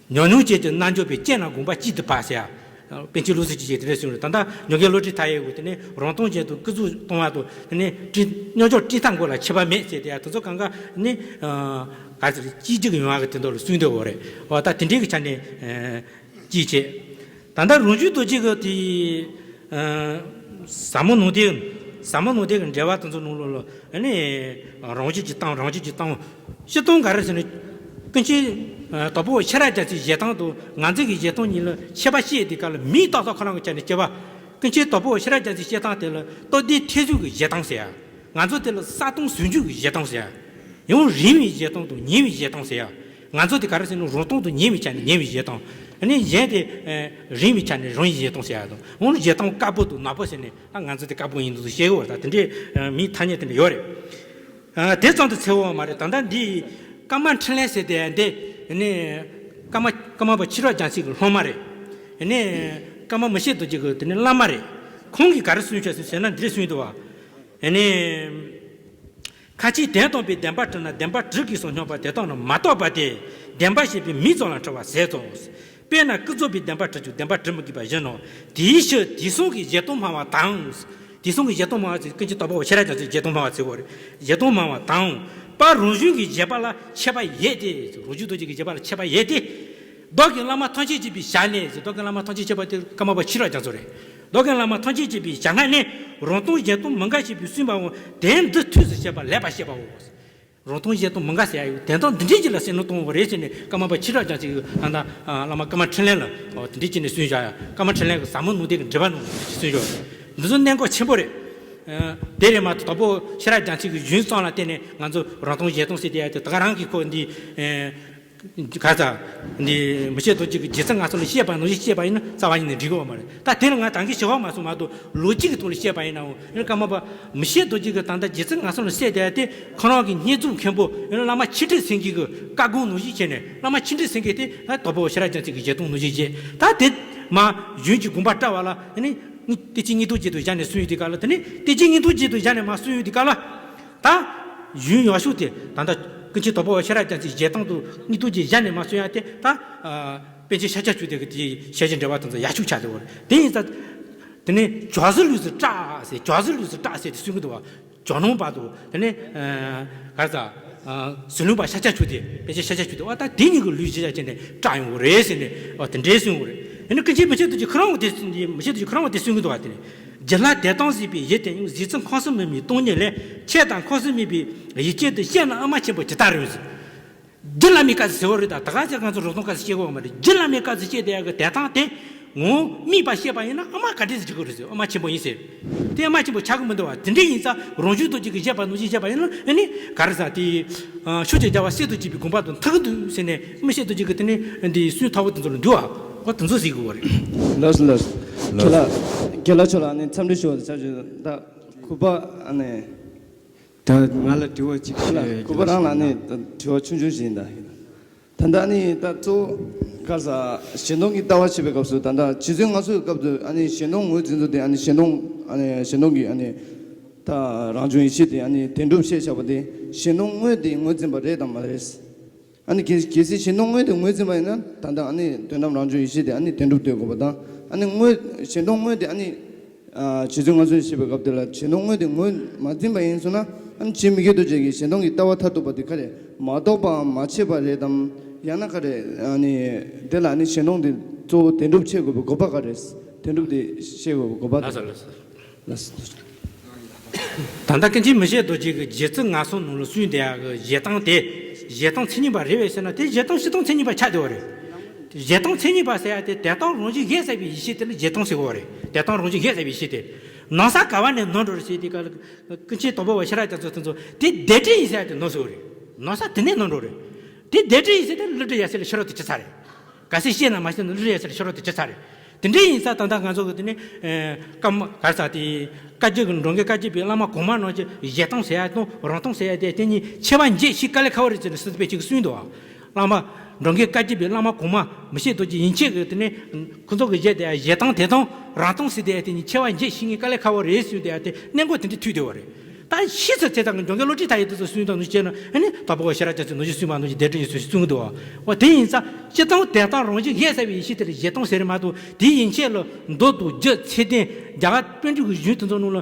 ཉམས་མྱོང་ཅན་གྱི་རྣལ་འབྱོར་པས་སྐྱེས་ན་དགོངས་པ་གཅིག་ཏུ་བབས་ཟེར་ཡ། པཎ་ཆེན་བློ་བཟང་ཆོས་རྒྱན་དེ་འདྲས་གསུངས་རེད། ད་ལྟ་མྱུར་མགོན་བློ་གྲོས་མཐའ་ཡས་ཀྱིས་དེ་ནས་རང་སྟོང་ཅན་དུ་སྐུ་གཟུགས་སྟོང་བ་དང་དེ་ནས་བཀྲིན་རྣལ་འབྱོར་བཀྲིན་ཐང་མགོ་ལ་ཁྱད་པར་མེད་ཟེར་དེ་ཡ་དེ་ཚོ་གང་ག་ནི། ག་ཚོད་སྐྱེས་རྒྱུ་གི་ཡོང་བ་གི་དེ་འདྲ་ལ་གསུངས་འདུག་གོ་རེད། འོ་ད་དེ་འདྲའི་གི་ཆ་ནས་ཅིའི་ཕྱིར། ད་ལྟ་རང་བྱུང་རྡོ་རྗེ་གི་དེ། ཟབ་མོ་ནང་བསྟན། ཟབ་མོ་ནང་བསྟན་གི་འགྲེལ་པ་དེ་ཚོ་ནང་ལོགས་ལ་ཨ་ནི། རང་བཞིན་གྱིས་བཏང་རང་བཞིན་གྱིས་བཏང་། སྤྱིར་བཏང་ག་རེ་ཟེར་ན། ཀུན་མཁྱེན། དྭགས་པོ་ཤེས་རབ་རྒྱལ་མཚན་གྱི་བཞེད་སྟངས་དང་ང་ཚོ་གི་བཞེད་སྟངས་གཉིས་ལ་ཁྱད་པར་བཤད་དེ་ག་ལ་མིང་བཏགས་ས་ཁོ་རང་གི་ཆ་ནས་ཁྱད་པར། ཀུན་མཁྱེན་དྭགས་པོ་ཤེས་རབ་རྒྱལ་མཚན་གྱི་བཤད་སྟངས་དེ་ལ་སྟོབས་ལྡན་ཐེག་གཟུགས་ཀྱི་བཞེད་སྟངས་ཟེར་ཡ། ང་ཚོ་དེ་ལ་གསལ་སྟོང་ཟུང་འཇུག་གི་བཞེད་སྟངས་ཟེར་ཡ། ཡང་རིང་བའི་བཞེད་སྟངས་དང་ཉེ་བའི་བཞེད་སྟངས་ཟེར་ཡ། ང་ཚོ་དེ་ག་རེ་ཟེར་ན་རང་སྟོང་དང་ཉེ་བའི་ཆ་ནས་ཉེ་བའི་བཞེད་སྟངས། ཨ་ནི་གཞན་དེ། རིང་བའི་ཆ་ནས་རིང་བའི་བཞེད་སྟངས་ཟེར་ཡ་དང་། འོ་ན་བཞེད་སྟངས་དཀར་པོ་དང་ནག་པོ་ཟེར་ནས་ད་ང་ཚོ་དེ་དཀར་པོ་ཡིན་འདུག་བཤད་གི་བར་ད་དེ་འདྲའི་མིང་ཐ་སྙད་དེ་འདྲ་ཡོད་རེད། དེ་ཙམ་དུ་ཚད་པ་མ་རེད། ད་ལྟ་འདི་ཀརྨ་འཕྲིན་ལས་ཟེར་དེ་འདི་ནི་ཀརྨ་ཀརྨ་པ་ཕྱི་རབས་རྒྱལ་མཚན་གྱི་སློབ་མ་རེད། ནི་ཀརྨ་མི་ཤེས་རྡོ་རྗེ་གི་དེ་ནི་བླ་མ་རེད། ཁོང་གིས་ག་རེ་གསུངས་བྱས་ཟེར་ན་འདི་རེད་གསུངས་འདུག་བ། ནི། ཁ་ཅིག་དོན་དམ་པའི་བདེན་པར་གྲུབ་ན་བདེན་པར་གྲུབ་ཀྱི་སོགས་སྙམ་པ་དེ་དག་ནི་མ་རྟོགས་པ་སྟེ། བདེན་པར་ཤེས་པའི་མིང་ཙམ་ལ་འཁྲུལ་བ་ཟད་དོ། དཔེར་ན་ཀུན་རྫོབ་པའི་བདེན་པར་གྲུབ་ཀྱང་བདེན་པར་གྲུབ་མི་དགོས་པ་བཞིན་ནོ། དེའི་ཕྱིར་དེང་སང་གི་བཞེད་སྟངས་སྨྲ་བ་དང་། དེང་སང་གི་བཞེད་སྟངས་སྨྲ་བ་ཚོས་ཀུན་མཁྱེན་དྭགས་པོ་ཤེས་རབ་རྒྱལ་མཚན་གྱི་བཞེད་སྟངས་སྨྲ་བ་ཚོས་གོ་རེད། བཞེད་སྟངས་སྨྲ་བ་དང་། པ་རང་བྱུང་གི་བཞེད་པ་ལ་ཁྱད་པར་ཡོད་དེ། རང་བྱུང་རྡོ་རྗེ་གི་བཞེད་པ་ལ་ཁྱད་པར་ཡོད་དེ། བདག་གི་བླ་མ་ཐམས་ཅད་གཅིག་པའི་ཞལ་ནས་ཟེར། བདག་གི་བླ་མ་ཐམས་ཅད་གཅིག་པ་དེ་ཀརྨ་པ་ཕྱི་རབས་རྒྱ་མཚོ་རེད། བདག་གི་བླ་མ་ཐམས་ཅད་གཅིག་པའི་ཞལ་སྔ་ནས་རང་སྟོང་གཞན་སྟོང་མི་འགལ་ཞེས་པའི་གསུངས་པའོ། དོན་འདི་ཐོས་སུ་བྱེད་པ་ལེགས་པར་བཤད་པའོ། རང་སྟོང་གཞན་སྟོང་མི་འགལ་ཟེར་ཡ་ཡོད་དོན་དག་འདི་འདྲའི་ཅིག་ལ་བསམ་བློ་གཏོང་དགོས་རེད་ཟེར་ནས་ཀརྨ་པ་ཕྱི་རབས་རྒྱ་མཚོ་གིས་ད་ལྟ་བླ་མ་ཀརྨ་འཕྲིན་ལས་ལ་དེ་འདྲའི་ཅིག་ནས་གསུངས་བཞག་ཡ། ཀརྨ་འཕྲིན་ལས་ཀྱི་ཟབ་མོ་ནང་བསྟན་གྱི་འགྲེལ་པ་ནང་ལ་གསུངས་བཞག་འདི་ཚོ་གནད་འགག་ཆེན་པོ་རེད། དེ་རེད་མ་གཏོགས་དྭགས་པོ་ཤེས་རབ་རྒྱ་མཚོ་གི་གཞུང་ཙམ་ལ་བརྟེན་ནས་ང་ཚོ་རང་སྟོང་གཞན་སྟོང་ཟེར་དེ་ཡ་དེ་ད་ག་རང་གི་ཁོ་འདི། ག་ས། འདི་མི་ཤེས་རྡོ་རྗེ་གི་རྗེ་བཙུན་ངག་གསལ་ལ་བཤད་པ་ནང་བཞིན་བཤད་པ་ཡིན་ན་རྩ་བ་ཉིད་ནས་འགྲིག་གི་ཡོད་མ་རེད། ད་དེ་ལ་ང་ད་གིན་ཞུ་བ་མ་སོང་མ་གཏོགས་ལོ་རྒྱུས་ཀྱི་ཐོག་ལ་བཤད་པ་ཡིན་ནའང་ཡང་ཀརྨ་པ་མི་ཤེས་རྡོ་རྗེ་གི་ད་ལྟ་རྗེ་བཙུན་ངག་གསལ་ལ་བཤད་བསྡད་དེ་ཁོ་རང་གི་བསྙེན་རྫོགས་མཁན་པོ་ཡང་བླ་མ་ཆོས་ཁྲི་སེང་གེ་གི་བཀའ་དགོངས་ནང་བཞིན་བྱས་ནས་བླ་མ་ཆོས་ཁྲི་སེང་གེ་དེ་ད་དྭགས་པོ་ཤེས་རབ་རྒྱ་མཚོ་གི་བཞེད་སྟངས་ནང་བཞིན་བྱས། ད་དེ་མ་གཞུང་གི་དགོངས་པ་བཀྲལ་བ་ལ་ནི་ནི་བསྟན་བཅོས་སྙིང་སྟོབས་ཅན་དུ་བཞག་ནས་གསུངས་ཡོད་དེ་ག་ལ། དེ་ནི་བསྟན་བཅོས་སྙིང་སྟོབས་ཅན་དུ་བཞག་ནས་མ་གསུངས་ཡོད་དེ་ག་ལ། ད་གཞུང་ཡག་ཤོས་དེ་ད་ལྟ་ཀུན་མཁྱེན་དྭགས་པོ་ཤེས་རབ་རྒྱ་མཚོའི་བཞེད་སྟངས་དང་སྙིང་སྟོབས་ཅན་གཞན་ནས་མ་གསུང་ཡ་དེ་ད། པཎ་ཆེན་ཤཱཀྱ་མཆོག་དེ་གི་དེའི་ཞལ་བཞེས་འགྲེལ་པ་དེ་ཚོ་ཡག་ཤོས་ཆགས་བསྡད་ཡོད་རེད། དེ་ཡིན་ཙང་། དེ་ནས་ཇོ་ཟི་ལུས་སུ་བཀྲ་ཟེར་ཇོ་ཟི་ལུས་སུ་བཀྲ་ཟེར་དེ་གསུང་གི་འདུག་བ། ཇོ་ནང་པ་དང་དེ་ནས། ག་རེ་ཟ། ཟི་ལུང་པ་ཤཱཀྱ་མཆོག་དེ་པཎ་ཆེན་ཤཱཀྱ་མཆོག་དེ་བ་ད་དེ་གཉིས་ཀྱི་ལུས་ཞེས་བྱ་བྱས་ནས་བཀྲ་ཡོང་གི་རེད་ཟེར་ནས་བ་དེ་འདྲའི་གསུང་གི་རེད། དེ་ནས་ཀུན་མཁྱེན་མི་ཤེས་རྡོ་རྗེ་ཁོ་རང་དེ་མི་ཤེས་རྡོ་རྗེ་ཁོ་རང་དེ་གསུང་གི་འདུག་བ། དེ་ནས། རྒྱུད་ལ་དད་དམ་ཟེར་བའི་ཡུལ་དེ་ཡང་གཟི་བརྗིད་ཁམས་གསུམ་མི་མིན་སྟོང་ཉིད་ལས་ཆོས་དང་ཁམས་གསུམ་མིན་པའི་ཡུལ་ཅན་དུ་ཤེས་ན་ཨ་མ་ཆེན་པོ་ཇི་ལྟར་རུང་ཟེར། རྒྱུད་བླ་མའི་བཀའ་ཟེར་བ་རེད། ད་ད་ག་ཚོད་ང་ཚོ་རོགས་ཐོང་བཀའ་ཟེར་བཤད་དགོས་པ་མ་རེད། རྒྱུད་བླ་མའི་བཀའ་ཟེར་བཤད་བསྡད་ཡག་གི་དད་དམ་དེ་ངོ་དམིགས་པ་བཤད་པ་ཡིན་ན་ཨ་མ་ག་འདྲས་ཟེར་གྱི་རེད་ཟེར། ཨ་མ་ཆེན་པོ་ཡིན་ཟེར། དེ་ཨ་མ་ཆེན་པོ་ཆགས་ཀྱི་མི་འདུག་བ། དེ་འདྲས་ཡིན་ཙང་རང་བྱུང་རྡོ་རྗེ་གིས་བཤད་པ་ནང་བཞིན་བཤད་པ་ཡིན་ན་ཨ་ནི་ག་རེ་ཟ་དེ། ཕྱོགས་ཀྱི་རྒྱལ་བ་སྲས་དང་བཅས་པའི་དགོངས་པ་དང་ཐུག་གི་འདུག་ཟེར་ནས་མི་ཤེས་རྡོ་རྗེ་གིས་དེ་ནས་འདི་གསུང་ཐོག་པ་དེ་ཚོ་ལ་འདུག་བ། འོ་དེ་ཚོ་ཟེར་གྱི་ཡོད་རེད། ལགས་སོ་ལགས་སོ། ཁྱེད་ལ་རྒན་ལགས་མཆོག་ལ་ཨ་ནི་འཚམས་འདྲི་ཞུ་བ་དང་ཆབས་ཅིག་ད་གུས་པ་ཨ་ནི། ད་ང་ལ་དྲི་བ་གཅིག་ཁྱེད་ལ་ཞུ་གུས་པ་རང་ལ་ཨ་ནི་ད་དྲི་བ་ཆུང་ཆུང་ཞིག་ཡིན་ད། ད་ལྟ་ཨ་ནི་ད་གཙོ་བོ་ག་རེ་ཟ་གཞན་སྟོང་གི་ལྟ་བ་བྱེད་པའི་སྐབས་སུ་ད་ལྟ་རྗེ་བཙུན་ང་ཚོའི་སྐབས་སུ་ཨ་ནི་གཞན་སྟོང་ངོས་འཛིན་ཚུལ་དེ་ཨ་ནི་གཞན་སྟོང་ཨ་ནི་གཞན་སྟོང་གི་ཨ་ནི་ད་རང་བྱུང་ཡེ་ཤེས་དེ་ཨ་ནི་དོན་གྲུབ་ཅེས་བྱ་བ་དེ་གཞན་སྟོང་དངོས་དེ་ངོས་འཛིན་པ་རེད་དམ་མ་རེད། ཨ་ནི་གལ་གལ་སྲིད་གཞན་སྟོང་དངོས་དེ་ངོས་འཛིན་པ་ཡིན་ན་ད་ལྟ་ཨ་ནི་དོན་དམ་རང་བྱུང་ཡེ་ཤེས་དེ་ཨ་ནི་དོན་གྲུབ་སྟོན་དགོས་པ་དང་། ཨ་ནི་དངོས་གཞན་སྟོང་དངོས་དེ་ཨ་ནི་ཨ་རྗེ་བཙུན་ང་ཚོས་བཤད་པའི་སྐབས་དེ་ལ་གཞན་སྟོང་དངོས་དེ་ངོས་མ་འཛིན་པ་ཡིན་སོང་ན་ཨ་ནི་རྗེ་མི་བསྐྱོད་རྡོ་རྗེ་གིས་གཞན་སྟོང་གི་ལྟ་བ་མཐར་ཐུག་པ་དེ་ག་རེ་མ་རྟོགས་པའམ་མ་ཕྱེད་པ་རེད་དམ། ཡང་ན་ག་རེ་ཨ་ནི་དེ་ལ་ཨ་ནི་གཞན་སྟོང་དེ་གཙོ་བོ་དོན་གྲུབ་ཕྱེད་དགོས་པའི་དགོས་པ་ག་རེ། དོན་གྲུབ་དེ་ཤེས་དགོས་པའི་དགོས་པ་དང་། ལགས་སོ། ད་ལྟ་ཀུན་མཁྱེན་མི་ཤེས་རྡོ་རྗེ་གིས་རྗེ་བཙུན་ངག་གསལ་ནང་ལ་གསུངས་བསྡད་ཡག་གི་བཞེད་སྟངས་དེ་བཞེད་སྟངས་མཚན་ཉིད་པ་རེད་པས་ཟེར་ན་དེ་བཞེད་སྟངས་སྤྱིར་བཏང་མཚན་ཉིད་པ་ཆགས་བསྡད་པ་རེད། བཞེད་སྟངས་མཚན་ཉིད་པ་ཟེར་ཡག་དེ་དད་དམ་རང་བཞིན་གཞལ་ཡས་པའི་ཡེ་ཤེས་དེ་ལ་བཞེད་སྟངས་ཟེར་གྱི་ཡོད་རེད། དད་དམ་རང་བཞིན་གཞལ་ཡས་པའི་ཡེ་ཤེས་དེ། ནང་གསལ་ག་བ་ནས་ནོར་འགྲོ་རེད་ཟེར་དུས་སྐབས་ལ་ཀུན་མཁྱེན་དྭགས་པོ་བ་ཤེས་རབ་རྒྱ་མཚོ་དེ་ཚོ་དེ་བདེན་འབྲེལ་ཡིན་ཟེར་ཡག་དེ་ནོར་ཟེར་གྱི་ཡོད་རེད། ནང་གསལ་དེ་ནས་ནོར་འགྲོ་རེད། དེ་བདེན་འབྲེལ་ཡིན་ཟེར་དེ་བསླུ་བྲིད་ཡ་ཟེར་ལ་ཕྱི་རོལ་དུ་ཅི་ཚར་རེད། གལ་སྲིད་ཤེས་ན་མ་ཤེས་ན་བསླུ་བྲིད་ཡ་ཟེར་ལ་ཕྱི་རོལ་དུ་ཅི་ཚར་རེད། དེ་འདྲ་ཡིན་ཙང་ད་ལྟ་ང་ཚོ་གི་དེ་ནི། ཨེ། ཀརྨ་ག་རེ་ཟ་དེ། བཀའ་བརྒྱུད་ཀྱི་འགྲོ་མགོན་བཀའ་བརྒྱུད་པའི་བླ་མ་གོང་མ་རྣམས་ཀྱིས་བཞེད་སྟངས་ཟེར་ཡ་དང་རང་སྟོང་ཟེར་ཡ་དེ་དེ་གཉིས་ཁྱད་པར་འབྱེད་ཤེས་དཀའ་ལས་ཁག་པོ་རེད་ཟེར་ནས་སྲིད་པའི་ཅིག་གསུངས་འདུག་བ། བླ་མ་འགྲོ་མགོན་བཀའ་བརྒྱུད་པའི་བླ་མ་གོང་མ་མི་ཤེས་རྡོ་རྗེ་ཡན་ཆད་ཀྱིས་དེ་ནས་ཁོ་ཚོ་གི་བཞེད་དེ་ཡང་ཞེ་སྡང་དད་སྡང་རང་སྟོང་ཟེར་དེ་ཡང་དེ་གཉིས་ཕྱེ་བ་འབྱེད་ཤེས་ངེས་དཀའ་ལས་ཁག་པོ་རེད་ཟེར་དེ་ཡང་དེ་གནད་འགག་དེ་འདྲ་ཐུག་བསྡད་པ་རེད། ད་ཕྱིས་སུ་ཚེ་ཐང་གི་འགྲོ་མགོན་བློ་གྲོས་མཐའ་ཡས་དེ་ཚོ་གསུངས་དང་ནུ་བྱས་ན་ཨ་ནི་དྭགས་པོ་ཤེས་རབ་རྒྱ་མཚོས་ནུ་ཞོ་གསུངས་པ་ནུ་ཞོ་སྡེ་སྲིད་ཡིན་ཟེར་གསུང་གི་འདུག་བ། དེ་ཡིན་ཙང་སྤྱིར་བཏང་དད་སྟངས་རང་བཞིན་ཡོད་ཟེར་བའི་ཡེ་ཤེས་དེ་ལ་ཞེ་སྡང་ཟེར་མ་གཏོགས་དེའི་ཡན་ཆད་ལ་མདོ་དང་རྒྱུད་ཚད་ལྡན་རྒྱ་གར་པཎ་གྲུབ་ཀྱི་གཞུང་དེ་ཚོ་ནང་ལ་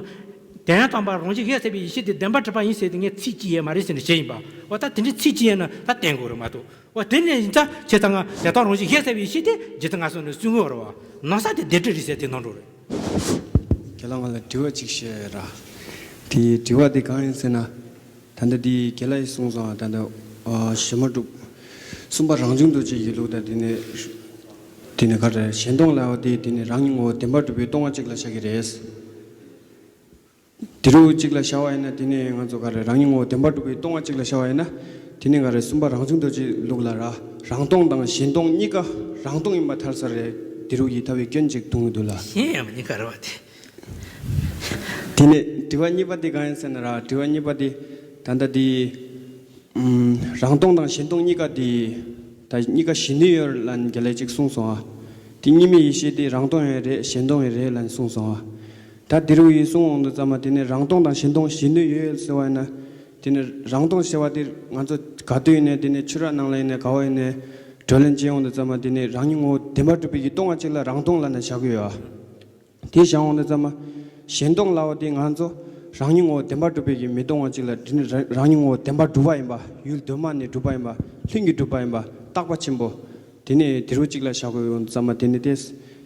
དོན་དམ་པར་རང་བཞིན་ཡོད་ཟེར་བའི་ཡེ་ཤེས་དེ་བདེན་པར་གྲུབ་པ་ཡིན་ཟེར་དེ་ངས་ཚིག་གཅིག་ཡང་མ་རེད་ཟེར་ནས་བཤད་ཡིན་པ། འོ་ད་དེ་འདྲའི་ཚིག་གཅིག་ཡང་ན་ད་བསྟན་དགོས་རེད་མ་གཏོགས། འོ་དེ་ནས་ཡིན་ཙང་ཁྱེད་ཚང་ང་དད་སྟངས་རང་བཞིན་ཡོད་ཟེར་བའི་ཡེ་ཤེས་དེ་རྗེ་བཙུན་མངའ་གསོལ་ནས་གསུང་གི་ཡོད་རེད་བ། ནང་ས་དེ་སྡེ་སྲིད་རེད་ཟེར་དེ་ནང་འགྲོ་རེད། ཁྱེད་རང་ང་ལ་དྲི་བ་གཅིག་བཤད་ར། དེའི་དྲི་བ་དེ་གང་ཡིན་ཟེར་ན། ད་ལྟ་དེའི་རྒན་ལགས་ཀྱིས་གསུངས་སོང་། ད་ལྟ་ཨ་ཞི་མ་གྲུབ་གསུམ་པ་རང་བྱུང་རྡོ་རྗེ་ཡི་ལུགས་དང་དེ་ནས་དེ་ནས་ག་རེ་ཞེ་སྡང་ལབ་པ་དེ་དེ་ནས་རང་ཉིད་ངོ་བོ་བདེན་པར་གྲུབ་པའི་སྟོང་པ་གཅིག་ལ་བཞག་གི་རེད། དེ་རུ་གཅིག་ལ་བཞག་པ་ཡིན་ན་དེ་ནས་ང་ཚོ་ག་རེ་རང་ཉིད་ངོ་བོ་བདེན་པར་གྲུབ་པའི་སྟོང་པ་གཅིག་ལ་བཞག་པ་ཡིན་ན། དེ་ནས་ག་རེ་གསུམ་པ་རང་བྱུང་རྡོ་རྗེའི་ལུགས་ལ་ར་རང་སྟོང་དང་གཞན་སྟོང་གཉིས་ཀ་རང་སྟོང་ཡིན་པ་ཐལ་ས་རེད། དེ་རུ་ཡི་ལྟ་བའི་སྐྱོན་གཅིག་མཐོང་གི་འདུག་ལ། གཞན་ཡང་མི་ག་རེ་བ་དེ། དེ་ནས་དྲི་བ་གཉིས་པ་དེ་གང་ཡིན་ཟེར་ན་ར། དྲི་བ་གཉིས་པ་དེ་ད་ལྟ་དེ་ཨུམ། རང་སྟོང་དང་གཞན་སྟོང་གཉིས་ཀ་དེ་ད་གཉིས་ཀ་གཞི་ནུས་ཡོད་ལབ་རྒན་ལགས་གཅིག་གསུངས་སོང་ཨ། དེ་གཉིས་མེད་ཡེ་ཤེས་དེ་རང་སྟོང་ཡང་རེད་གཞན་སྟོང་ཡང་རེད་ལབ་གསུངས་སོང་ཨ། ད་དེ་རུ་ཡི་གསུང་འོང་དུས་ཙམ་པ་དེ་ནས་རང་སྟོང་དང་གཞན་སྟོང་གཞི་ནུས་ཡོད་ཟེར་བ་ཡིན་ན། དེ་ནས་རང་སྟོང་ཟེར་བ་དེ་ང་ཚོ་ག་དུས་ཡིན་ནའི་དེ་ནས་ཆོས་ར་ནང་ལ་ཡིན་ནའི་ག་བ་ཡིན་ནའི་གྲོས་གླེང་བྱེད་འོང་དུས་ཙམ་པ་དེ་ནས་རང་ཉིད་ངོ་བོ་བདེན་པར་གྲུབ་པའི་གི་སྟོང་པ་གཅིག་ལ་རང་སྟོང་ལབ་ནས་བཞག་གི་ཡོད་ཨ། དེ་བཞག་འོང་དུས་ཙམ་པ། གཞན་སྟོང་ལབ་པ་དེ་ང་ཚོ་རང་ཉིད་ངོ་བོ་བདེན་པར་གྲུབ་པའི་གི་མི་སྟོང་པ་གཅིག་ལ་དེ་ནི་རང་རང་ཉིད་ངོ་བོ་བདེན་པར་གྲུབ་པ་ཡིན་པ། ཡུལ་གདོད་མ་ནས་གྲུབ་པ་ཡིན་པ། ལྷུན་གྱིས་གྲུབ་པ་ཡིན་པ། རྟག་པ་ཆེན་པོ། དེ་ནས་དེ་རུ་གཅིག་ལ་བཞག་དགོས་ཡོང་དུས་ཙམ་པ་དེ་ནི་ཏེས།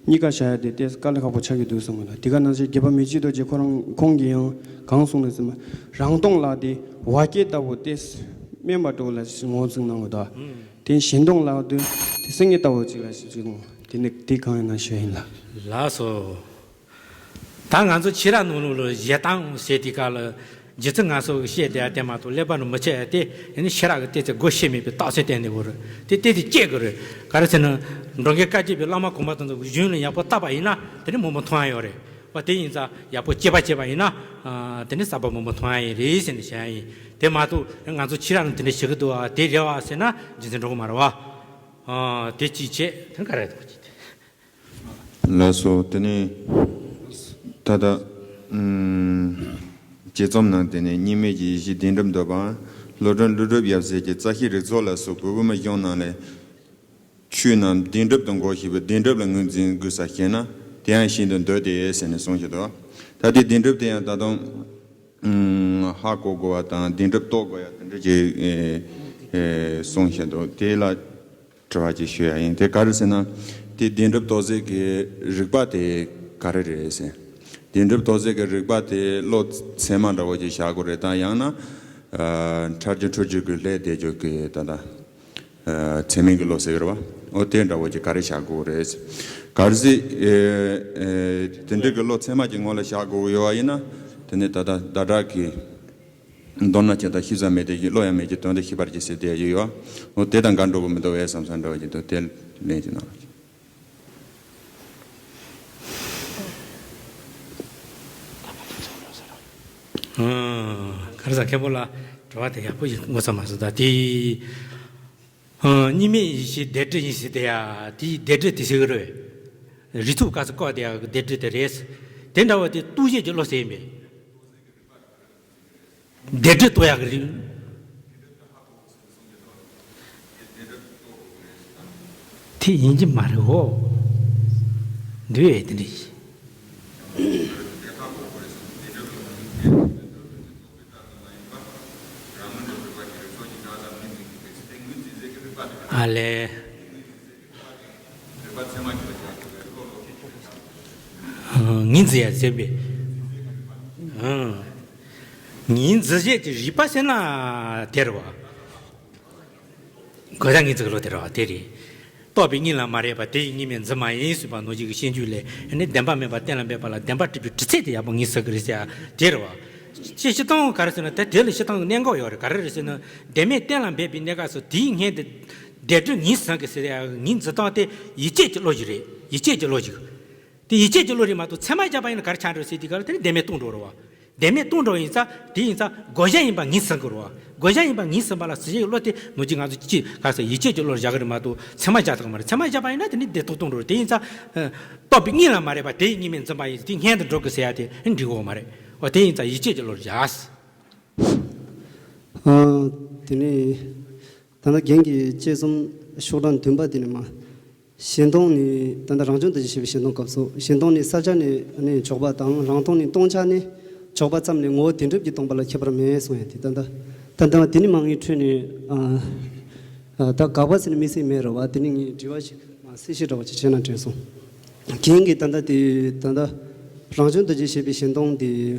གཉིས་ཀ་བཞག་ཡ་དེ་ཏེས་དཀའ་ལས་ཁག་པོ་ཆགས་ཀྱི་འདུག་བསམ་གི་འདུག་དེ་ག་ནང་བཞིན་དགེ་བ་མི་བྱེད་རྡོ་རྗེ་ཁོ་རང་ཁོང་གིས་ཡང་གང་གསུངས་ནས་ཟེར་ན། རང་སྟོང་ལབ་དེ་བ་སྐྱེས་ལྟ་བུ་ཏེས་དམན་པ་འདྲ་བོ་ལ་ངོས་འཛིན་གནང་གི་འདུག་དེ་གཞན་སྟོང་ལབ་དུས་དེ་སེང་གེ་ལྟ་བུ་གཅིག་ལ་ཞིག་ཅིག་ངོ་། དེ་ནི་དེ་གང་ཡིན་ན་ཞུ་ཡིན་ལ། ལགས་སོ། ད་ང་ཚོ་ཕྱི་ར་ནང་ལོགས་ལ་ཞེ་སྡང་ཟེར་དེ་ག་ལ་རྗེ་བཙུན་མངའ་གསོལ་གྱི་བཤད་དེ་ཡ་དེ་མ་གཏོགས་ཀླད་པ་ནང་མི་ཆེ་ཡ་དེ་ཡིན་ན་ཕྱི་ར་གི་ཏེ་ཚེ་སྒོ་ཕྱེ་མེད་པའི་རྟགས་མཚན་བསྟན་ནས་འོ་རེད། དེ་ཏེ་དེ་སྐྱེ་དགོས་རེད། ག་རེ་ཟེར་ན། འགྲོ་མགོན་བཀའ་བརྒྱུད་པའི་བླ་མ་གོང་མ་དང་ཚོ་གཞུང་ལ་ཡག་པོ་བལྟས་པ་ཡིན་ན་དེ་ནི་མང་པོ་མཐོང་ཡ་ཡོད་རེད། བ་དེ་ཡིན་ཙང་ཡག་པོ་དཔྱད་པ་བྱས་པ་ཡིན་ན། ཨ། དེ་ནི་གསར་པ་མང་པོ་མཐོང་ཡ་ཡིན་རེད་ཟེར་ནས་བཤད་ཡ་ཡིན། དེ་མ་གཏོགས་ང་ཚོ་ཕྱི་ར་ནང་དེ་འདྲ་བྱེད་ཀྱི་འདུག་ཨ་དེ་རེད་བ་ཟེར་ན་རྒྱུ་མཚན་འགྲོ་གི་མ་རེད་བ། ཨ། དེ་གཅིག་བྱས་དེ་ག་རེ་འདུག་ཅིག་དེ། ལགས་སོ། དེ་ནས་ད་ལྟ་ཨུམ་དཔྱད་རྩོམ་ནང་དེ་ནས་གཉིས་མེད་ཀྱི་ཡེ་ཤེས་བདེན་གྲུབ་འདོད་པ། སློབ་དཔོན་ཀླུ་སྒྲུབ་ཡབ་སྲས་ཀྱི་རྩ་ཤེའི་རིགས་ཚོགས་ལ་སོགས་བོད་བུ་མོ་གཞུང་ནང་ལས། ཆོས་རྣམས་བདེན་གྲུབ་ཏུ་གོ་ཤེས་པའི་བདེན་གྲུབ་ལ་ངོས་འཛིན་དགོས་ས་ཤེས་ན་དེ་ཡང་ཤིན་ཏུ་འདོད་དེ་ཟེར་ནས་གསུངས་ཤིང་འདུག་ད་དེ་བདེན་གྲུབ་དེ་ཡང་ད་དུང་ཧ་གོ་དགོས་པ་དང་བདེན་གྲུབ་རྟོགས་དགོས་ཡ་དེ་འདྲ་ཅིག་གསུངས་ཤིང་འདུག་དེ་ལ་དྲི་བ་ཅིག་ཞུ་ཡ་ཡིན། དེ་ག་རེ་ཟེར་ན། དེ་བདེན་གྲུབ་རྟོགས་སའི་གི་རིགས་པ་དེ་ག་རེ་རེད་ཟེར། བདེན་གྲུབ་རྟོགས་སའི་གི་རིགས་པ་དེ་བློ་ཚད་མ་འདྲ་བོ་ཅིག་བཞག་དགོས་རེད་དམ། ཡང་ན་ཕྲ་རྒྱུ་འཁྲུལ་རྒྱུ་གི་ལྷད་དེ་རྒྱུ་གི་ད་ལྟ། ཚད་མིན་གྱི་བློ་ཟེར་གི་རེད་བ། འོ་དེ་འདྲ་བོ་ཅིག་ག་རེ་བཞག་དགོས་རེད། གལ་སྲིད་དེ་འདྲ་གི་བློ་ཚད་མ་གི་ངོ་ལ་བཞག་དགོས་ཡོད་བ་ཡིན་ན། དེ་ནི་ད་ལྟ་ཟླ་གྲགས་ཀྱིས། མདོར་ན་ཇི་ལྟར་ཤེས་པ་མེད་དེ་བཞིན་བློ་ཡང་མེད་ཀྱི་དོན་དེ་ཤེས་པར་གྱིས་ཟེར་དེ་ཡོད་བ། འོ་དེ་དང་འགལ་འགྲོ་གི་མི་འདུག་བས་བསམ་བསམ་འདྲ་བ་ཅིག་འདུག་དེ་ལན་ཅིག་གནང་རོགས་གྱིས། ཨང་། ག་རེ་ཟེར། མཁན་པོ་ལ་དྲི་བ་དེ་ཡག་པོ་ཞིག་ངོ་ཚ་མ་སོང་ད་དེ། ཨང་། གཉིས་མེད་ཡེ་ཤེས་སྡེ་སྲིད་ཡིན་ཟེར་དེ་ཡ་དེ་སྡེ་སྲིད་དེ་ཟེར་གི་རེད། རིགས་ཚོགས་སྐབས་སུ་བཀོད་དེ་ཡ་གི་སྡེ་སྲིད་དེ་རེད། དེ་འདྲ་བ་དེ་རྟོགས་བྱེད་ཀྱི་བློ་ཟེར་ཡིན་པས། སྡེ་སྲིད་རྟོགས་ཡག་གི་རིགས། དེ་ཡིན་གྱི་མ་རེད་འོ། འདུག་ཨེ་དེ་འདྲ་ཡིན། ཨ་ལས། ངོས་འཛིན་ཡ་ཟེར་བས། ངོས་འཛིན་བྱེད་ཀྱི་རིགས་པ་ཟེར་ན་དེ་རེད་བ། གོ་ས་ངོས་འཛིན་གྱི་བློ་དེ་རེད་བ་དེ་རེད། རྟོག་པའི་གཉིད་ལ་མ་རེག་པ་དེ་ཡི་གཉིས་མེད་འཛིན་མ་ཡིན་ཟེར་བ་ནང་བཞིན་གྱི་སྤྱོད་འཇུག་ལས་ནི་བདེན་པ་མེད་པ་གཏན་ལ་འབེབས་པ་ལ་བདེན་པ་གྲུབ་པའི་དྲི་ཚིག་དེ་ཡག་པོ་ངོས་འཛིན་གྱི་རེད་ཟེར་ཡ་དེ་རེད་བ། ཅེས་སྤྱིར་བཏང་ག་རེ་ཟེར་ན་དེ་དེ་ལ་སྤྱིར་བཏང་གི་གནད་འགག་ཡོད་རེད། ག་རེ་རེད་ཟེར་ན་བདེན་མེད་གཏན་ལ་འབེབས་པའི་གནས་སྐབས་སུ་དེའི་སྔོན་དུ་སྡེ་སྲིད་ངོས་འཛིན་གྱི་ཟེར་ཡ་ངོས་འཛིན་སྟངས་དེ་ཡིད་ཆེས་ཀྱི་བློ་ཞིག་རེད། ཡིད་ཆེས་ཀྱི་བློ་ཞིག་དེ་ཡིད་ཆེས་ཀྱི་བློ་རེད་མ་གཏོགས་ཚད་མ་བཞག་པ་ཡིན་ན་ག་རེ་ཆགས་འགྲོ་ཟེར་དུས་ག་ལ་དེ་ནི་བདེན་མེད་སྟོང་འགྲོ་རེད་བ། བདེན་མེད་སྟོང་འགྲོ་ཡིན་ཙང་དེ་ཡིན་ཙང་བགོ་བཤའ་ཡིན་པ་ངོས་འཛིན་དགོས་རེད་ དགོས་ཡ་ཡིན་པ་ངེས་ཟིན་པ་ལ་ཟེར་ཡག་གི་བློ་དེ་ནོར་གྱི་ང་ཚོ་ཅི་ག་ས་ཡིད་ཆེས་ཀྱི་བློར་བཞག་གི་རེད་མ་གཏོགས་ཚད་མ་བཞག་ཐུབ་ཀྱི་མ་རེད། ཚད་མ་བཞག་པ་ཡིན་ན་དེ་ནི་བདེན་རྟོག་ཏུ་འགྲོ་རེད། དེ་ཡིན་ཙང་། རྟོགས་པའི་གཉིས་ལ་མ་རེད་པ་དེ་གཉིས་མེད་འཛིན་པ་ཡིན་ཙང་དེ་སྔོན་དུ་འགྲོ་དགོས་ཟེར་ཡ་དེ་འགྲིག་གི་ཡོད་མ་རེད། འོ་དེ་ཡིན་ཙང་ཡིད་ཆེས་ཀྱི་བློར་བཞག་ཨ། དེ་ནས་ད་ལྟ་རྒན་གྱིས་དཔྱད་རྩོམ་ཤོག་གྲངས་བདུན་པ་དེ་ནས་མ། ཞེན་སྟོང་ནི་ད་ལྟ་རང་བྱུང་དུ་ཞེས་པའི་ཞེན་སྟོང་སྐབས་སུ་ཞེན་སྟོང་ནི་བསལ་བྱ་ནི་ནི་འཇོག་པ་དང་རང་སྟོང་ནི་སྟོང་ཆ་ནི་འཇོག་པ་ཙམ་ལས་ངོ་བོ་བདེན་གྲུབ་ཀྱིས་སྟོང་པ་ལ་ཁྱད་པར་མེད་གསུངས་ཡ་དེ་ད་ལྟ་ད་ལྟ་དེ་ནི་མ་ངའི་འཕྲོས་ནས་ཨ་ཨ་ད་དགག་པ་ཟེར་ནི་དམིགས་བསལ་མེད་རེད་བ། དེ་ནི་ངས་དྲི་བ་ཞིག་མ་གསལ་བཤད་འདྲ་བ་ཅིག་བྱས་ན་དྲན་སོང་། རྒན་གྱིས་ད་ལྟ་དེ་ད་ལྟ་རང་བྱུང་དུ་ཅི་བྱེད་པའི་ཞེན་སྟོང་དེ་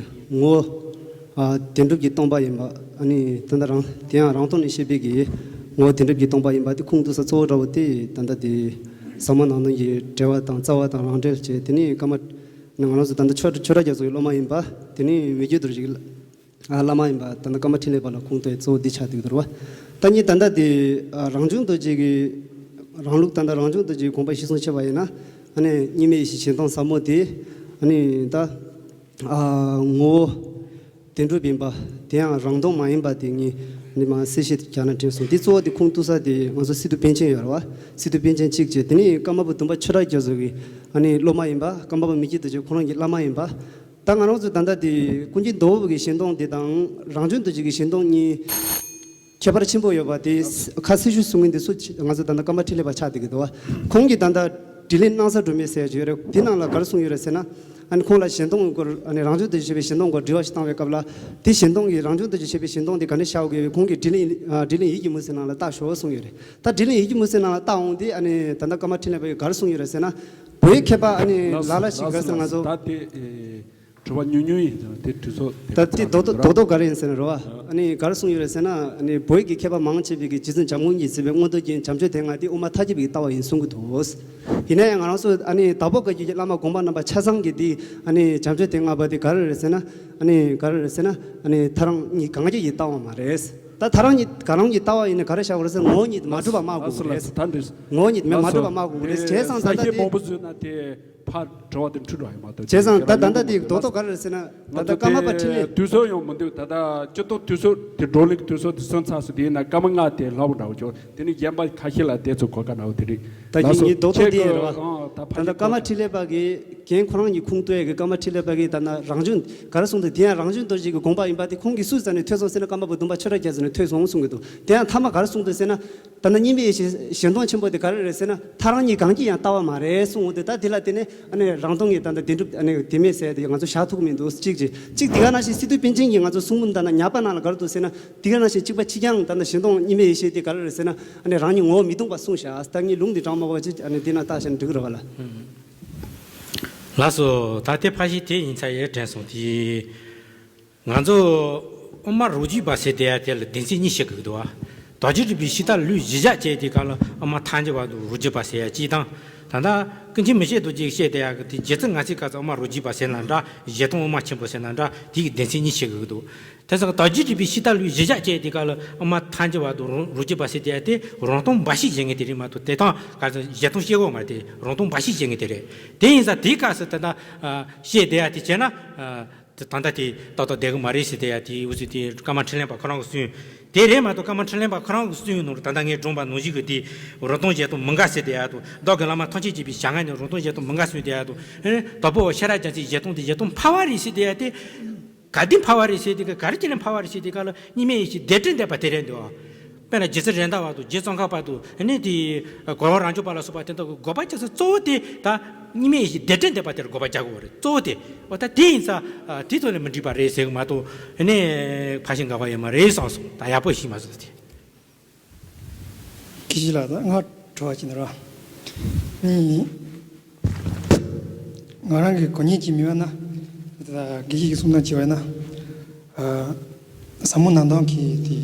ངོ་བོ་ཨ་བདེན་གྲུབ་ཀྱིས་སྟོང་པ་ཡིན་པ། ཨ་ནི་ད་ལྟ་རང་དེ་ཡང་རང་སྟོང་ནས་བཤད་པའི་གི་ངོ་བོ་བདེན་གྲུབ་ཀྱིས་སྟོང་པ་ཡིན་པ་དེ་ཁུངས་གཏུགས་ས་གཙོ་བོ་འདྲ་བོ་དེ་ད་ལྟ་དེ་ཟབ་མོ་ནང་དོན་གྱི་འགྲེལ་བ་དང་རྩ་བ་དང་རང་འགྲེལ་བྱས། དེ་ནི་ཀརྨ་ང་རང་ཚོ་ད་ལྟ་ཆོས་ཆོས་གྲགས་རྒྱ་མཚོ་གི་སློབ་མ་ཡིན་པ། དེ་ནི་མི་བསྐྱོད་རྡོ་རྗེ་གི་ཨ་བླ་མ་ཡིན་པ་ད་ལྟ་ཀརྨ་འཕྲིན་ལས་པ་ལ་ཁུངས་གཏུགས་གཙོ་བོ་འདི་ཆགས་འདུག་འདུག་བ། ད་ནི་ད་ལྟ་དེ་ཨ་རང་བྱུང་རྡོ་རྗེ་གི་རང་ལུགས་ད་ལྟ་རང་བྱུང་རྡོ་རྗེའི་དགོངས་པ་གཞིར་བཟུང་བྱས་པ་ཡིན་ན། ཨ་ནི་གཉིས་མེད་ཡེ་ཤེས་ཞེན་སྟོང་ཟབ་མོ་དེ་ཨ་ནི་ད་ཨ་ངོ་བོ་བདེན་གྲུབ་ཡིན་པ། དེ་ཡང་རང་སྟོང་མ་ཡིན་པ་དེ་ངས་ནི་མ་གསལ་བཤད་རྒྱག་ན་དྲན་སོང་། དེ་གཙོ་བོ་དེ་ཁུངས་གཏུགས་ས་དེ་ང་ཚོ་སི་ཏུ་པཎ་ཆེན་ཡོད་རེད་བ། སི་ཏུ་པཎ་ཆེན་གཅིག་བྱས། དེ་ནི་ཀརྨ་པ་བདུན་པ་ཆོས་གྲགས་རྒྱ་མཚོ་གི་ཨ་ནི་སློབ་མ་ཡིན་པ། ཀརྨ་པ་མི་བསྐྱོད་རྡོ་རྗེ་ཁོ་རང་གི་བླ་མ་ཡིན་པ། ད་ང་རང་ཚོ་ད་ལྟ་དེ་ཀུན་མཁྱེན་རྡོ་རྗེ་གི་ཞེན་སྟོང་དེ་དང་རང་བྱུང་རྡོ་རྗེ་གི་ཞེན་སྟོང་གཉིས་ཁྱད་པར་ཆེན་པོ་ཡོད་པ་དེ་ཁ་གསལ་ཤོས་གསུང་མཁན་དེ་སུ་ང་ཚོ་ད་ལྟ་ཀརྨ་འཕྲིན་ལས་པ་ཆགས་བསྡད་ཀྱི་འདུག་བ། ཁོང་གིས་ད་ལྟ་དྲི་ལན་སྣང་ས་སྒྲོན་མེ་ཟེར་ཡ་ཅིག་ཡོད་རེད། དེ་ནང་ལ་ག་རེ་གསུངས་ཡོད་རེད་ཟེར་ན། ཨ་ནི་ཁོང་ལ་ཞེན་སྟོང་སྐོར་ཨ་ནི་རང་བྱུང་རྡོ་རྗེ་བྱས་པའི་ཞེན་སྟོང་སྐོར་དྲི་བ་ཞིག་བཏང་བའི་སྐབས་ལ། དེ་ཞེན་སྟོང་གིས་རང་བྱུང་རྡོ་རྗེ་བྱས་པའི་ཞེན་སྟོང་དེ་ག་ནས་ཤར་དགོས་པའི་ཁོང་གིས་དྲི་ལན་ཨ་དྲི་ལན་ཡིད་ཀྱི་མུན་སེལ་ནང་ལ་བལྟ་ཤོག་གསུངས་ཡོད་རེད། ད་དྲི་ལན་ཡིད་ཀྱི་མུན་སེལ་ནང་ལ་བལྟ་འོང་དུས་ཨ་ནི་ད་ལྟ་ཀརྨ་འཕྲིན་ལས་པས་ག་རེ་གསུངས་ཡོད་རེད་ཟེར་ན། བོད་ཡིག་མཁས་པ་ཨ་ནི་ལགས་ལ་ལ་ཞིག་ག་རེ་ཟེར་ང་ཚོ། ད་དེ་ཨེ་དྲི་བ་ཉུང་ཉུང་ཡིན་ཙང་དེ་དུས་ཚོད་དེ་ད་དེ་རྡོག་རྡོག་རྡོག་རྡོག་ག་རེ་ཡིན་ཟེར་ན་རེད་བ། ཨ་ནི་ག་རེ་གསུངས་ཡོད་རེད་ཟེར་ན། ཨ་ནི་བོད་ཀྱི་མཁས་པ་མང་ཆེ་བས་ཀྱི་རྗེ་བཙུན་འཇམ་མགོན་གྱིས་མཛད་པའི་མངོན་རྟོགས་རྒྱན་བྱམས་ཆོས་སྡེ་ལྔ་དེ་དབུ་མ་ཐལ་འགྱུར་བའི་ལྟ་བ་ཡིན་གསུང་གི་འདུག། ཡིན་ན་ཡང་ང་རང་ཚོ་ཨ་ནི་དྭགས་པོ་བཀའ་བརྒྱུད་ཀྱི་བླ་མ་དགོངས་པ་རྣམ་པ་ཆ་ཚང་གིས་དེ་ཨ་ནི་བྱམས་ཆོས་སྡེ་ལྔ་པ་དེ་ག་རེ་རེད་ཟེར་ན། ཨ་ནི་ག་རེ་རེད་ཟེར་ན། ཨ་ནི་ཐལ་རང་གཉིས་གང་ཅི་ཡི་ལྟ་བ་མ་རེད། ད་ཐལ་རང་གཉིས་གང་རང་གི་ལྟ་བ་ཡིན་ན་ག་རེ་བཞག་པ་རེད་ཟེར། ངོ་བོ་ཉིད་མ་གྲུབ་པ་སྨྲ་དགོས་པ་རེད། ད་འདི་ངོ་བོ་ཉིད་མ་གྲུབ་པ་སྨྲ་དགོས་པ་རེད། བྱས་ཙང་ད་ལྟ་དེ་མང་པོ་བཟོས་ན་དེ་ཕར་དྲི་བ་དེ་འཁྲུལ་འགྲོ་ཡོད་མ་གཏོགས། བྱས་ཙང་ད་ད་ལྟ་དེ་རྡོག་རྡོག་ག་རེ་རེད་ཟེར་ན། ད་ལྟ་ཀརྨ་པ་འཕྲིན་ལས་དུས་ཚོད་ཡོང་མི་འདུག་ད་ལྟ་སྤྱི་ཚོགས་དུས་ཚོད་དེ་བགྲོ་གླེང་དུས་ཚོད་དེ་སོན་ཚར་སོང་། དེ་ཡིན་ན་སྐར་མ་ལྔ་དེ་ལྷག་པོ་འདྲ་བོ་བྱུང་། དེ་ནི་གཞན་པ་ཁ་ཤས་ལ་དེ་ཚོ་གོ་སྐབས་འདྲ་བོ་དེ་རེད། ད་ལགས་སོ། ངས་རྡོག་རྡོག་དེ་ཡིན་རེད་བ། ཨང་། ད་ད་ལྟ་ཀརྨ་འཕྲིན་ལས་པ་གིས་རྒན་ཁོ་རང་གི་ཁུངས་གཏུགས་ཡས་ཀྱི་ཀརྨ་འཕྲིན་ལས་པ་གིས་ད་ན་རང་བྱུང་ག་རེ་གསུངས་འདུག། དེ་ཡང་རང་བྱུང་རྡོ་རྗེ་གི་དགོངས་པ་ཡིན་པ་དེ་ཁོང་གིས་སུ་ཙམ་ནས་ཐོས་སོང་ཟེར་ན། ཀརྨ་པ་བདུན་པ་ཆོས་གྲགས་རྒྱ་མཚོ་ནས་ཐོས་སོང་གསུང་གི་འདུག། དེ་ཡང་མཐའ་མ་ག་རེ་གསུངས་འདུག་ཟེར་ན། ད་ནི་གཉིས་མེད་ཡེ་ཤེས་ཞེན་སྟོང་ཆེན་པོ་དེ་ག་རེ་རེད་ཟེར་ན། ཐལ་རང་གཉིས་གང་གི་ཡང་ལྟ་བ་མ་རེད་གསུངས་འོང་དུས། ད་དེ་ལ་བརྟེན་ནས་ཨ་ནི་རང་སྟོང་གི་ད་ལྟ་བདེན་གྲུབ་ཨ་ནི་དེ་མེད་ཟེར་དེ་ང་ཚོ་བཞག་ཐུབ་ཀྱི་མི་འདུག། གཅིག་གཅིག་གཅིག་དེ་ག་ནང་བཞིན་སི་ཏུ་པཎ་ཆེན་གྱིས་ང་ཚོ་གསུང་འབུམ་ད་ན་ཉག་པ་ནང་ལ་ག་རེ་འདུག་ཟེར་ན། དེ་ག་ནང་བཞིན་གཅིག་པ་གཅིག་རྐྱང་ད་ལྟ་ཞེན་སྟོང་གཉིས་མེད་ཡེ་ཤེས་དེ་ག་རེ་རེད་ཟེར་ན། ཨ་ནི་རང་ཉིད་ངོ་བོ་མི་སྟོང་པ་གསུངས་བཞག། ད་ངས་ལུང་དེ་དྲངས་མ་གོ་བ་ཅིག་ཨ་ནི་དེ་ན་བལྟས་བཞག་ན་འགྲིག་གི་རེད་བ་ལ། ལགས་སོ། ད་དེ་ཕར་ཞིག་དེ་ཡིན་ཚ་ཡས་དྲན་སོང་དེ། ང་ཚོ་དབུ་མ་རབ་བརྗོད་པ་ཟེར་དེ་ཡ་དེ་ལ་སྡེ་ཚན་གཉིས་བཤད་དགོས་འདུག་བ། རྡོ་རྗེ་སྒྲུབ་པའི་ཤིང་རྟ་ལུས་གཞི་བཞག་བྱས་དེ་ག་ལ་དབུ་མ་ཐལ་འགྱུར་བ་དང་རབ་བརྗོད་པ་ཟེར་ཡ་གཅིག་དང་། ད་ལྟ་ཀུན་མཁྱེན་མི་ཕྱེད་རྡོ་རྗེས་བཤད་དེ་ཡ་གི་དེ་རྗེ་བཙུན་མངའ་གསོལ་སྐབས་སུ་དབུ་མ་རབ་བརྗོད་པ་ཟེར་ན་འདྲ། གཞལ་དོན་དབུ་མ་ཆེན་པོ་ཟེར་ན་འདྲ། དེ་གི་སྡེ་ཚན་གཉིས་བཤད་དགོས་འདུག། དེ་ཚོ་རྡོ་རྗེ་སྒྲུབ་པའི་ཤིང་རྟ་ལུས་གཞི་བཞག་བྱས་དེ་ག་ལ་དབུ་མ་ཐལ་འགྱུར་བ་དང་རབ་བརྗོད་པ་ཟེར་དེ་ཡ་དེ་རང་སྟོང་འབའ་ཞིག་བྱེད་མཁན་དེ་རེད་མ་གཏོགས། དེ་དང་ག་ཚོད་གཞལ་དོན་བཤད་དགོས་མ་རེད། དེ་རང་སྟོང་འབའ་ཞིག་བྱེད་མཁན་དེ་རེད། དེ་ཡིན་ཙང་དེའི་སྐབས་སུ་ད་ལྟ་བཤད་དེ་ཡ་དེ་བྱས་ན། ད་ལྟ་དེ་ཏག་ཏག་བསྡད་གི་མ་རེད་ཟེར་དེ་ཡ་དེ་འུ་ཚོས་དེ་ཀརྨ་འཕྲིན་ལས་པ་ཁོ་རང་གི་གསུང་དེ་རེད་མ་གཏོགས། ཀརྨ་འཕྲིན་ལས་པ་ཁོ་རང་གི་གསུང་ནང་ལ་ད་ལྟ་ངས་དྲངས་པ་ནང་བཞིན་གྱི་དེ་རང་སྟོང་གཞལ་དོན་མི་འགལ་ཟེར་དེ་ཡ་དང་། བདག་གི་བླ་མ་ཐམས་ཅད་མཁྱེན་པའི་ཞལ་སྔ་ནས་རང་སྟོང་གཞལ་དོན་མི་འགལ་གསུང་དེ་ཡ་དང་། ཨེ། དྭགས་པོ་ཤེས་རབ་རྒྱ་མཚོའི་གཞལ་དོན་དེ་གཞལ་དོན་ཕལ་བ་རེད་ཟེར་དེ་ཡ་དེ། ག་དེ་ཕལ་བ་རེད་ཟེར་དེ་ག་ག་རེ་བྱས་ནས་ཕལ་བ་རེད་ཟེར་དེ་ག་ལ་གཉིས་མེད་ཡེ་ཤེས་བདེན་བྲལ་འདོད་པ་དེ་རེད་འདུག། དཔེར་ན་རྗེ་བཙུན་རེད་མདའ་བ་དང་རྗེ་ཙོང་ཁ་པ་དང་། ཨ་ནི་དེ་གོ་བ་རང་བྱུང་པ་ལ་སོགས་པ་དེ་དག་གི་དགོས་པ་རྒྱག་ས་གཙོ་བོ་དེ་ད་གཉིས་མེད་ཡེ་ཤེས་བདེན་བྲལ་འདོད་པ་དེར་དགོས་པ་རྒྱག་དགོས་པ་རེད། གཙོ་བོ་དེ། འོ་ད་དེ་ཡིན་ཙང་དེ་ཐོག་ནས་མི་འགྲིག་པ་རེད་ཟེར་གི་མ་གཏོགས། ཨ་ནི་ཕར་ཕྱིན་འགལ་བ་ཡོད་མ་རེད་བསམ་སོང་། ད་ཡག་པོ་ཤེས་མ་སོང་ད་དེ། དགེ་བཤེས་ལགས། ད་ང་དྲི་བ་ཅིག་ནི་ར། ནི། ང་རང་གི་གོ་ཉན་གྱི་མི་བ་ན། ད་དགེ་བཤེས་ཀྱི་གསུང་སྟངས་བྱས་པ་ཡིན་ན། ཨ། ཟབ་མོ་ནང་དོན་གྱི་དེ་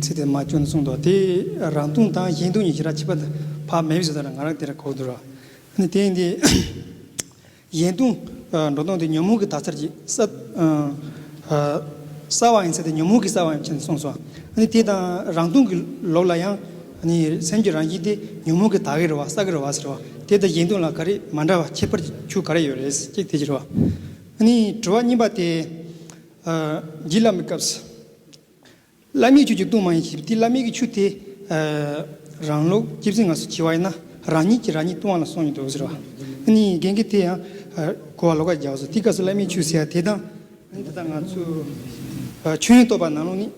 ཚིག་དེ་མ་བཅོས་ནས་གསུངས་འདུག། དེ་རང་སྟོང་དང་གཞན་སྟོང་གཉིས་ཀྱི་ར་ཁྱད་པར་ཕར་མེད་པའི་བཟོ་ལྟ་ར་ང་རང་དེ་ར་གོ་འདུག་ར། ནི་དེ་ཡིན་དེ། གཞན་སྟོང་། ཨ། འགྲོ་སྟངས་དེ་ཉོན་མོངས་ཀྱི་དག་ཚར་གྱི་བསལ། ཨ། ཨ། བསལ་བ་ཡིན་ཟེར་ཏེ་ཉོན་མོངས་ཀྱིས་བསལ་བ་ཡིན་ཕྱིར་གསུངས་སོ། ཨ་ནི་དེ་དང་རང་སྟོང་གི་ལོགས་ལ་ཡང་། ཨ་ནི་སེམས་ཀྱི་རང་བཞིན་དེ་ཉོན་མོངས་ཀྱིས་དག་གི་རེད་བ། བསལ་གི་རེད་བ་ཟེར་བ། དེ་དང་གཞན་སྟོང་ལ་ག་རེ་མ་འདྲ་བ་ཁྱད་པར་ཁྱུ་ག་རེ་ཡོད་རེད་ཅེས་དེ་ཅི་རེད་བ། ཨ་ནི་དྲི་བ་གཉིས་པ་དེ། ཨ། རྗེ་བླ་མའི་སྐབས་སུ། བླ་མེད་ཆོས་ཀྱི་ལྟུང་བ་ཡིན་ཞེས་པ་དེ། བླ་མེད་ཀྱི་ཆོས་དེ་ཨ་རང་ལུགས་སྐྱེས་ཚུལ་ངོས་སུ་བྱས་པ་ཡིན་ན་རང་ཉིད་ཀྱིས་རང་ཉིད་ལྟུང་བ་ལ་སོང་ཡོད་འདུག་ཟེར་བ། ཨ་ནི་རྒན་གྱིས་དེ་ཡང་ཨ་གོ་བ་ལོགས་ཀ་རྒྱག་སོང་། དེའི་སྐབས་སུ་བླ་མེད་ཆོས་ཟེར་ཡ་དེ་དང་། འདི་ལྟར་ང་ཚོས་ཨ་ཆོས་དབྱིངས་རྟོགས་པ་ནང་ལོགས་ནས་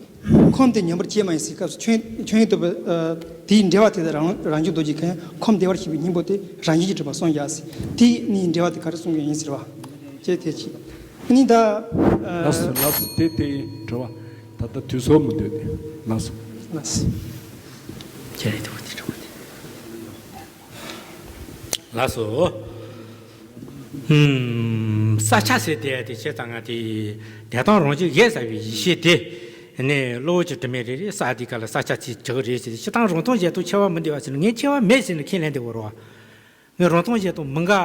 ཁམས་དེ་ཉམས་པར་བྱེད་མ་ཡིན་ཟེར་སྐབས་སུ་ཆོས་ཆོས་དབྱིངས་རྟོགས་པ་ཨ་དེའི་འགྲེལ་པ་དེ་དང་རང་རང་བྱུང་རྡོ་རྗེ་མཁན་ཁམས་བདེ་བར་གཤེགས་པའི་སྙིང་པོ་དེ་རང་བཞིན་གྱིས་གྲུབ་པར་གསུངས་ཀྱང་ཟེར། དེ་ནི་འགྲེལ་པ་དེ་ག་རེ་གསུང་གི་ཡིན་ཟེར་བ། ཅེས་དེ་ཅི། ནི་ད། ལགས་སོ། ལགས་སོ། དེ་དེ་ཡིན་དྲི་བ། ད་ལྟ་དུས་ཚོད་མི་འདུག་ནས། ལགས་སོ། ལགས་སོ། ཁྱེད་རེད་དོ་དེ་དྲི་བ་དེ། ལགས་སོ། ཧུམ། ས་ཆ་ཟེར་དེ་དེ་བྱས་ཙང་ང་དེ། དེ་དང་རང་བཞིན་གཞལ་བྱ་བའི་ཡེ་ཤེས་དེ། ནས་གློ་བུར་གྱི་དྲི་མས་རེ་རེ་ས་དེ་ག་ལ་ས་ཆ་ཚིག་བྱེད་ཀྱི་རེད་ཟེར་ཏེ། སྤྱིར་བཏང་རང་སྟོང་གཞན་སྟོང་ཁྱད་པར་མི་འདུག་བ་ཟེར་ན། ངས་ཁྱད་པར་མེད་ཟེར་ནས་ཁས་ལེན་བསྡད་ཡོད་རེད་བ། ངས་རང་སྟོང་གཞན་སྟོང་མི་འགལ།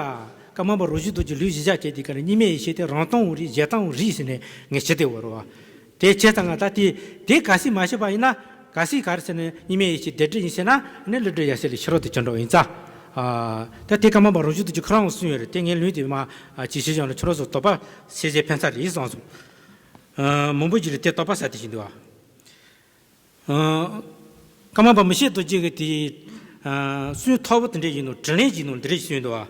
ཀརྨ་པ་རང་བྱུང་རྡོ་རྗེ་ལུས་གཞི་བཞག་བྱས་དེ་ག་ལ་གཉིས་མེད་ཡེ་ཤེས་དེ་རང་སྟོང་རེད། གཞན་སྟོང་རེད་ཟེར་ནས་ངས་བྱས་བསྡད་ཡོད་རེད་བ། དེ་བྱས་ཙང་ང་ད་དེ་དེ་གལ་སྲིད་མ་ཤེས་པ་ཡིན་ན། གལ་སྲིད་ག་རེ་ཟེར་ན་གཉིས་མེད་ཡེ་ཤེས་དེ་འདྲ་ཡིན་ཟེར་ན། ཨ་ནི་ཀླུ་སྒྲུབ་ཡབ་སྲས་ལ་ཕྱི་རོལ་དུ་བྱོན་འགྲོ་ཡིན་ཙང་། ཨ། ད་དེ་ཀརྨ་པ་རང་བྱུང་རྡོ་རྗེ་ཁོ་རང་གསུངས་ཡོད་རེད། དེ་ངས་ལུང་དེ་མ་ཅིག་ཞུས་བཞག་ན་ཁྱོད་རང་ཚོ་དོགས་པ་སེལ་བྱེད་ཕན་ཐོགས་རེད་བསམ་སོང་། ཨ། མང་པོ་ཅིག་ལ་དེ་དོགས་པ་ཟ་དེ་བཞིན་འདུག་ཨ། ཨ། ཀརྨ་པ་མི་ཤེས་རྡོ་རྗེ་གིས་དེ། ཨ། གསུང་ཐོར་བུ་དེ་འདྲ་ཡིན་ནོ། དྲིས་ལན་ཡིན་ནོ། འདི་འདྲ་ཞིག་གསུངས་འདུག་ཨ།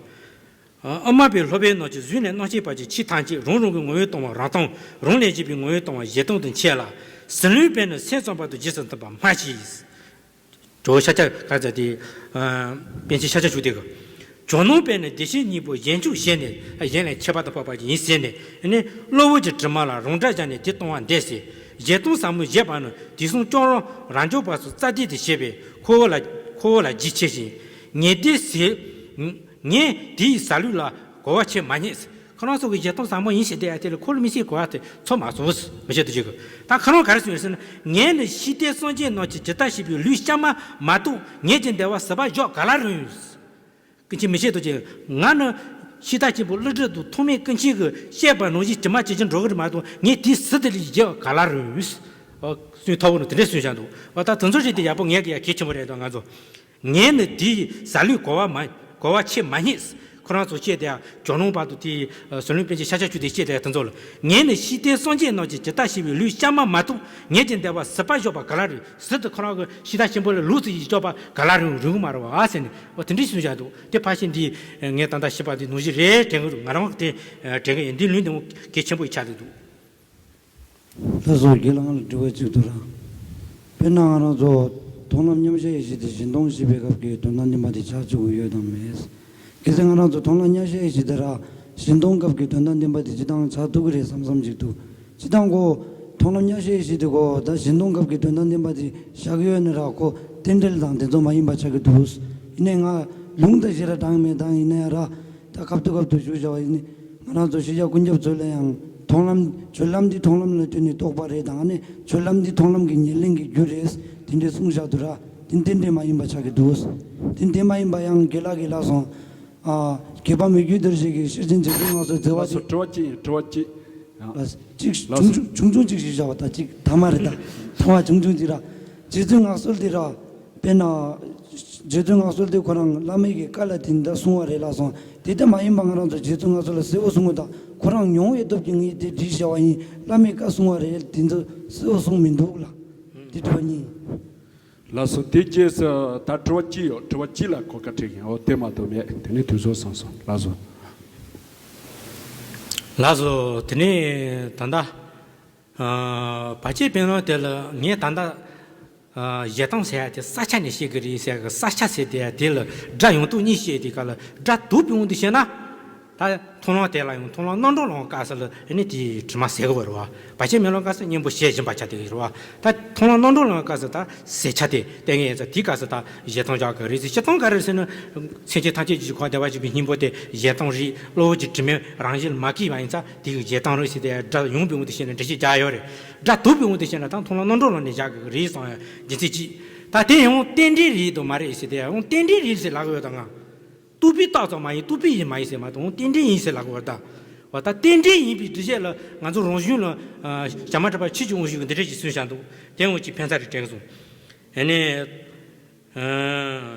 ཨ། དབུ་མ་པའི་སློབ་དཔོན་རྣམས་ཀྱིས་གཟུགས་ནས་རྣམ་ཤེས་བར་གྱི་ཆོས་ཐམས་ཅད་རང་རང་གི་ངོ་བོས་སྟོང་བ་རང་སྟོང་། རང་ལས་གཞན་པའི་ངོ་བོས་སྟོང་བ་གཞན་སྟོང་དུ་འཆད་ལ། ཟིལ་གནོན་པས་ནི་སེམས་ཙམ་པ་དང་རྗེས་སུ་མཐུན་པ་སྨྲ་ཞིག། ཇོ་བོ་ཤཱཀྱ་ག་ཚ་དེ། ཨ། པཎ་ཆེན་ཤཱཀྱ་མཆོག་དེ་གིས། ཇོ་ནང་པས་ནི་བདེ་གཤེགས་སྙིང་པོ་གཞན་ཕྱོགས་ཞེན་ནས། གཞན་ལས་ཁྱད་པར་དུ་འཕགས་པ་ཡིན་ཟེར་ནས། ནི་གློ་བུར་གྱི་དྲི་མ་ལ་རང་སྒྲ་བཞག་ནས་དེ་སྟོང་བ་འདས་ཟེར། གཞན་སྟོང་ཟབ་མོ་བཞེད་པ་ནི་དུས་གསུམ་ཀྱང་རང་རང་རྒྱལ་བ་སོགས་རྩ་བྲལ་དུ་བྱེད་པས། ཁོ་བོ་ལ་ཁོ་བོ་ལ་རྒྱུས་ཆེ་ཞིང་། ངས་དེའི་ཟེར། ངས་དེའི་ཟ་ལུགས་ལ་གོ་བ་ཆེར་མ་རྙེད། ཁོ་རང་ཚོ་གི་གཞན་སྟོང་ཟབ་མོ་ཡིན་ཟེར་དེ་ཡ་དེ་ལ་ཁོ་ལ་མི་ཤེས་གོ་བ་དེ་ཚོར་མ་སོང་། མི་ཤེས་དུ་ཅིག་གི། ད་ཁོ་རང་ག་རེ་གསུངས་ཡོད་ཟེར་ན། ངས་ནི་ཤིང་རྟའི་སངས་རྒྱས་རྣམས་ཀྱིས་ཇི་ལྟར་བཤད་པའི་ལུགས་ཤར་མ་མ་གཏོགས། ངེད་ཀྱི་འདོད་པ་ཟུར་པར་བཞག་ག་ལ་རུང་། ཀུན་མཁྱེན་མི་ཤེས་རྡོ་རྗེ། ང་ནི་ཤིང་རྟ་ཆེན་པོ་ཀླུ་སྒྲུབ་དང་ཐོགས་མེད་ཀུན་མཁྱེན་གྱིས་བཤད་པ་ནང་བཞིན་ཇི་མ་ཇི་བཞིན་འགྲོ་གི་རེད་མ་གཏོགས། ངས་དེའི་ཟུར་དེ་ལ་བཞག་ག་ལ་རུང་། ཨོ། གསུང་ཐོར་བུ་ནང་དེ་འདྲ་གསུངས་བཞག་འདུག། ཨོ། ད་དེ་ཚོ་རེད་དེ་ཡག་པོ་ངས་གི་ཡ་གལ་ཆེན་པོ་རེད་འདུག་ང་ཚོ། ངས་ནི་དེའི་ཟ་ལུགས་གོ་བ་མ་གོ་བ་ཆེར་མ་རྙེད། ཁོ་རང་ཚོ་བཤད་དེ་ཡ། ཇོ་ནང་པ་དང་དེའི་ཟུར་གནོན་པཎ་ཆེན་ཤཱཀྱ་མཆོག་དེས་བཤད་དེ་ཡ་དེ་ཚོ་ལ། ངས་ནི་ཤིང་རྟའི་སངས་རྒྱས་རྣམས་ཀྱིས་ཇི་ལྟར་བཤད་པའི་ལུགས་ཤར་མ་མ་གཏོགས། ངེད་ཀྱི་འདོད་པ་ཟུར་པར་བཞག་པ་ག་ལ་རུང་། ཟུར་དུ་ཁོ་རང་གི་ཤིང་རྟ་ཆེན་པོ་ལ་ལོག་ཙམ་ཞིག་བཞག་པ་ག་ལ་རུང་རུང་གི་མ་རེད་བ་ཟེར་ནས། འོ། དེ་འདྲ་གསུངས་བཞག་འདུག། དེ་ཕལ་ཆེར་འདི་ངས་ད་ལྟ་ཞུས་པ་དེ་ནང་བཞིན་རེད་དྲན་གི་འདུག། ང་རང་དེ་དྲན་གི་ཡིན། འདི་ལུང་འདི་གལ་ཆེན་པོ་ཡི་ཆགས་བསྡད་འདུག། ལགས་སོ། རྒན་ལགས་ལ་དྲི་བ་གཅིག་འདུག་ར། དཔེར་ན་ང་རང་ཚོ་མཐོང་ལམ་མཉམ་གཞག་ཡེ་ཤེས་དེ་གཞན་སྟོང་ཞེས་པའི་སྐབས་ཀྱི་དོན་དམ་བདེན་པ་དེ་ཆགས་བཅུག་གི་ཡོད་དམ་མེད། གལ་སྲིད་ང་རང་ཚོ་མཐོང་ལམ་མཉམ་གཞག་ཡེ་ཤེས་དེ་ར་གཞན་སྟོང་སྐབས་ཀྱི་དོན་དམ་བདེན་པ་དེ་སྤྱིར་བཏང་ཆགས་ཐུབ་ཀྱི་རེད་བསམ་བསམ་ཅིག་འདུག། སྤྱིར་བཏང་ཁོ་མཐོང་ལམ་མཉམ་གཞག་ཡེ་ཤེས་དེ་ཁོ་ད་གཞན་སྟོང་སྐབས་ཀྱི་དོན་དམ་བདེན་པ་དེ་བཞག་ཡོད་ནི་ར། ཁོ་རྟེན་འབྲེལ་དང་དེ་ཚོ་མ་ཡིན་པ་ཆགས་ཀྱི་འདུག། ཡིན་ནའི་ང་ལུང་དང་ཞེ་དྲག་དྲངས་མེད། དང་ཡིན་ནའི་ར་ད་སྐབས་ཐོག་སྐབས་ཐོག་ཞུ་བྱ་བ་ཡིན་ནི། ང་རང་ཚོ་ཤེས་བྱ་ཀུན་ཁྱབ་ཚོ་ལ་ཡང་མཐོང་ལམ་སྤྱོད་ལམ་འདི་མཐོང་ལམ་ལ་བརྟེན་ནས་རྟོགས་པ་རེད། དང་ནི་སྤྱོད་ལམ་འདི་མཐོང་ལམ་གྱི་ཉེར་ལེན་གྱི་རྒྱུ་རེད། དེ་འདྲའི་གསུངས་བཞག་འདུག་ར། དེ་རྟེན་འབྲེལ་མ་ཡིན་པ་ཆགས་ཀྱི་འདུག། དེ་འདྲའི་མ་ཡིན་པ་ཡང་རྒན་ལགས་ཀྱིས་ལབ་སོང་། ཨ། བརྒྱད་པ་མི་བསྐྱོད་གདུལ་བྱ་གི་ཤེར་ཕྱིན་རྗེ་བཙུན་མངའ་གསོལ་བརྩེ་བ། ལགས་སོ། དེ་དྲི་བ་གཅིག་ཡིན། དྲི་བ་གཅིག། ཨ། གཅིག། ལགས་ཆུང་སོ། ཆུང་ཆུང་ཆུང་ཆུང་གཅིག་ཞུས་བཞག་པ། ད་གཅིག་ཐ་མ་རེད། ད་ཐ་མ་ཆུང་ཆུང་གཅིག་ར། རྗེ་བཙུན་མངའ་གསོལ་དེ་ར། དཔེར་ན། རྗེ་བཙུན་མངའ་གསོལ་དེ་ཁོ་རང་བླ་མའི་གི་བཀའ་ལ་དེ་འདྲ་གསུང་བ་རེད་ལབ་སོང་། དེ་ལྟ་མ་ཡིན་པ་ང་རང་ཚོ་རྗེ་བཙུན་མངའ་གསོལ་ལ་གསལ་བོ་གསུང་གི་འདུག། ཁོ་རང་མྱོང་བའི་སྟོབས་ཀྱིས་ངས་དེ་བྲིས་བཞག་པ་ཡིན། བླ་མའི་བཀའ་གསུང་བ་རེད། དེ་ཚོ་གསལ་བོ་གསུངས་མི་འདུག་ལ། དེ་དྲི་བ་གཉིས། ལགས་སོ། དེ་རྗེས་སུ་ད་དྲི་བ་གཅིག་ཡོད། དྲི་བ་གཅིག་ལ་གོ་སྐབས་སྤྲད་ཀྱི་ཡིན། འོ། དེ་མ་གཏོགས་མེད། དེ་ནས་དུས་ཚོད་སོང་སོང་། ལགས་སོ། ལགས་སོ། དེ་ནས་ད་ལྟ། ཨ། བར་ཆད་བེམ་རོ་དེ་ལ་ངས་ད་ལྟ། ཨ། གཞལ་སྟངས་ཟེར་ཡ་དེ་ས་ཆ་ནས་བཤད་ཀྱི་རེད་ཟེར་གི། ས་ཆ་ཟེར་དེ་ཡ་དེ་ལ་སྒྲ་ཡང་དག་གཉིས་བཤད་དེ་ག་ལ། སྒྲ་དག་པའི་དབང་དུ་བཤད་ན། ད་མཐོང་ལམ་དེ་ལ་ཡང་མཐོང་ལམ་རྣམ་གྲོལ་ལམ་སྐབས་སུ་ལ་ཨ་ནི་དེའི་དྲི་མ་ཟད་གི་རེད་བ། བར་ཆད་བེམ་རོ་སྐབས་སུ་གཉེན་པོ་བཤད་བཞིན་པ་ཆགས་བསྡད་ཀྱི་རེད་བ། ད་མཐོང་ལམ་རྣམ་གྲོལ་ལམ་སྐབས་སུ་ད་ཟད་ཆ་དེ་བསྟན་གྱི་ཡིན་ཙང་། དེའི་སྐབས་སུ་ད་གཞལ་སྟངས་རྒྱག་གི་རེད་ཟེར། གཞལ་སྟངས་ག་རེ་ཟེར་ན། སེམས་ཅན་ཐམས་ཅད་ཀྱི་འཁོར་བ་བདེ་བར་གཤེགས་པའི་སྙིང་པོ་དེ་གཞལ་སྟངས་རེད། གློ་བུར་གྱི་དྲི་མས་རང་བཞིན་ལ་མ་བསྐྱེད་པ་ཡིན་ཙང་དེ་གི་གཞལ་སྟངས་རེད་ཟེར་ཏེ། སྒྲ་ཡངས་པའི་དབང་དུ་བཤད་ན་འགྲེལ་བཤད་རྒྱག་ཡོད་རེད། སྒྲ་དག་པའི་དབང་དུ་བཤད་ན་ད་མཐོང་ལམ་རྣམ་གྲོལ་ལམ་ནས་བཞག་གི་རེད་གསུངས་ཡ་རྒྱུ་མཚན་གཅིག། ད་དེ་ཡང་རྟེན་འབྲེལ་རེད་དང་མ་རེད་ཟེར་ཏེ། ཡང་རྟེན་འབྲེལ་རེད་ཟེར་ལབ་གི་ཡོད་ད། ང་རྟོགས་པས་བཏགས་ཙམ་མ་ཡིན། རྟོགས་པས་ཡིན་མ་ཡིན་ཟེར་མ་གཏོགས། རྟེན་འབྲེལ་ཡིན་ཟེར་ལབ་གི་ཡོད་ད། འོ། ད་རྟེན་འབྲེལ་ཡིན་པའི་འགྲེལ་བཤད་ལ་ང་ཚོ་རང་གཞུང་ལ། ཨ། ཞྭ་དམར་གྲགས་པ་ཆོས་ཀྱི་དབང་ཕྱུག་གིས་འདི་འདྲ་ཞིག་གསུངས་བཞག་འདུག། དེ་འོང་ཅིག་ཕན་ས་རེད་དྲན་གི་སོང་། ཨ་ནི། ཨ།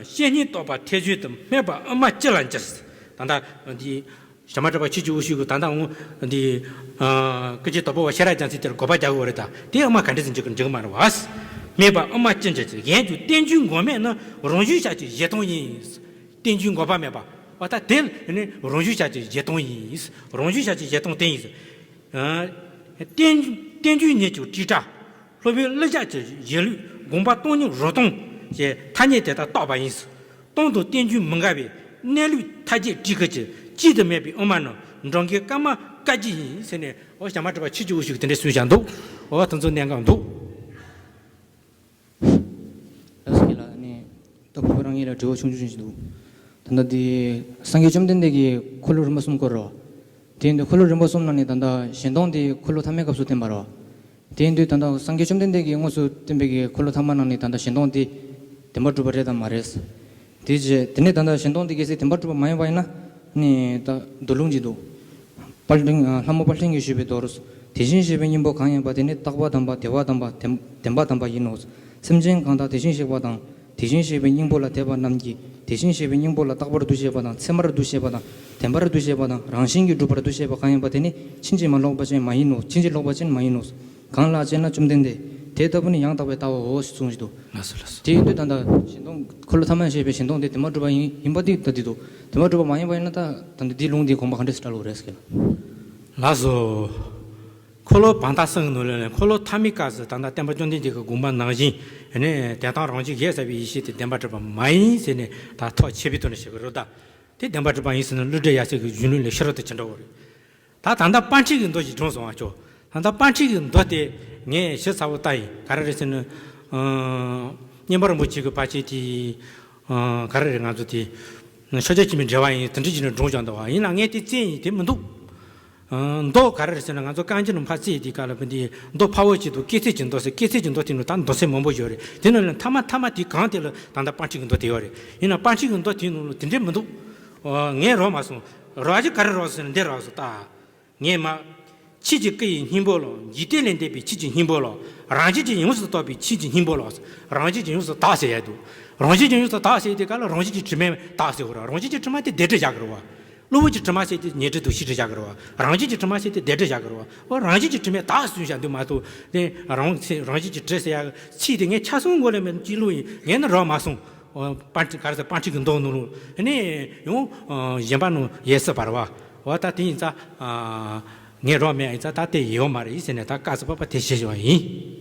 བཤེས་གཉེན་རྟོགས་པ་ཐེག་ཆོད་དུ། སྨད་པ་དབུ་མ་སྤྱི་ལ་འགྱུར། ད་ལྟ་འདི། ཞྭ་དམར་གྲགས་པ་ཆོས་ཀྱི་དབང་ཕྱུག་གིས་ད་ལྟ་འོང་འདི། ཀུན་མཁྱེན་དྭགས་པོ་བ་ཤེས་རབ་རྒྱལ་མཚན་དེར་དགག་པ་རྒྱག་དགོས་རེད། ད་དེ་དབུ་མ་ག་འདྲ་ཟེར་འཇུག་གི་འཇུག་གི་མ་རེད་བ། སྨྲས་པ། དབུ་མ་ཅི་འདྲ་ཅིག་གཞན་གྱི་བསྟན་བཅོས་མགོན་མེད་ན། རང་བྱུང་ཤཱཀྱའི་བཞེད་སྟངས་ཡིན། བསྟན་བཅོས་མགོན་པོ་མེད་པ། འོ་ད་དེ་ནི་རང་བྱུང་ཤཱཀྱའི་བཞེད་སྟངས་ཡིན། རང་བྱུང་ཤཱཀྱའི་བཞེད་སྟངས་དེ་ཡིན། བསྟན་བསྟན་བཅོས་ཉིད་ཀྱི་བྲིས་ཁྲ། སློབ་དཔོན་ཀླུ་སྒྲུབ་ཀྱི་བཞེད་ལུགས་དགོངས་པ་སྟོང་ཉིད་རོ་སྟོང་གི་ཐ་སྙད་དེ་དག་བཏགས་པ་ཡིན། སྟོང་དང་བསྟན་བཅོས་མི་འགལ་བའི་གནས་ལུགས་མཐའ་རྒྱས་བྲིས་ཁུལ་གྱི་གཅིག་ཏུ་མེད་པའི་དབུ་མ་ནི་འགྲོ་མགོན་ཀརྨ་བཀའ་བརྒྱུད་ཡིན་ཟེར་ནས། འོ་ཞྭ་དམར་གྲགས་པ་ཆོས་ཀྱི་དབང་ཕྱུག་གིས་དེ་འདྲ་གསུངས་བཞག་འདུག་འོ་དེ་ཚོ་གནད་འགག་འདུག་ལགས་སོ། ཁྱེད་ལ་ནི་དྭགས་པོ་རང་ཉིད་ལ་དྲི་བ་ཆུང་ཆུང་ཞིག་འདུག་ད་ལྟ་འདི་སངས་རྒྱས་བཅོམ་ལྡན་འདས་ཀྱིས་འཁོར་ལོ་རིམ་པ་གསུམ་བསྐོར་རོ། དེ་ཡིན་དུས་འཁོར་ལོ་རིམ་པ་གསུམ་ནང་ནས་ད་ལྟ་གཞན་སྟོང་དེ་འཁོར་ལོ་ཐ་མའི་སྐབས་སུ་བསྟན་པ་རོ། དེ་ཡིན་དུས་ད་ལྟ་སངས་རྒྱས་བཅོམ་ལྡན་འདས་ཀྱིས་དངོས་སུ་བསྟན་པའི་གི་འཁོར་ལོ་ཐ་མ་ནང་ནས་ད་ལྟ་གཞན་སྟོང་དེ་བདེན་པར་གྲུབ་པ་རེད་དམ་མ་རེད། དེ་རྗེས་དེ་ནས་ད་ལྟ་གཞན་སྟོང་དེ་གལ་སྲིད་བདེན་པར་གྲུབ་པ་མ་ཡིན་པ་ཡིན་ན། ནི་ད་མདོ་ལུང་གཅིག་འདུག་དཔལ་ལྡན་ལྷ་མོ་དཔལ་ལྡན་གྱིས་ཞུས་པའི་མདོར། དེ་བཞིན་གཤེགས་པའི་སྙིང་པོ་གང་ཡིན་པ། དེ་ནི་རྟག་པ་དམ་པ་བདེ་བ་དམ་པ་བདེན་བདེན་པ་དམ་པ་ཡིན་ནོ། སེམས་ཅན་གང་དག་དེ་བཞིན་གཤེགས་པ་དང་། དེ་བཞིན་གཤེགས་པའི་སྙིང་པོ་ལ་དད་པ་རྣམས་ཀྱིས། དེ་བཞིན་གཤེགས་པའི་སྙིང་པོ་ལ་རྟག་པར་འདུ་ཤེས་པ་དང་། མཚན་མར་འདུ་ཤེས་པ་དང་། བདེན་པར་འདུ་ཤེས་པ་དང་། རང་བཞིན་གྱིས་གྲུབ་པར་འདུ་ཤེས་པ་གང་ཡིན་པ། དེ་ནི་ཕྱིན་ཅི་མ་ལོག་པ་ཅན་མ་ཡིན་ནོ། ཕྱིན་ཅི་ལོག་པ་ཅན་མ་ཡིན་ནོ། གང་ལགས་ཅེ་ན། བཅོམ་ལྡན་འདས། དེ་ལྟ་བུ་ནི་ཡང་དག་པའི་ལྟ་བའོ་ཞེས་གསུངས་ཤིང་འདུག་ལགས་སོ་ལགས་སོ། དེ་ཡིན་དུས་ད་ལྟ་གཞན་སྟོང་འཁོར་ལོ་ཐ་མ་ཞེས་པའི་གཞན་སྟོང་དེ་བདེན་པར་གྲུབ་པ་ཡིན་ཡིན་པ་དེ་ད་འདི་འདུག་བདེན་པར་གྲུབ་པ་མ་ཡིན་པ་ཡིན་ན་ད་ད་འདི་འདིའི་ལུང་འདིའི་དགོངས་པ་ག་འདྲ་ཞིག་བཀྲལ་དགོས་རེད་ཟེར་གི་ལ། ལགས་སོ། འཁོར་ལོ་བར་མཐའ་གསུམ་གྱི་ནང་ལས་འཁོར་ལོ་ཐ་མའི་སྐབས་སུ་ད་ལྟ་སྟོན་པ་བཅོམ་ལྡན་འདས་ཀྱི་དགོངས་པ་ནང་བཞིན་ནི་དོན་དམ་རང་བཞིན་གཞལ་ཚར་བའི་ཡེ་ཤེས་དེ་བདེན་པར་གྲུབ་པ་མ་ཡིན་ཟེར་ནས་ད་ཐོག་ཆེ་བའི་ཐོག་ནས་བཤད་གི་རེད་ད། དེ་བདེན་པར་གྲུབ་པ་ཡིན་ཟེར་ན་ཀླུ་སྒྲུབ་ཡབ་སྲས་ཀྱི་གཞུང་ལུགས་ལས་ཤེས་རབ་ཏུ་ཇི་འདྲ་བོ་རེད། ད་ད་ལྟ་དཔལ་ཁྲི་གི་མདོ་ཞིག་དྲངས་སོང་ཨ་ཅོ། ད་ལྟ་དཔལ་ཁྲི་གི་མདོ་དེ་ངས་ཞིབ་ཚགས་པོ་བལྟས་ཡིན། ག་རེ་རེད་ཟེར་ན། ཨ། སྙན་པ་རིན་པོ་ཆེ་གི་ཕལ་ཆེར་དེ། ཨ། ག་རེ་རེད། ང་ཚོ་དེ་ཕྱག་རྒྱ་ཆེན་པོའི་འགྲེལ་པ་ཡིན། དེ་འདྲ་ཞིག་ནས་དྲངས་བཞག་འདུག་བ། ཡིན་ནའང་ངས་དེ་བཙལ་ཡིན། དེ་མི་འདུག་ཨ། མདོ་ག་རེ་རེད་ཟེར་ན། ང་ཚོ་རྐང་རྗེས་ནས་ཕར་བཙལ་ཡིན། དེ་ག་ལ་བུ་འདི་མདོ་འཕགས་པོ་ཆེ་དང་སྐྱེད་ཚལ་གྱི་མདོ་ཟེར། སྐྱེད་ཚལ་གྱི་མདོ་དེ་ནང་ད་མདོ་ཚན་མང་པོ་ཡོད་རེད། དེ་ནང་ལ་མཐའ་མ་མཐའ་མ་དེ་གང་དེ་ལ་ད་ལྟ་དཔལ་ཁྲི་གི་མདོ་དེ་ཡོད་རེད། ཡིན་ན་དཔལ་ཁྲི་གི་མདོ་དེའི་ནང་ལ་དེ་འདྲ་མི་འདུག་ཨ། ངས་རོགས་མ་སོང་། རོགས་ཀྱིས་ག་རེ་རོགས་ཟེར་ན་འདི་རོགས་སོང་ད། ངས་མ། ཆོས་ཀྱི་སྐུ་ཡི་སྙིང་པོ་ལ། འཇིག་རྟེན་ལས་འདས་པའི་ཆོས་ཀྱི་སྙིང་པོ་ལ། རང་བཞིན་གྱིས་ཡོངས་སུ་རྟོག་པའི་ཆོས་ཀྱི་སྙིང་པོ་ལ། རང་བཞིན་གྱིས་ཡོངས་སུ་དག་ཟེར་ཡ་འདུག་རང་བཞིན་གྱིས་ཡོངས་སུ་དག་ཟེར་དེ་ག་ལ་རང་བཞིན་གྱིས་དྲི་མས་དག་ཟེར་བ་རེད། རང་བཞིན་གྱིས་དྲི་མ་དེ་བདེ་འགྲོར་བཞག་གི་རེད་བ། གློ་བུར་གྱི་དྲི་མ་ཟེར་དེ་ཉེ་དྲི་དང་ཤེས་དྲི་བཞག་གི་རེད་བ། རང་བཞིན་གྱི་དྲི་མ་ཟེར་དེ་བདེ་འགྲོར་བཞག་གི་རེད་བ། འོ་རང་བཞིན་གྱིས་དྲི་མས་དག་ཟེར་བཞག་འདུག་མ་གཏོགས་དེ་རང་རང་བཞིན་གྱིས་དྲི་ཟེར་ཡ་ཚིག་དེ་ངས་ཆ་ཚང་ངོ་ལ་མེད་ཅི་ལུགས་ཡིན། ངས་ནི་རོགས་མ་སོང་། པཎ་ཆེན་ག་རེ་ཟེར། པཎ་ཆེན་གྱི་མདོ་ནང་ལོགས་ནས་ཡང་གཞན་པ་ནང་ཡལ་སྲིད་པ་རེད་བ། འོ་ད་དེ་ཡིན་ཙང་། ངས་རོགས་མེད་ཡིན་ཙང་ད་དེ་ཡོད་མ་རེད་ཟེར་ནས་ད་སྐབས་སུ་བབ་པ་དེ་བཤད་བཞག་པ་ཡིན།